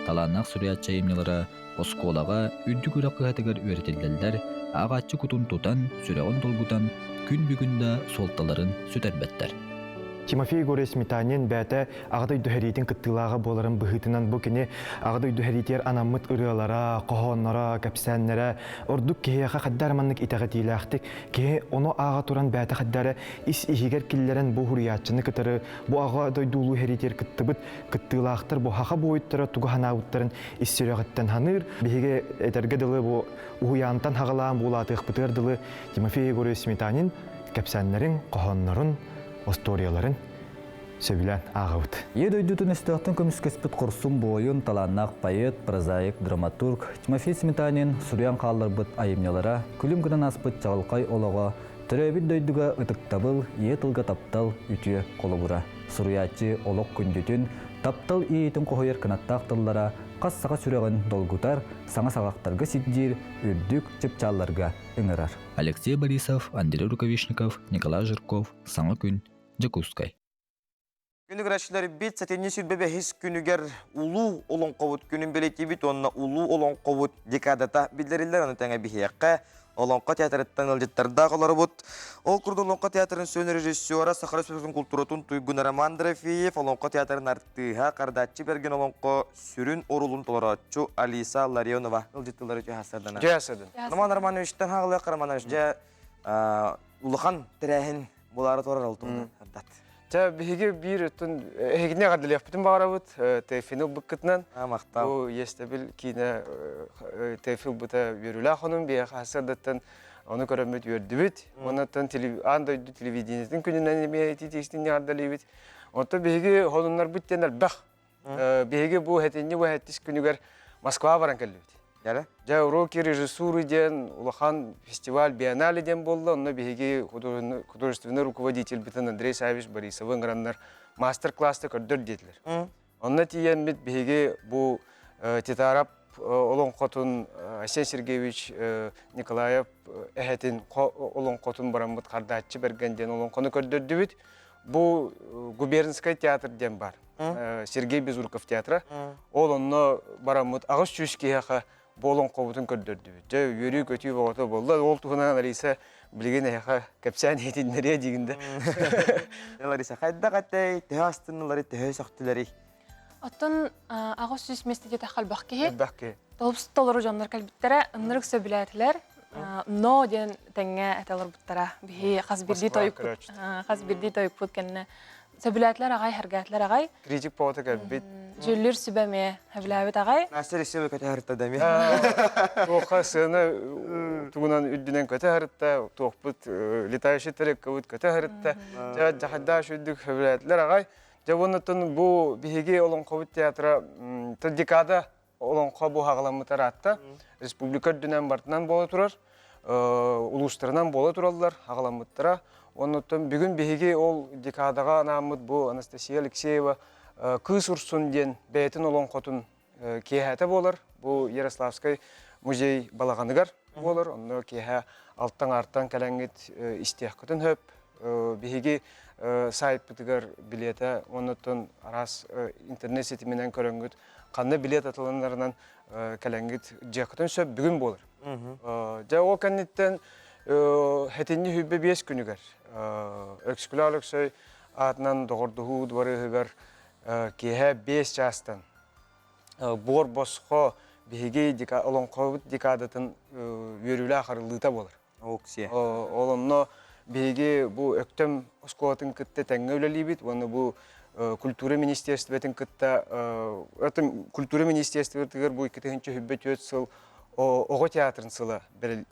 Талааннаах суруйааччы айымньылара Оскуолаҕа үрдүк үрэх кыһатыгар үөрэтиллэллэр, ааҕааччы кутун тутан, сүрэҕин долгутан, күн бүгүн да суолталарын сүтэрбэттэр. Тимофей Егорович Сметанин бэйэтэ Аҕа дойду сэриитин кыттыылааҕа буоларын быһыытынан бу кини Аҕа дойду сэриитигэр анаммыт ырыалара, хоһоонноро, кэпсээннэрэ ордук киһиэхэ хайдах эрэ маннык итэҕэтиилээхтик киһи ону ааҕа туран бэйэтэ хайдах эрэ ис иһигэр киллэрэн бу суруйааччыны кытары бу Аҕа дойду улуу сэриитигэр кыттыбыт кыттыылаахтар бу саха буойуттара тугу санаабыттарын ис сүрэҕиттэн саныыр. Биһиги этэргэ дылы бу уһуйаантан хаҕалаан буулаатыахпытыгар дылы Тимофей Егорович Сметанин кэпсээннэрин, хоһооннорун, остуоруйаларын сөбүлээн ааҕабыт. Ийэ дойдутун өстөөхтөн көмүскэспит хорсун буойун, талааннаах поэт, прозаик, драматург Тимофей Сметанин суруйан хаалларбыт айымньылара, күлүм гынан ааспыт чаҕылхай олоҕо, төрөөбүт дойдуга ытыктабыл, ийэ тылга таптал үтүө холобура. Суруйааччы олох күндүтүн, таптал иэйиитин хоһуйар кынаттаах тыллара хас саха сүрэҕин долгутар, саҥа саҕахтарга сирдиир, үрдүк чыпчаалларга ыҥырар. Алексей Борисов, Андрей Рукавишников, Николай Жирков, Саҥа күн, Дьокуускай. Күнү көрөөччүлэрбит сэтинньи 25 күнүгэр Улуу Олоҥхобут күнүн бэлиэтиибит уонна Улуу Олоҥхобут декадата биллэриллэр. Ону тэҥэ биһиэхэ Олоҥхо театрыттан ыалдьыттардаах олоробут. Ол курдук Олоҥхо театрын сүрүн режиссера, Саха Республикатын култууратын туйгуна Роман Дорофеев, Олоҥхо театрын артыыһа, Хардааччы Бэргэн олоҥхо сүрүн оруолун толорооччу Алиса Ларионова ыалдьыттылары үтүө сарданар. Үтүө сардан. Роман Романовичтан хаалыах Романович, дьэ улахан тэрээһин булаары турар ол туһунан ардат. Чэ, биһиги биир өттүн эһигини эҕэрдэлиэхпитин баҕарабыт ТФИ-ни ылбыккытынан. Махтал. Бу иэстэбил киинэ ТФИ ылбыта үөрүүлээх онун биһиэхэ сарсыардаттан. Оны көрөммүт үөрдүбүт. Оннуттан аан дойду телевидениетин күнүнэн эмиэ итии-истиҥник эҕэрдэлиибит. Оттон биһиги холуннарбыт диэн элбэх. Биһиги бу хэтинньи бу хэттис күнүгэр Москва баран кэллибит. Дьэ, уроки режиссуры диэн улахан фестиваль биеннале диэн буолла. Онно биһиги художественный руководительбитин Андрей Савич Борисовы ыҥыраннар мастер-класста көрдөр диэтилэр. Онно тиийэммит биһиги бу Титарап олоҥхотун Айсен Сергеевич Николаев эһэтин олоҥхотун бараммыт Хардааччы Бэргэн диэн олоҥхону көрдөрдүбүт. Бу Губернскай театр диэн бар. Сергей Безруков театра. Ол онно бараммыт 800 киһиэхэ бу олоҥхобутун көрдөрдүбүт. Дьэ, үөрүү-көтүү бөҕөтө буолла. Ол туһунан Лариса билигин эһиэхэ кэпсээн иһитиннэриэ диигин да. Лариса, хайдах этэй, төһө астыннылары, төһө сөхтүлэрий? Оттон 800 миэстэ диэтэххэ элбэх киһи. Элбэх киһи. Толупс толору дьоннор кэлбиттэрэ, ыннырык сөбүлээтилэр. Но диэн тэҥҥэ этэ олорбуттара. Биһи хас бирдии тойукпут, хас бирдии тойукпут кэннэ сөбүлээтилэр аҕай, һэргээтилэр аҕай. Критик повода кэлбит. Дьүллүр сүбэ эмиэ сөбүлээбит аҕай. Настя Алексеева көтө харытта да эмиэ. Туохха сыана тугунан үрдүнэн көтө харытта, туохпут летающий тарелкабыт көтө харытта. Дьэ, дьахайдаах үрдүк сөбүлээтилэр аҕай. Дьэ, уоннаттан бу биһиги Олоҥхобут театра декада олоҥхо бу хаҕаламмыт араатта. Республика үрдүнэн бартынан буола турар, улуустарынан буола тураллар, хаҕаламмыттара. Оннуттан бүгүн биһиги ол декадаҕа анааммыт бу Анастасия Алексеева Кыыс Урсун диэн бэйэтин олоҥхотун киэһээтэ буолар. Бу Ярославскай музей балаҕаныгар буолар. Онно киэһэ алтан аартан кэлэҥҥит истиэххитин сөп. Биһиги сайтпытыгар билиэтэ оннуттан араас интернет ситиминэн көрөҥҥүт ханна билиэт атыланарынан кэлэҥҥит дьиэххитин сөп бүгүн буолар. Дьэ ол кэнниттэн хэтинньи 25 күнүгэр Өксөкүлээх Өлөксөй аатынан доҕордоһуу дыбарыаһыгар киэһэ 5 чаастан буор босхо биһиги олоҥхобут декадатын үөрүүлээх арыллыыта буолар. Ол онно биһиги бу Өктөм оскуолатын кытта тэҥҥэ үлэлиибит уонна бу культура министерствотын кытта культура министерствотыгар бу 2024 сыл оҕо театрын сыла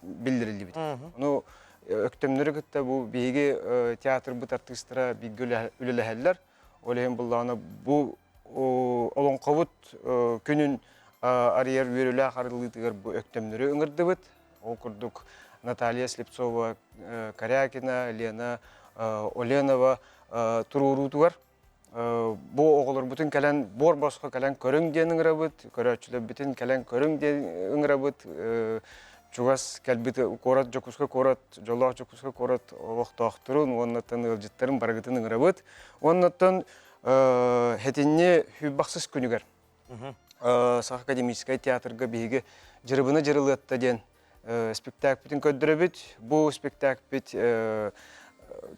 биллэриллибит. Ону Өктөмнөрү кытта бу биһиги театрбыт артыыстара бииргэ үлэлэһэллэр. Ол иһин буллаҕына бу олоҥхобут күнүн арыйар үөрүүлээх арыллыытыгар бу Өктөмнөрү ыҥырдыбыт. Ол курдук Наталья Слепцова Корякина, Лена Оленова туруоруутугар бу оҕолорбутун кэлэн буор босхо кэлэн көрүҥ диэн ыҥырабыт, көрөөччүлэрбитин кэлэн көрүҥ диэн ыҥырабыт. Чугас кэлбит куорат Дьокуускай куорат, дьоллоох Дьокуускай куорат олохтоохторун уоннаттан ыалдьыттарын барыгытын ыҥырабыт. Уоннаттан хэтинни Хүббахсыс күнүгэр Саха академическай театрга биһиги Дьырыбына Дьырылыатта диэн спектакльпытын көрдөрөбүт. Бу спектакльпит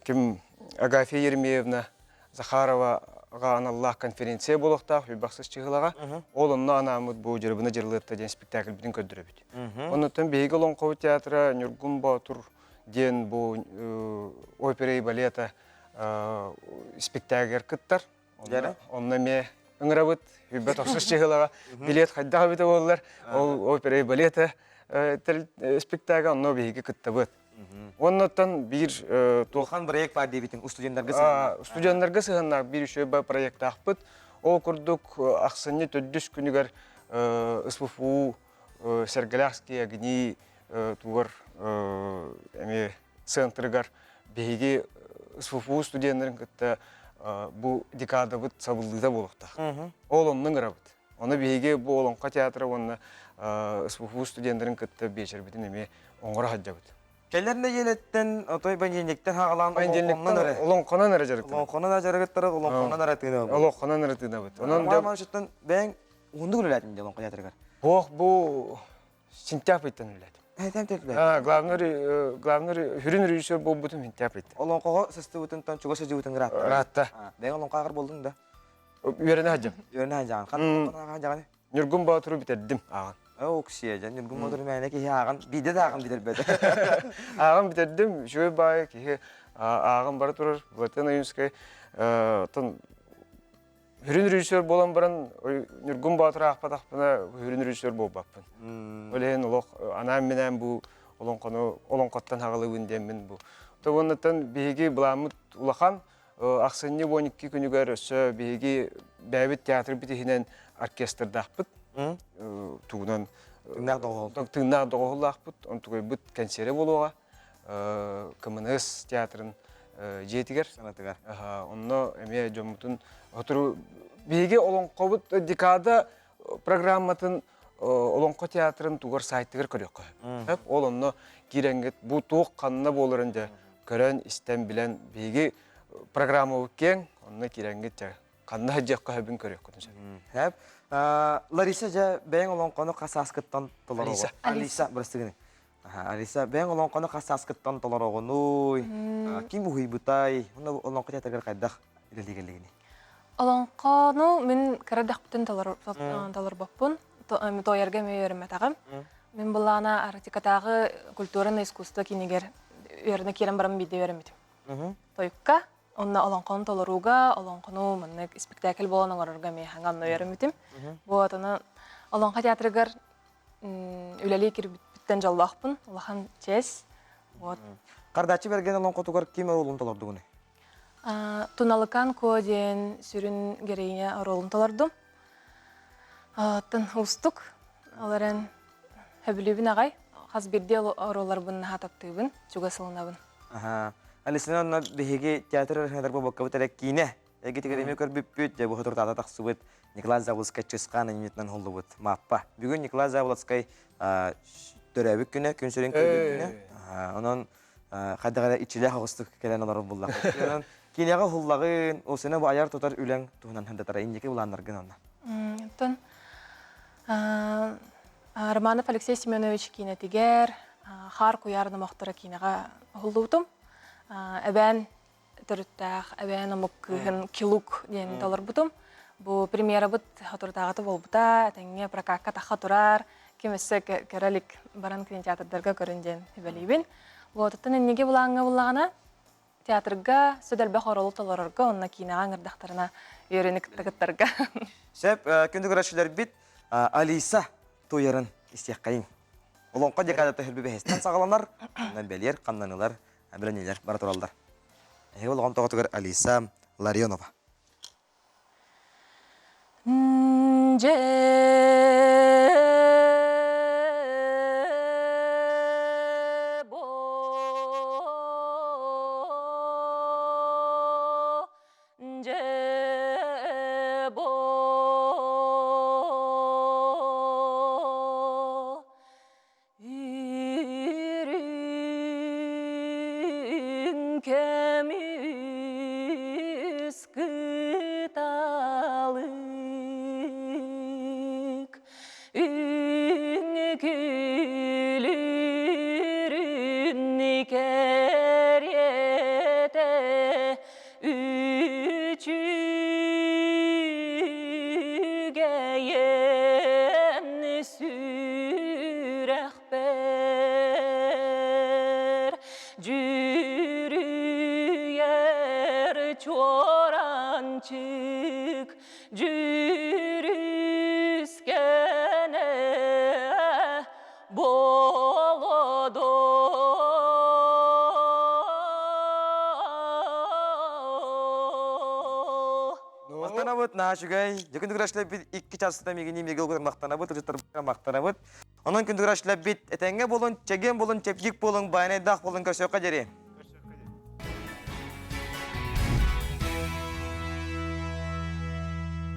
ким Агафья Еремеевна Захароваҕа аналлаах конференция буолуохтаах Хүббахсыс чыһылаҕа. Ол онно анааммыт бу Дьырыбына Дьырылыатта диэн спектакльбытын көрдөрөбүт. Оннуттан биһиги Олоҥхобут театра Ньургун Боотур диэн бу опера и балета спектакльгар кыттар. Онно эмиэ ыҥырабыт, 190 чыһылаҕа билет хайдах эбитэ буоллар, ол опера и балета спектакль онно биһиги кыттабыт. Оннуттан биир туохан проект баар диэбитиҥ студенттарга сыһыаннаах. Студенттарга сыһыаннаах биир үчүгэй проектаахпыт. Ол курдук ахсынньы төрдүс күнүгэр СПФУ Сэргэлээхские огни тугар эмиэ центрыгар биһиги СФУ студеннарын кытта бу декадабыт сабыллыыта буолуохтаах. Ол онно ыҥырабыт. Ону биһиги бу Олоҥхо театра уонна СФУ студеннарын кытта биэчэрбитин эмиэ оҥоро сылдьабыт. Кэлэр нэдиэлэттэн отой понедельниктэн хаалаан олоҥхонон эрэ олоҥхонон эрэ дьарыктанабыт. Олоҥхонон эрэ дьарыктарыт, олоҥхонон эрэ тыынабыт. Олоҥхонон эрэ тыынабыт. Онон Онон бэйэҥ уһуннук үлэлээтиҥ дии Олоҥхо театрыгар. Ох, бу сентябрьтан үлэлээтим. Сентябрьтан Главный главный хүрүн режиссер буолбутум сентябрьтан. Олоҥхоҕо сыстыбытынтан чугас сылдьыбытын ыраатта. Ыраатта. Бэйэҥ олоҥхо ааҕар буоллуҥ да? Үөрэнэ сылдьам. Үөрэнэ сылдьаҕын. Ханна ааҕан дьаҕаны? Ньургун Боотуру бүтэрдим ааҕан. Оксия, дьэ Ньургун Боотуру мээнэ киһи ааҕан, биирдэ да ааҕан бүтэрбэтэ. Ааҕан бүтэрдим, үчүгэй баайы киһи ааҕан бара турар. Владимир Ойунскай оттон Хүрүн режиссер буолан баран Ньургун Боотур аахпатахпына хүрүн режиссер буолбаппын. Ол иһин олох анаан-минээн бу Олоҥхону олоҥхоттон хаҕылыбын диэммин бу. Тобоннаттан биһиги былааммыт улахан ахсынньы 12 күнүгэр өссө биһиги бэйэбит театрбыт иһинэн оркестрдаахпыт. Тугунан тыыннаах доҕоһул. Тыыннаах доҕоһуллаахпыт. Онтугайбыт кэнсиэрэ буолуоҕа. КМНС театрын дьиэтигэр. Санатыгар. Онно эмиэ дьоммутун сотору биһиги олоҥхобут декада программатын Олоҥхо театрын тугар сайтыгар көрүөххэ сөп. Ол онно киирэҥҥит бу туох ханна буоларын дьэ көрөн, истэн, билэн биһиги программабыт киэҥ, онно киирэҥҥит дьэ ханна сылдьыахха сөбүн көрүөххүтүн сөп. Сөп. Лариса дьэ бэйэҥ олоҥхону хас сааскыттан толороҕун? Алиса. Алиса, бырастыгыны. Алиса, бэйэҥ олоҥхону хас сааскыттан толороҕунуй? Ким уһуйбутай? Онно олоҥхо театрыгар хайдах үлэлиигеллигиний? Олоҥхону мин кыра эрдэхпиттэн толорбоппун, туойарга эмиэ үөрэммэтэҕим. Мин былаана Арктикатааҕы культурное искусство киинигэр үөрэнэ киирэн баран биирдэ үөрэммитим. Тойукка, онно олоҥхону толорууга, олоҥхону маннык испэктээкил буолан оҥорорго эмиэ хаҥа онно үөрэммитим. Вот, ону Олоҥхо театрыгар үлэлии кирбиппиттэн дьоллоохпун, улахан чиэс. Вот. Хардааччы Бэргэн олоҥхотугар ким оруолун толордугунуй? Туналыкан Куо диэн сүрүн героиня оруолун толордум. Оттон уустук, ол эрэн сөбүлүүбүн аҕай. Хас биирдии оруолларбын наһаа таптыыбын, чугас ылынабын. Алисина онно биһиги театр ырыһыгар буолбаккабыт эрэ киинэ Эгитигэр эмиэ көрбүппүт, дьэ бу соторутааҕыта тахсыбыт Николай Заболоцкай Чысхаан айымньытынан уһуллубут Мааппа. Бүгүн Николай Заболоцкай төрөөбүт күнэ, күн сирин көрбүт күнэ. Онон хайдах эрэ иччилээх оҕустук кэлэн олорор буллахпыт. Онон киинэҕэ уһуллаҕын, ол сенэ бу айар-тутар үлэҥ туһунан сырдатара инники былааннаргын онно. Оттон Романов Алексей Семенович киинэтигэр Хаар куйаар номохторо киинэҕэ уһуллубутум. Эбээн төрүттээх эбээн омук кыыһын Килук диэн толорбутум. Бу премьерабыт соторутааҕыта буолбута, этэҥҥэ прокакка тахха турар, ким өссө көрө илик баран кинотеатрдарга көрүн диэн сүбэлиибин. Вот, оттон инники былааҥҥа буллаҕына, театрга сүд элбэх оруолу толорорго, онно киинэҕэ ыҥырдахтарына үөрүүнү кытта кыттарга. Сөп, күндү көрөөччүлэрбит Алиса туйарын истиэххэйиҥ. Олоҥхо декадата хөрбү бэһистэн саҕаланар, онон бэлиэр хамнанылар, билэнилэр бара тураллар. Эһиги олоҕун тоҕотугар Алиса Ларионова. Дьэ Үрүҥ көмүс кыталык үҥкүүлүүрүн кэриэтэ Үчүгэйэн сүрэхпэр дьүрүйэр чуораанчык дьүрүскэнэ болодо Махтанабыт, наһаа үчүгэй. Дьэ күндү икки чаастата мигини мигил махтанабыт, ылдьыттарбытыгар махтанабыт. Онон күндү бит этэҥҥэ буолун, чэгиэн буолун, чэбдик буолуҥ, байанайдаах буолун көрсүөххэ диэри.